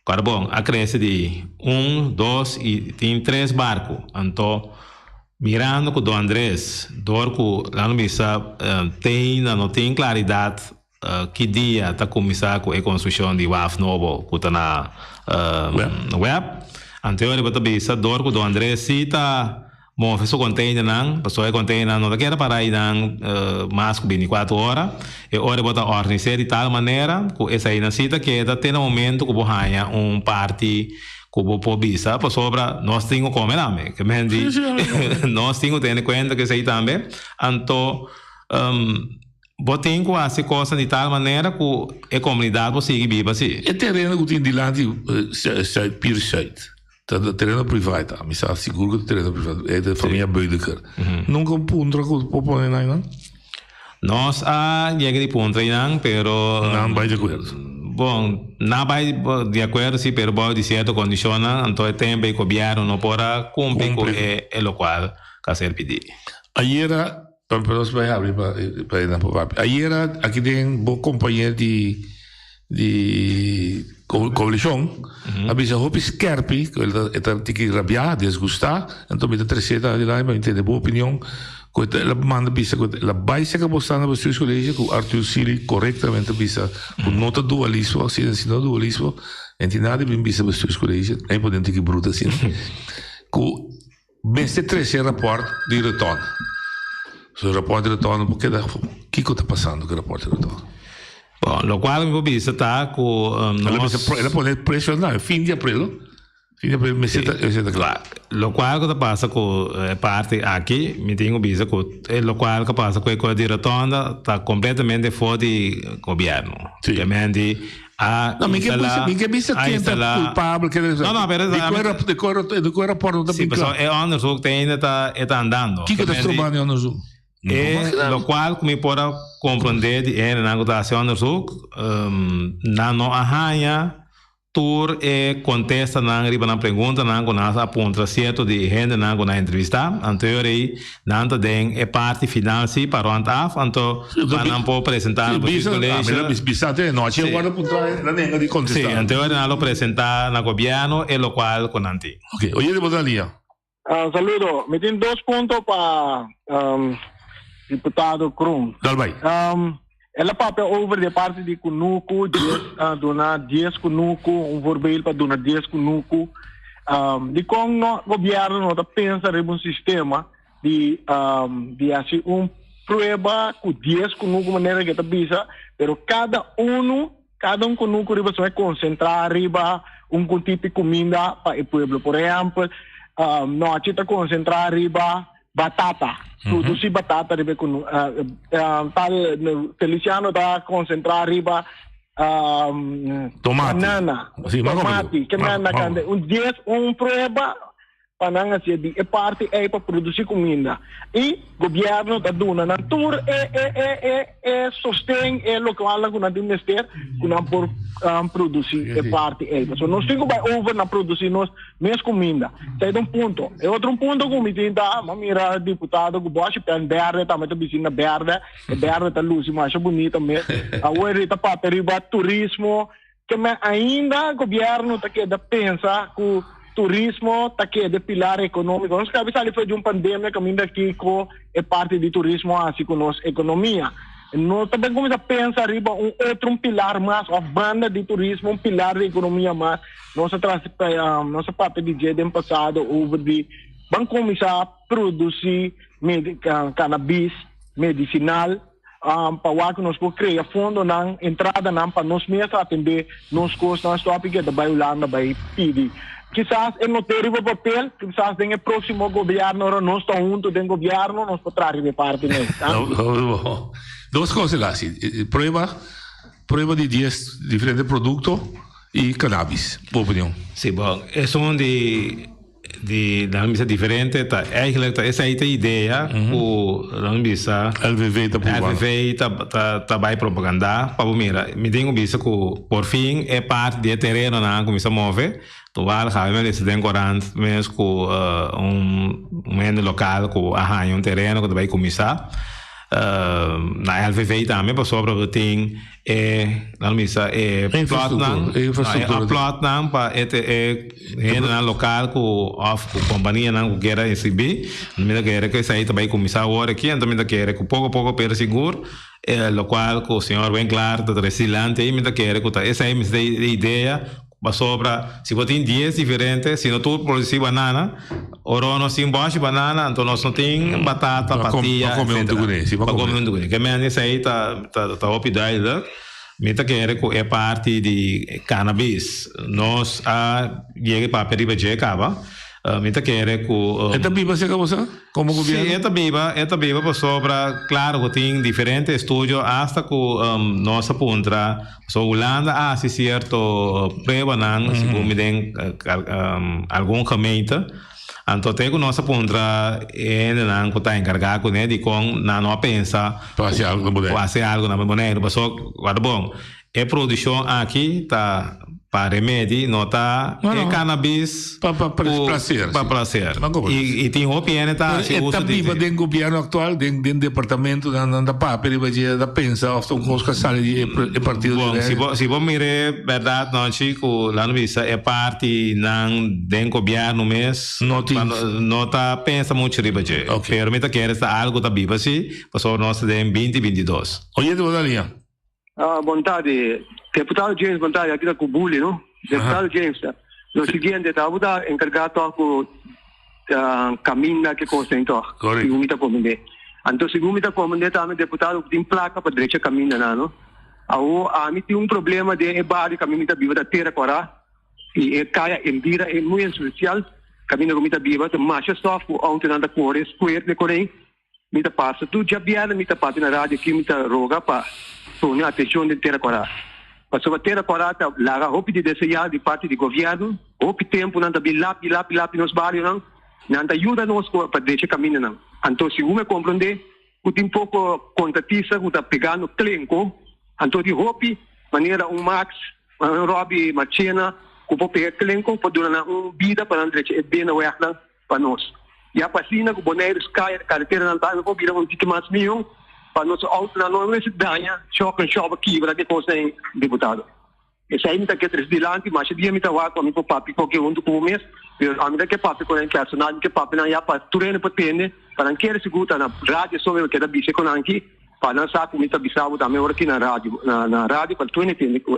Carbon a krese di un, dos i tin tres barku. Anto mirando ku Don Andres dor ku nan a bisa tin nan no tin klaridat Ki dia ta kuminsá ku e konstrukshon di waf nobo ku ta na web? Anterior bo ta bisa dor ku Don Andres si ta move su konteinernan, pasobra e konteinernan no ta keda para einan mas ku bintikuater ora. E ora bo ta òrganis'é di tal manera ku eseinan si ta keda te na momento ku bo haña un parti ku bo por bisa, pasobra nos tin ku kome tambe. Ke men di nos tin ku tene kuenta ku esei tambe. Anto. Bo tin ku hasi kosnan di tal manera ku e komunidat por sigui biba si. E tereno ku tin dilanti Zuid Pier Zuid ta tereno privat ta. Mi sa sigur ku ta tereno privat. E ta familia Beudeker. Nunka un puntra ku por pone nan einan? Nos a yega di puntra einan pero. Nan bai di akuerdo. Bon, nan bai di akuerdo si pero bou di sierto kondishonnan. Anto e tempo ei gobièrnu no por a kumpli ku e lokual ku a ser pidi. Ayera Pa nos bai habri pa pa e nan por papia. Ayera aki den bo compañer di di coalicion a bisa hopi skerpi cu el ta e ta tiki rabia, disgusta, enton mi ta trece ta adelante pa mi tende bo opinion cu e ta el a manda bisa cu el a bai cerca bo sta na bestuurscollege cu Arthur Sealy corectamente a bisa cu no ta dualismo asina si no dualismo en tin nada di bin bisa bestuurscollege ei por den tiki bruto asina cu Mester trece rapport di retorno. So rapport di retorno por keda afo. Kico ta pasando cu rapport di retorno? Bon, locual mi por bisa ta cu nos. El a pone precio na fin di april. Fin di april mester ta mester ta cla. Locual cu ta pasa cu e parti aki, mi tin cu bisa cu e locual cu a pasa cu e cosa di rotonda ta completamente for di gobierno. Si. A No, mi ke instala, bisa, mi ke bisa a ken ta instala. culpabel, ken No, no, pero di koe rap, di koe rap, di koe rapport no ta Sí, bin pasobra kla. e onderzoek te ainda ta e ta andando. Kiko ta Ke men di strobando e onderzoek? No e imaginami. lokual ku mi por a komprondé di e hendenan ku ta hasi onderzoek, nan no a haña tur e kontestanan riba nan preguntanan ku nan a puntra sierto di e hendenan ku nan a entrevistá. Anto e ora ei nan ta den e parti final sí pa rond af, anto pa nan por presentá na Bisa, bestuurscollege. ah, mi bisa te nochi Sí. a wòrdu puntrá, el a nenga di Sí, kontestá. anto e ora nan lo presentá na gobièrnu e lokual ku nan tin. Ok, oye bo ta lia. Saludo. Mi tin dos punto pa diputado Kroon. Dal bai. El a papia over di parti di kunuku, dies, duna dies kunuku, un voorbeeld pa duna dies kunuku. Dikon no gobièrnu no ta pensa riba un sistema di di hasi un prueba ku dies kunuku manera ke ta bisa, pero kada unu, kada un kunuku riba su e konsentrá riba un ku tipo kuminda pa e pueblo. Por ehèmpel, nochi ta konsentrá riba batata, produsí batata riba e kunu, tal Feliciano ta konsentrá riba Tomati. banana, Sí, ma tomati, ke men na kande un dies un prueba pa nan hasié di e parti ei pa produsí kuminda i gobièrnu ta duna nan tur e e e e e sosten e lokualnan ku nan tin mester ku nan por produsí e parti ei. Pasobra nos tin ku bai over na produsí nos mes kuminda. Esei ta un punto. E otro un punto ku mi tin ta, mi a mira diputado ku bòshi pèn bèrdè tambe ta bisti na bèrdè, e bèrdè ta lusi masha bunita mes. Awor e ta papia riba turismo. Ke men ainda gobièrnu ta keda pensa ku turismo ta keda e pilar ekonómiko. Nos kabi sali for di un pandemia kaminda kiko e parti di turismo a hasi ku nos ekonomia. No ta ben kuminsá pensa riba un otro un pilar mas òf banda di turismo un pilar di ekonomia mas. Nos a trasi nos a papia di dje den pasado over di ban kuminsá produsí cannabis medisinal. Pa wak ku nos por krea fondonan, entradanan pa nos mes atendé nos kosnan stòp i keda bai Hulanda bai pidi. Kisas e no te riba papel, kisas den e próksimo gobièrnu ora nos ta huntu den gobièrnu nos por traha riba e parti mes. Dos kos el hasi, prueba, prueba di dies diferente produkto i cannabis. Bo opinion? Si, bon, esun di Di nan bisa diferente ta eigenlijk ta esei ta idea ku nan bisa LVV ta prueba. LVV ta ta ta bai propaganda pa bo mira mi tin ku bisa ku por fin e parti di e terenonan a kuminsa move toval gawe mi a lesa den korant mes ku un un hende lokal ku a haña un tereno ku ta bai kuminsa na LVV tambe pasobra bo tin E nan bisa e plotnan, e plotnan pa e e hendenan lokal ku òf ku kompanianan ku kier a inskribí. Mi ta kere ku esei ta bai kuminsá awor aki, anto mi ta kere ku poko poko pero sigur lokual ku señor Winklaar ta trese dilanti ei mi ta kere ku ta esei mester ta e idea pasobra si bo tin dies diferente si no tur produsí banana ora nos tin bòshi banana anto nos no tin batata, patia Pa kome huntu kuné, si pa kome huntu kuné. Ke men esei ta ta hopi duidelijk. Mi ta kere ku e parti di cannabis nos a yega papia riba dje kaba. Mi ta kere ku. E ta biba serka bo sa? Komo gobierno? Si, e ta biba, e ta biba pasobra klaro ku tin diferente estudio asta ku nos a puntra pasobra Hulanda a hasi sierto pruebanan segun mi den algun gemeente anto te ku nos a puntra e hendenan ku ta enkargá kuné dikon nan no a pensa Pa hasi algu na Boneiru. Pa hasi algu na Boneiru pasobra wak bon E produccion aki ta pa remedi, no ta e cannabis Pa pa placer. Pa placer. Y tin hopi hende ta haci uso di. E ta biba den gobierno actual, den den departamento nan nan ta papia riba dje, ta pensa of ta un cos cu a sali di e partido di Bon, si bo si bo mira e berdad nochi cu laat mi bisa e parti nan den gobierno mes No tin. no ta pensa mucho riba dje. Pero mi ta kere esta algo ta biba si, pasobra nos ta den binti bintidos. Oyente bo ta liña. Ah, bon tardi. Deputado James, bon tardi. Aki ta ku Buli, no? Deputado James, lo siguiente, ta bo ta enkargá tòg ku kaminda ke kos den tòg. Correcto. Segun mi ta komprendé. Anto segun mi ta komprendé tambe, deputado, ku tin plaka pa drecha kamindanan, no? Awor, ami tin un problema den e bario kaminda mi ta biba, ta Tera Kòrá, i e kaya Endira e muy espesial, kaminda ku mi ta biba, ta masha sòf ku outonan ta kore, skuer den korei. Mi ta pasa tur djabièrnè mi ta papia na radio aki mi ta roga pa pone atencion den Tera Kòrá. Pasobra Tera Kòrá ta laga hopi di deseá di parti di gobièrnu. Hopi tempu nan ta bin lapi lapi lapi nos barionan. Nan ta yuda nos ku pa drecha kamindanan. Anto segun mi a komprondé ku tin poko kontratista ku ta pegando klenko. Anto di hopi manera un Max, un Robby Marchena ku por pega klenko por duna nan un bida pa nan drecha e benewegnan. pa nos. Ya pa asina ku Boneiru skaya kareteranan ta por bira un tiki mas mihó pa nos outonan no mester daña, shòk en shòp kibra ke kosnan ei, diputado. Esei mi ta ke trese dilanti, masha dia mi ta wak pa mi por papia koke huntu ku bo mes, pero ami ta ke papia ku nan personal, mi ke papia nan ya pa tur hende por tende, pa nan kere sigur ta na radio so mi keda bisa ku nan aki. Pa nan sa ku mi ta bisa bo tambe ora ki na radio na na radio pa tur hende tende ku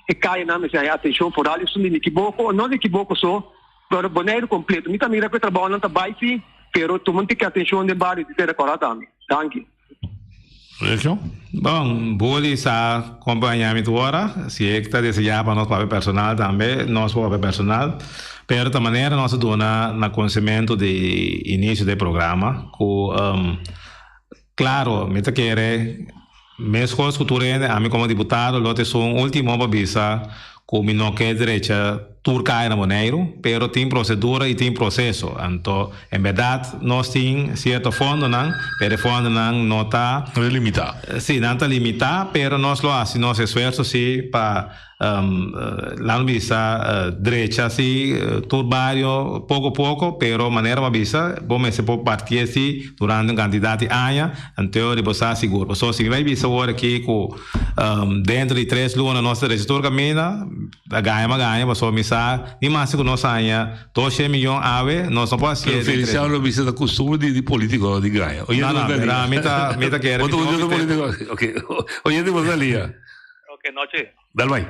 e kayanan mester haña atenshon foral esun di Nikiboko o no Nikiboko so pero Boneiru kompleto. Mi ta mira ku e trabounan ta bai si pero tuma un tiki atenshon den bario di Tera Kòrá tambe. Danki. Reakshon? Bon, Bully sa kompañá mi tur ora. Si e ta deseá pa nos papia personal tambe, nos por papia personal. Pero ta manera nos a duna na konsementu di inisio di e programa ku Claro, mi ta kere mescos cu tur hende, ami como diputado lo ta esun ultimo pa bisa cu mi no ke drecha tur caya na Boneiru, pero tin procedura y tin proceso. Anto, en berdad nos tin cierto fondonan, pero e fondonan no ta. Limita. Si, nan ta limita, pero nos lo haci nos esfuerzo si pa Lan bisa drecha si tur bario poko poko, pero manera bo a bisa bo mester por partié si durante un kantidat di aña, anto di bo sa sigur. Pasobra si mi bai bisa awor aki ku dentro di tres luna nos ta drecha tur kaminda, ta gaña bo a gaña pasobra mi sa ni mas ku nos haña doshen miyon awe nos no por hasié Pero den tres Feliciano luna. lo bisa ta kustumber di politikonan di gaña. No, no, pero mi ta mi ta kere mi no Oke, oyente bo ta lia. Oke, nochi. Dal bai.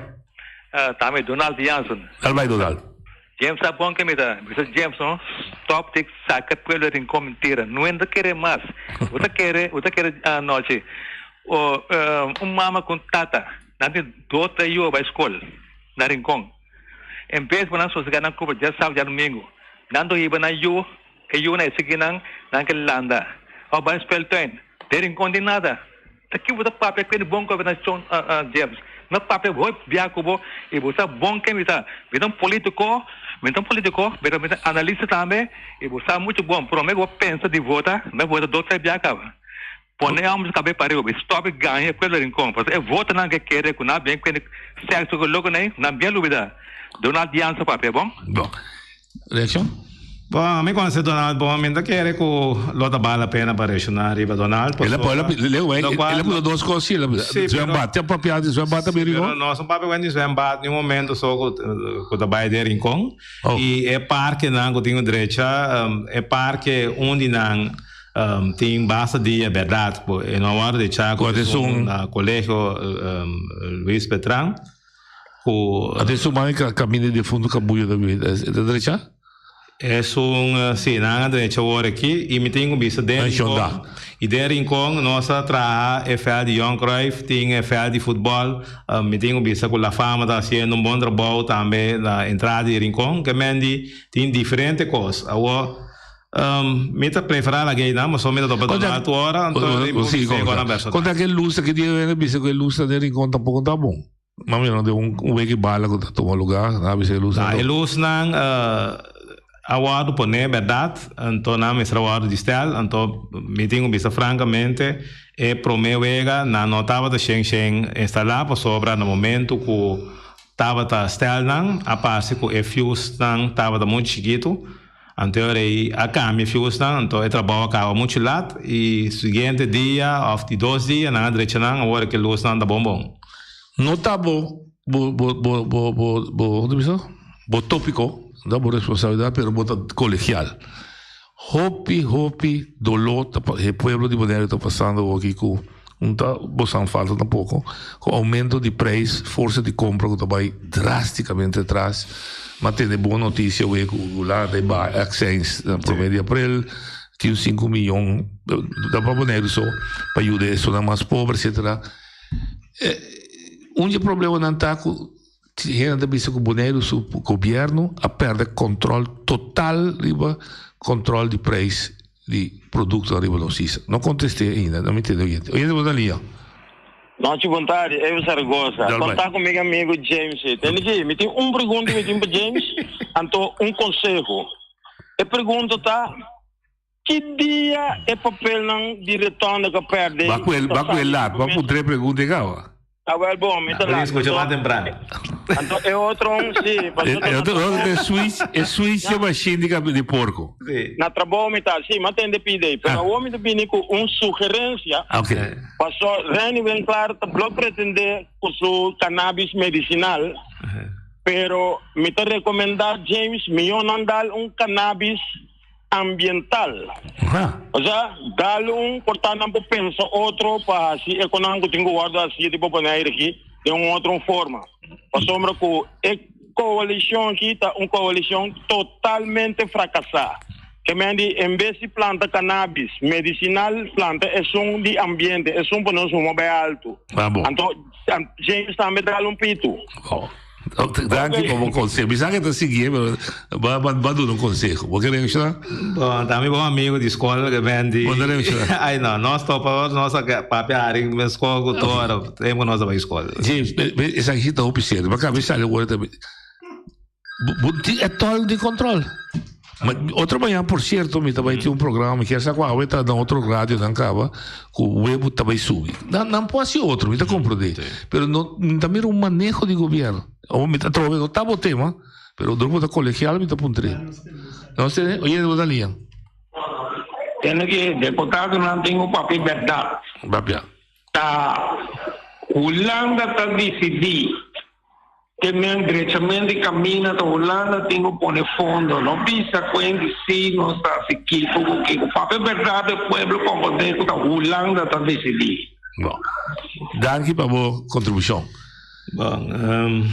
Ta mi Donald Jansen. Dal bai Donald. James sa bon ke mi ta bisa James no stop di saka pueblo di rincon mentira no ta kere mas bo ta kere bo ta kere anochi un mama ku un tata nan tin dos tres yu a bai skol na rincon en bes pa nan sosega nan kupa djasabu djadumingu nan ta hiba nan yu E yunan e sigui nan, nan ke landa of bai speeltuin. Den rincon tin nada. Ta ki bo ta papia ku e bon gobernashon James? Mi a papia hopi bia ku bo i bo sa bon ken mi ta. Mi ta un politico, mi ta un politico, pero mi ta analista tambe i bo sa muchu bon. Prome ku bo pensa di vota, mi a vota dos tres bia kaba. Pone e homber su kabes pa riba i stop di gaña e pueblo Rincon. Pasobra e votonan ke kere ku nan bien kende sexo ku loco nei, nan bien lubida. Donald Jansen papia bon. Bon. Reaccion? Bon, mi conoce Donald bon, mi ta kere cu lo ta bal la pena pa reacciona riba Donald, El a pasobra Leo, el locual a puso dos cos, sí, el a Sí, pero zwembad, te papia di zwembad tambe pero Rincon. nos no papia wen di zwembad ni un momento so cu cu ta bay den Rincon. Oh. Y e parkenan cu tin cu drecha, e parke un di nan Tin basta dia berdad cu e no a wordo echa cu esun na colegio Luis Petran cu. Ate esun mami caminda di defunto cabuyo ta bibi e ta drecha? Esun si nan a drecha awor aki y mi tin cu bisa den Rincon y den Rincon nos a traha e veld di Johan Cruijff tin e veld di futbol mi tin cu bisa cu La Fama ta haciendo un bon trabou tambe na entrada di Rincon ke men di tin diferente cos awor. Mi ta preferá la gay nan, pasobra mi ta topa duna altu ora, anto e por Sí, bisa ora personal. Konta ke lus ke dia wende bisa ku e lus den Rincon tampoko ta bon. Ma mi no den un weki bala ku ta tuma lugá, nan a bisa e lus Na e lusnan a wòrdu poné bèrdat, anto nan mester a wòrdu di stèl, anto mi tin ku bisa frankamente e promé wega nan no tabata shen shen instalá pasobra na momentu ku tabata stèl nan a parse ku e fiusnan tabata muchu chikitu. Anto e rei a cambia fiusnan, anto e trabou a caba muchu lat y siguiente dia of di dos dia nan a drecha nan, awor ke lusnan ta bon bon. No ta bo bo bo bo bo bo bo ta bisa? Bo topico, no ta bo responsabilidad pero bo ta colegial. Hopi hopi dolor ta e pueblo di Boneiru ta pasando awor aki cu no ta bosan falta tampoco cu aumento di prijs, forsa di compra cu ta bay drasticamente atras. M'a tende bon noticia awe cu Hulanda e baha accijns na prome di april, tin un sinku miyon ta pa Boneiru so pa yuda esunnan mas pober etcetera. Un di e problemanan ta cu hende ta bisa cu Boneiru su gobierno a perde control total riba control di prijs di productonan riba nos isla. No conteste ainda, no mi tende oyente. Oyente bo ta lia. Nochi bon tardi, Evo Zaragoza. Dal bai. Conta cu mi amigo James. Tende ki, mi tin un pregunta mi tin pa James, anto un conseho. E pregunta ta, ki dia e papelnan di retorno cu a perde Ba cu el, ta ba cu el sali laat, ba riba mesa? puntra e pregunta e caba. Ah, wel bon, mi ta Bo laat. escucha Anto, mas temprano. anto e otro un, si, E, pasobra e na otro, trabou, e switch, e switch e machine di, cabe- di porco. Sí. na trabou mi ta, si, m'a tende pide, pero Ah. awor mi ta bini cu un sugerencia. Ok. Paso Renny Winklaar ta blok pretende cu su cannabis medicinal, pero mi ta recomenda James, miyo nan dal un cannabis. ambiental. Osea, dal un por ta nan por pensa otro pa hasi e konan ku tin ku wòrdu hasi di Bonaire aki den un otro forma. Pasobra ku e koalishon aki ta un koalishon totalmente frakasá. Ke men di en bes di planta cannabis medisinal planta esun di ambiente, esun pa nos huma bai altu. Anto James tambe dal un pitu. Danki pa bo conseho. Mi sa ke ta sigui pero ba ba ba duna un conseho. Bo ke reacciona? Bon, ta mi bon amigo di skol ke ben di. Bo ta reacciona? Ai no, nos topa nos a papia hari mes skol ku tur tempo nos a bai skol. James, esaki si ta hopi serio. Bo a kaba di sali awor tambe. Bo tin e tol di control. Ma otro mañana por cierto mi ta bai tin un programa mi kier sa cu awe ta na otro radio nan caba cu webu ta bai subi. Nan nan por haci otro mi ta comprende pero no mi ta mira un maneho di gobierno. Awor mi ta trobe no ta bo tema pero dor bo ta colegial mi ta puntre. Nos tene oye bo ta lia. Tene ki deputadonan tin ku papia bèrdat. Papia. Ta Hulanda ta disidí Te men drechament di camina ta Hulanda tin cu pone fondo. No bisa cu hende si nos ta haci kico cu kico. Papia berdad e pueblo comprende cu ta Hulanda ta decidi. Bon. Danki pa bo contribucion. Bon,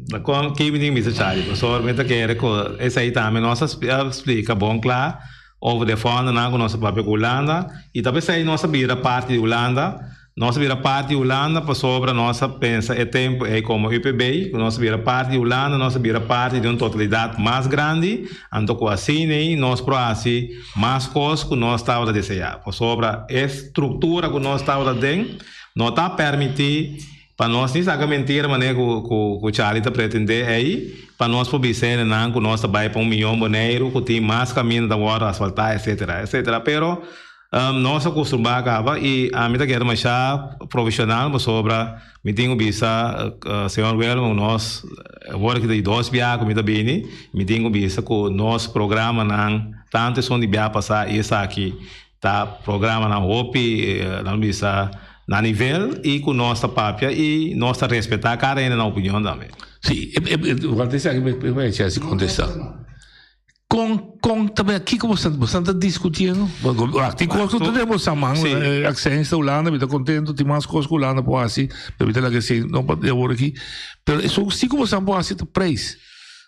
na con ki mi tin bisa Charlie, pasobra mi ta kere cu esey tambe nos a splica bon cla over de fondonan cu nos a papia cu Hulanda y ta pesey nos a bira parti di Hulanda. Nos a bira parti di Hulanda pasobra nos a pensa e tempu ei komo UPB ku nos a bira parti di Hulanda, nos a bira parti di un totalidat mas grandi, anto ku asina ei nos por hasi mas kos ku nos tabata deseá. Pasobra e struktura ku nos tabata den no ta permití pa nos ni saka mentira manera ku ku Charlie ta pretendé ei, pa nos por bisa hendenan ku nos ta bai pa un miyon Boneiru ku tin mas kaminda ta wòrdu asfaltá etcetera etcetera. Pero Nos a kustumbrá kaba i ami ta keda masha profeshonal pasobra mi tin ku bisa señor Welman ku nos awor aki ta di dos bia ku mi ta bini, mi tin ku bisa ku nos programanan tantu esun di bia pasá i esaki ta programanan hopi nan bisa na nivel i ku nos ta papia i nos ta respetá kada hende nan opinion tambe. Sí, wak esaki mi a chèns di kontestá. Kon kon ta bira kiko boso boso ta diskutiendo? Wak tin kos ku ta den boso man Accents ta Hulanda mi ta kontento tin mas kos ku Hulanda por hasi pero mi ta laga esei no pa di awor aki pero esun si ku boso por hasi ta preis.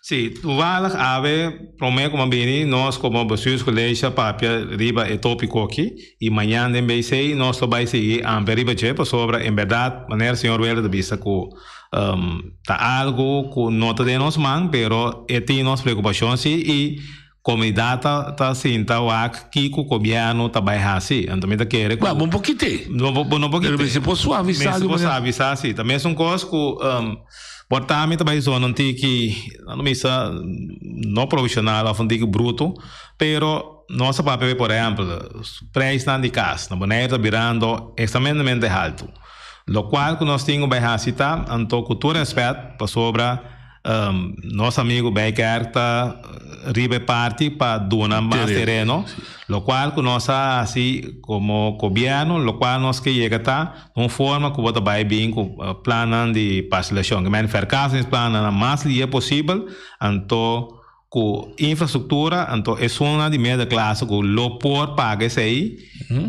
Si, toevallig awe prome ku mi a bini nos komo bestuurscollege a papia riba e topiko aki i mañan den BC nos lo bai sigui amplia riba dje pasobra en bèrdat manera señor Welde ta bisa ku Ta algo ku no ta den nos man, pero e tin nos preokupashon si i komunidat ta ta sinta wak kiko gobièrnu ta bai hasi. Anto mi ta kere ku. Ba, bo no por kit'é. No bo no por kit'é. Pero mester por suavisá di un manera. Mester por suavisá si. Ta mesun kos ku por ta mi ta bai zona un tiki, nan bisa, no profeshonal òf un tiki bruto, pero nos a papia por ehèmpel, preisnan di kas na Boneiru ta birando ekstremadamente haltu. Lokual ku nos tin ku bai hasi ta, anto ku tur rèspèt, pasobra nos amigu Bijkerk ta riba e parti pa duna mas tereno, lokual ku nos a hasi komo gobièrnu, lokual nos ke yega ta un forma ku bo ta bai bin ku plannan di parselashon, ke men verkavelingsplannan mas lihe posibel, anto Ku infrastruktura, anto esunnan di middenklasse ku lo por paga esei,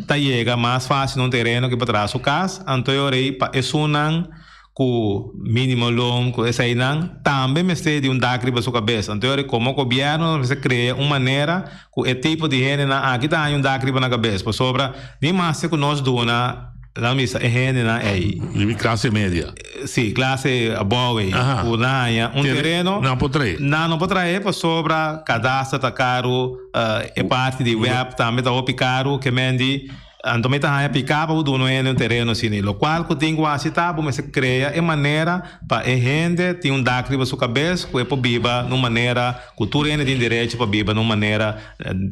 ta yega mas fásil na un tereno ke pa traha su kas, anto e ora ei pa esunnan ku mínimo loon, ku eseinan, tambe mester di un dak riba su kabes. Anto e ora ei komo gobièrnu nos mester krea un manera ku e tipo di hendenan aki ta haña un dak riba nan kabes, pasobra ni maske ku nos duna. Nan bisa e hendenan ei. Di klase media. Si, klase abou ei. Ku nan haña un tereno. Nan por trae. Nan no por trae pasobra kadastro ta karu, e parti di web tambe ta hopi karu. Ke men di, anto mi ta haña piká pa bo duna un hende un tereno asina. Lokual ku tin ku hasi ta, bo mester krea e manera pa e hende tin un dak riba su kabes ku e por biba na un manera ku tur hende tin derecho pa biba na un manera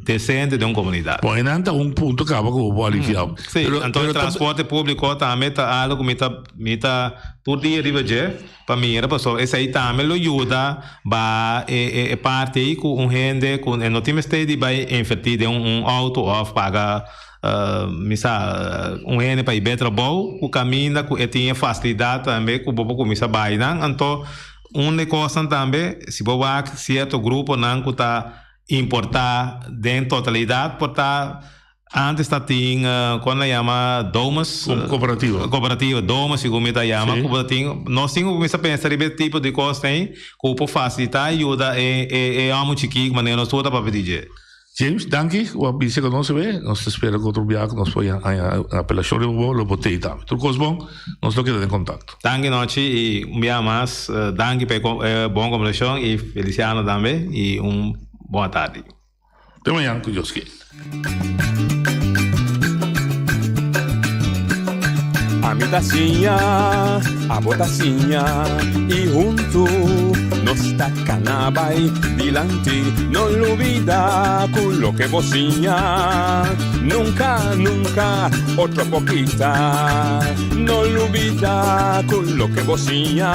Decente den un comunidad. Bon, enan ta un punto caba cu bo por alivia. Sí, anto e transporte publico tambe ta algo cu mi ta mi ta tur dia riba dje pa mira pasobra esey tambe lo yuda ba e e parti ey cu un hende cu e no tin mester di bay inverti den un auto of paga mi sa un hende pa bay trabou cu caminda cu e tin e facilidad tambe cu bo por cuminsa bay nan. Anto un di e cosnan tambe si bo wak cierto gruponan cu ta. Importá den totalidat por ta antes ta tin kon nan yama domus Kooperativa. Kooperativa domus segun mi ta yama ku bo ta tin nos tin ku kuminsá pensa riba e tipo di kos ei ku por fasilitá i yuda e e hòmber chikí manera nos tur ta papia di dje. James, danki ku a bisa ku nos awe. Nos ta spera ku otro biaha ku nos por haña apelashon riba bo lo bo tei tambe. Tur kos bon, nos lo keda den kontakto. Danki Nochi i un biaha mas danki pa e bon kombersashon i Feliciano tambe i un bon atardi. Te mañan ku Dios kier. Ami ta siña, abo ta siña y huntu nos ta cana bay dilanti. No lubida cu loke bo siña nunca, nunca otro por kita. No lubida cu loke bo siña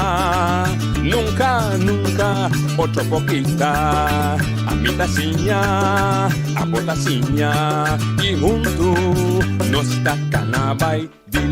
nunca, nunca otro por kita. Ami ta siña, abo ta siña y huntu nos ta cana bay dilanti.